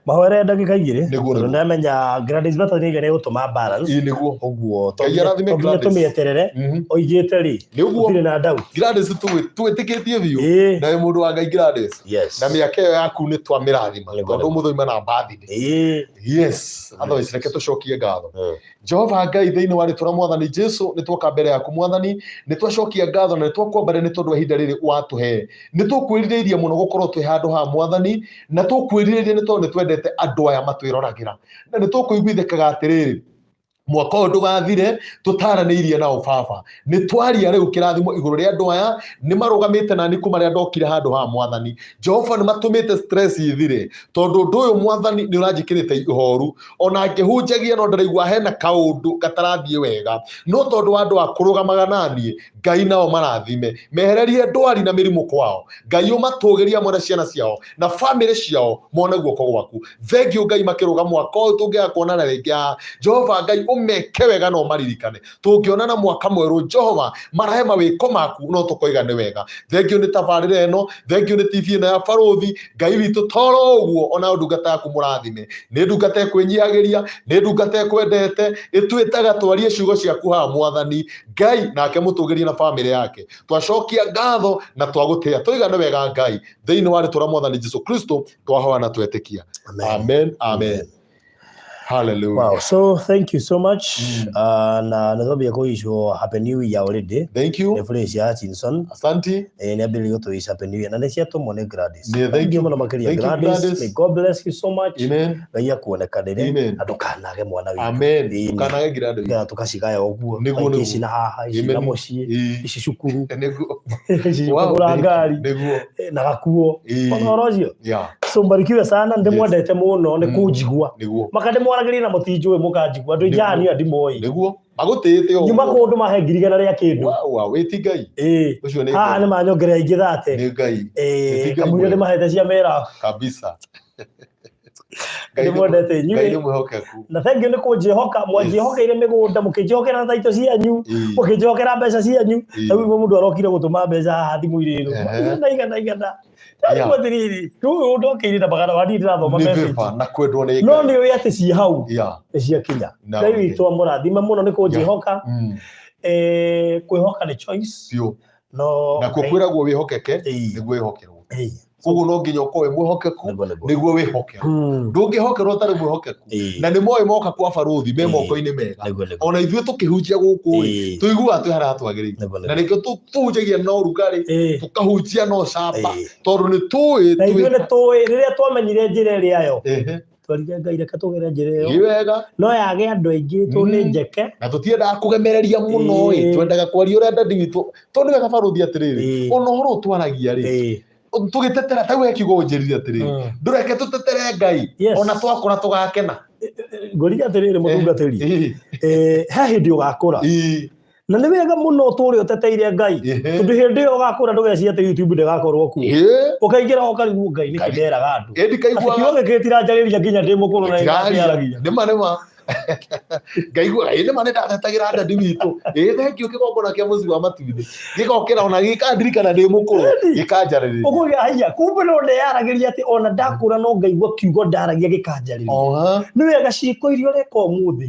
Mahoere ndagĩka igĩrĩ. Nĩguo, Tondũ nĩguo. ndamenya Gladys Bata nĩ igana gũtũma balance. Ĩĩ nĩguo. Ũguo to Ngai nginya arathime to nginya Gladys. tũmĩeterere. Oigĩte rĩ. Nĩ ũguo. Gũtirĩ na doubt. Gladys twĩtĩkĩtie biũ Ĩĩ. na wĩ mũndũ wa Ngai Gladys. Yes. Na mĩaka ĩyo yaku nĩ twamĩrathima Nĩguo, tondũ nĩguo. ũmũthĩ uima na birthday. Ĩĩ. Yes. Otherwise reke tũcokie ngatho. Jehova Ngai thĩinĩ wa rĩtwa rĩa Mwathani Jesu nĩ twoka mbere yaku Mwathani, nĩ twacokia ngatho na nĩ twakwambaria nĩ tondũ wa ihinda rĩrĩ watũhe. Nĩ tũkwĩrirĩirie mũno gũkorwo twĩ handũ ha Mwathani, na tũkwĩrirĩirie nĩ tondũ nĩ twendete andũ aya matwĩroragĩra. Na nĩ tũkũiguithĩkaga atĩrĩrĩ, mwaka ũyũ ndũgathire tũtaranĩirie nao baba. Nĩ twaria rĩu kĩrathimo igũrũ rĩa andũ aya, nĩ marũgamĩte nani kuma rĩrĩa ndokire handũ ha Mwathani. Jehova nĩ matũmĩte stress ithire, tondũ ũndũ ũyũ Mwathani nĩ ũranjĩkĩrĩte ihoru. Ona ngĩhunjagia no ndĩraigua hena kaũndũ gatarathiĩ wega. No tondũ wa andũ a kũrũgamaga naniĩ, Ngai nao marathime. Mehererie ndwari na mĩrimũ kwao. Ngai ũmatũgĩrie hamwe na ciana ciao na bamĩrĩ ciao mone guoko gwaku. Thengiũ Ngai makĩrũga mwaka ũyũ tũngĩaga kuonana rĩngĩ haha. Jehova Ngai ũmeke wega na ũmaririkane. Tũngĩonana mwaka mwerũ Jehova marahe mawĩko maku no tũkoiga nĩ wega. Thengiũ nĩ tabarĩra ĩno, thengiũ nĩ TV ĩno ya barũthi. Ngai witũ toro ũguo ona ndungata yaku mũrathime. Nĩ ndungata ĩkwĩnyihagĩria, nĩ ndungata ĩkwendete, ĩtwĩtaga twarie ciugo ciaku haha Mwathani. Ngai nake mũtũgĩrie na bamĩrĩ yake. Twacokia ngatho na twagũtĩa. Tũiga nĩ wega Ngai. Thĩinĩ wa rĩtwa rĩa Mwathani Jesu Kristo twahoya na twetĩkia. Amen. Amen, amen. Hallelujah. Wow. So thank you so much. Na nĩ twambia kũicwo Happy New Year already. Thank you. Nĩ Felicia Hutchinson. Asante. Nĩ ambĩrĩria gũtũica Happy New Year na nĩ ciatũmwo nĩ Gladys. Nĩ, thank you. Mũno makĩria Thank you, Gladys. Gladys. May God bless you so much. Amen. Ngai akuonekanĩre Amen. na ndũkanage mwana witũ. Amen. Ĩĩ. Ndũkanage Gladys. Nĩgetha tũkacigaya ũguo. Nĩguo, Kaingĩ ici nĩguo. na haha, ici na Amen. mũciĩ, Ĩĩ. ici cukuru, Nĩguo. ici Wow, kũgũra thank you. ngari Nĩguo. na gakuo. Ĩĩ. Ona ũhoro ũcio. Yeah. So mbarikiwe sana ndĩmwendete mũno nĩ kũnjigua. Nĩguo. Maka ndĩmwaragĩria na mũtinjũĩ mũkanjigua. Andũ aingĩ haha niĩ ndimoĩ. Nĩguo. Magũtĩĩte ũguo. Nyuma kũndũ mahe 100,000 rĩa kĩndũ. Wow, wow, wĩti Ngai. Ĩĩ. Ũcio nĩ Haha Ngai. nĩ manyongerera ingĩ thate. Nĩ Ngai. Ĩĩ, Nĩ Ngai kamũira mwega. ndĩmahete cia mera. Kabisa. Ngai nĩ Ndĩmwendete Ngai nĩ inyuĩ mwĩhokeku. na thank you nĩ kũnjĩhoka mwanjĩhokeire mĩgũnda mũkĩnjĩhokera na taito cianyu mũkĩnjĩhokera mbeca cianyu. Rĩu ũguo mũndũ arokire gũtũma mbeca haha thimũ-inĩ ĩno igana igana igana. Ndarigwo atĩrĩrĩ, rĩu ũyũ ndokĩire na magana waniĩ ndĩrathoma Nĩ message. favor na kwendwo nĩ No Ngai. nĩ ũĩ atĩ ciĩ hau nĩ ciakinya. Na Ngai ũngĩ. witũ amũrathime mũno nĩ kũnjĩhoka. Kwĩhoka nĩ choice. Biũ. No Nakuo Ngai- kwĩragwo wĩhokeke nĩguo wĩhokerwo. Koguo no nginya ũkorwo wĩ mwĩhokeku Nĩguo, nĩguo. nĩguo wĩhokerwo. Ndũngĩhokerwo ũtarĩ mwĩhokeku. Na nĩ moĩ moka kwa barũthi me moko-inĩ mega. Nĩguo, nĩguo. Ona ithuĩ tũkĩhunjia gũkũ rĩ, tũiguaga twĩ harĩa hatwagĩrĩire. Nĩguo, Na nĩguo. nĩkĩo tũhunjagia na ũrugarĩ, tũkahunjia na ũcamba, tondũ nĩ tũĩ Na ithuĩ twĩ nĩ tũĩ rĩrĩa twamenyire njĩra ĩrĩa yo twarire Ngai reke tũgere njĩra ĩyo Ĩ wega. No yage andũ aingĩ tũ nĩ njeke. Na tũtiendaga kũgemereria mũno ĩ, twendaga kwaria ũrĩa dadi witũ, tondũ nĩ wega barũthi atĩrĩrĩ, ona ũhoro ũyũ twaragia rĩ, tũgĩtetera ta we kiugo ũnjĩrire atĩrĩrĩ, ndũreke tũtetere Ngai, ona twakũra tũgakena. Ngũrire atĩrĩrĩ mũtungatĩri, he hĩndĩ ũgakũra na nĩ wega mũno ũtũre ũteteire Ngai, tondũ hĩndĩ ĩyo ũgakũra ndũgecia atĩ YouTube ndĩgakorwo kuo. Ũkaingĩra ũkarigwo Ngai nĩkĩ nderaga andũ Ĩ ndikaiguaga. Atĩ kiugo gĩkĩ gĩtiranjarĩria nginya ndĩ mũkũrũ na Gĩtiraria. nĩngakĩaragia. Nĩma nĩma. Ngaigua ĩ nĩma nĩ ndatetagĩra dadi witũ. Ĩ thengiũ kĩgongona kĩa mũciĩ wa matuinĩ. Gĩgokĩra ona gĩkandirikana ndĩ mũkũrũ gĩkanjarĩrĩria. Ũkũgĩa haiya kumbe no ndeyaragĩria atĩ ona ndakũra no ngaigua kiugo ndaragia gĩkanjarĩria. Nĩ wega ciĩko iria ũreka ũmũthĩ.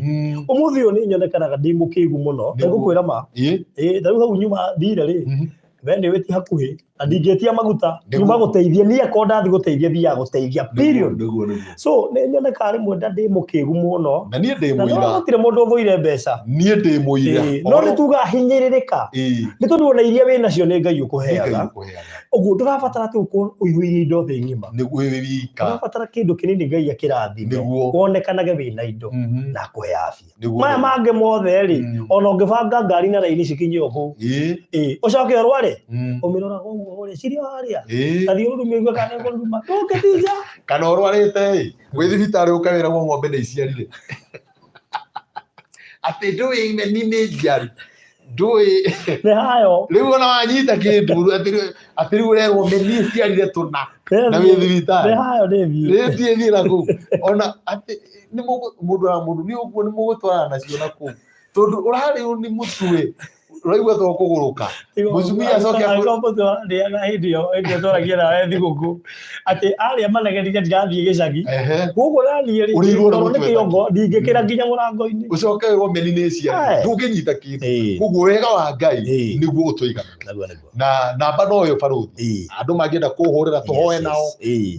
Ũmũthĩ ũyũ nĩ nyonekanaga ndĩ mũkĩgu mũno. Nĩngũkwĩra ma. Ĩ ta rĩu hau nyuma thire rĩ, we nĩ ũĩ ti hakuhĩ na ndingĩtia maguta. Nyuma gũteithia niĩ akorwo ndathiĩ gũteithia thiaga gũteithia period. Nĩguo, nĩguo. So nĩ nyonekaga rĩmwe nda ndĩ mũkĩgu mũno. Na niĩ ndĩ Na no mũira. gũtirĩ mũndũ ũthũire mbeca. Niĩ ndĩ mũira. No nĩ tugaga hinyĩrĩrĩka. Nĩ tondũ ona iria wĩ nacio nĩ Ngai Nĩ Ngai ũkũheaga. ũkũheaga. Ũguo ndũrabatara atĩ ũkorwo ũihũire indo thĩ ng'ima. Nĩguo wĩ wika. Ũrabatara kĩndũ kĩnini Ngai akĩrathime. Wonekanage wĩna indo na akũhe afya. Maya mangĩ mothe rĩ, ona ũngĩbanga ngari na raini cikinye o kũu. Ũcoke ũrware, ũmĩroraga ũguo ũrĩa cirĩ o harĩa. Ta thiĩ ũrume ũigue kana nĩũkũruruma. Ndũngĩtinja. Kana ũrwarĩte ĩ, wĩ thibitarĩ ũkawĩragwo ng'ombe nĩ iciarire. Atĩ ndũĩ meni nĩ njiaru. Ndũĩ. Nĩ hayo. Rĩu ona wanyita kĩndũ atĩ rĩu ũrerwo meni iciarire tũna na wĩ thibitarĩ. Nĩ hayo nĩ thiĩ. Rĩu thiĩ thiĩ na kũu. Ona atĩ nĩ mũndũ na mũndũ nĩ ũguo nĩ mũgũtwarana nacio na kũu. Tondũ ũrarĩo nĩ mũtwe ũraigua ta ũkũgũrũka. Mũtumia acoke Angĩkorwo mũtwe warĩaga hĩndĩ ĩyo hĩndĩ ĩyo twaragia nawe thigũkũ atĩ arĩa manegenire ndirathiĩ gĩcagi. Koguo naniĩ rĩ, Ũrĩirwo nĩ tondũ nĩ mũtwe kĩongo ndingĩkĩra nginya mũrango-inĩ. Ũcoke wĩrwo meni nĩ ciarire. Ndũngĩnyita kĩndũ. Koguo wega wa Ngai nĩguo ũtũiganagia. Nĩguo, nĩguo. Na namba no ĩyo barũthi. Andũ mangĩenda kũhũrĩra tũhoe nao,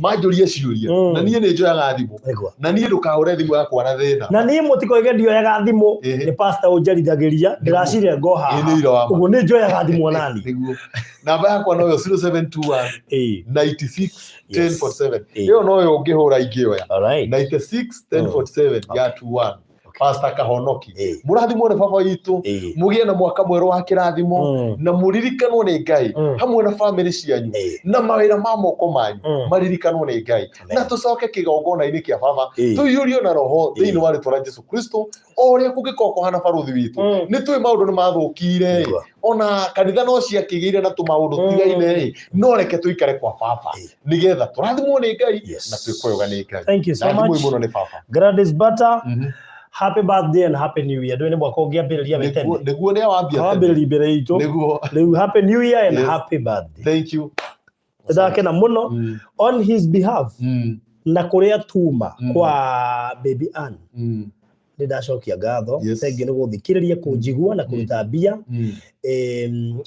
manjũrie ciũria. Na niĩ nĩ njoyaga thimũ. Na niĩ ndũkahũre thimũ yakwa na thĩna. Na niĩ mũtikoige ndioyaga thimũ, nĩ pastor ũnjarithagĩria, ndĩracire ngo haha. Nĩ ira wa ma. Ũguo nĩ njoyaga thimũ ona niĩ. Nĩguo. Namba yakwa no ĩyo 0721 96 1047. Ĩyo no yo ũngĩhũra ingĩoya. 96 1047 ya 21. Pastor Kahonoki. Mũrathimwo nĩ baba witũ, mũgĩe na mwaka mwerũ wa kĩrathimo, na mũririkanwo nĩ Ngai hamwe na famĩlĩ cianyu na mawĩra ma moko manyu maririkanwo nĩ Ngai. Na tũcoke kĩgongona-inĩ kĩa baba tũiyũrio na roho thĩinĩ wa rĩtwa rĩa Jesu Kristo, o ũrĩa kũngĩkorwo kũhana barũthi witũ. Nĩ tũĩ maũndũ nĩ mathũkire ĩ, ona kanitha no ciakĩgĩire na tũmaũndũ tigaine ĩ, no reke tũikare kwa baba nĩgetha tũrathimwo nĩ Ngai na twĩkwo wega nĩ Ngai. Thank you so Na thimũ much. mũno nĩ baba. Gladys Butter, happy birthday and happy new year. Ndũĩ nĩ mwaka ũngĩambĩrĩria wĩ tene. Nĩguo nĩ wambia tene. Wambĩrĩria mbere itũ. Nĩguo. Rĩu happy new year and happy birthday. Thank you. Ndakena mũno on his behalf na kũrĩa tuma kwa baby Ann. Nĩ ndacokia ngatho. Thank you nĩ gũthikĩrĩria, kũnjigua na kũruta mbia.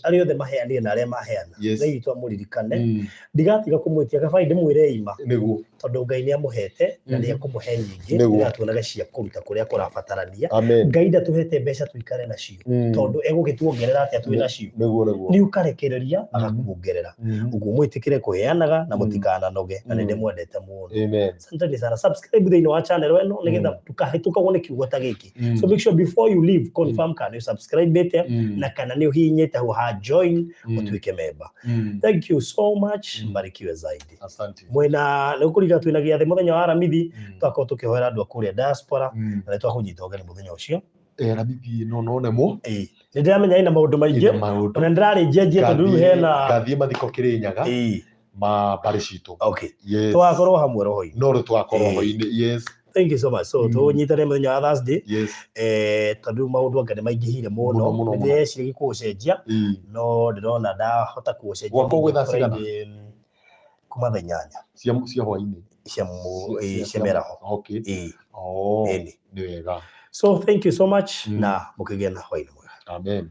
Arĩa othe maheanire na arĩa maheana. Ngai witũ amũririkane. Ndigatiga kũmwĩtia kabai ndĩmwĩre ima. Nĩguo. Tondũ Ngai nĩ amũhete na nĩ ekũmũhe nyingĩ, nĩgetha tuonage cia kũruta kũrĩa kũrabatarania. Ngai ndatũhete mbeca tũikare nacio, tondũ egũgĩtuongerera atĩa twĩ nacio. Nĩguo, nĩguo. Nĩ ũkarekereria agakuongerera. Ũguo mwĩtĩkĩre kũheanaga na mũtikananoge, na nĩ ndĩmwendete mũno. Amen. Asanteni sana. Subscribe thĩinĩ wa channel ĩno nĩgetha ndũkahĩtũkagwo nĩ kiugo ta gĩkĩ. So make sure before you leave confirm kana nĩ subscribe na kana nĩ ũhihinyĩte hau ha join ũtuĩke member. Thank you so much. Mbarikiwe zaidi. Asante. Mwena nĩ ũkũririkana twĩna gĩathĩ mũthenya wa Aramithi, twakorwo tũkĩhoera andũ a kũrĩa diaspora, na nĩ twakũnyita ũgeni mũthenya ũcio. Aramithi no none mo. Nĩ ndĩramenya ĩna maũndũ maingĩ. Ĩna maũndũ. Ona nĩ ndĩrarĩnjenjia tondũ rĩu hena Ngathiĩ mathiko Kĩrĩnyaga. Ma mbarĩ citũ. Okay. Yes. Tũgakorwo hamwe roho-inĩ. No rĩu tũgakorwo Eh. roho-inĩ, yes. Thank you so much. So tũnyitane mũthenya wa Thursday. Tondũ maũndũ anga nĩ maingĩhire mũno. Mũno, mũno, Nĩ mũno. ndĩreciria kũũcenjia no ndĩrona ndahota kũũcenjia Gwakorwo gwĩ thaa cigana? Friday, kuma thaa 8 Cia hwainĩ. Cia mĩaraho. Okay. Oh, Ĩni. Nĩ wega. So thank you so much na mũkĩgĩa na hwainĩ mwega. Amen.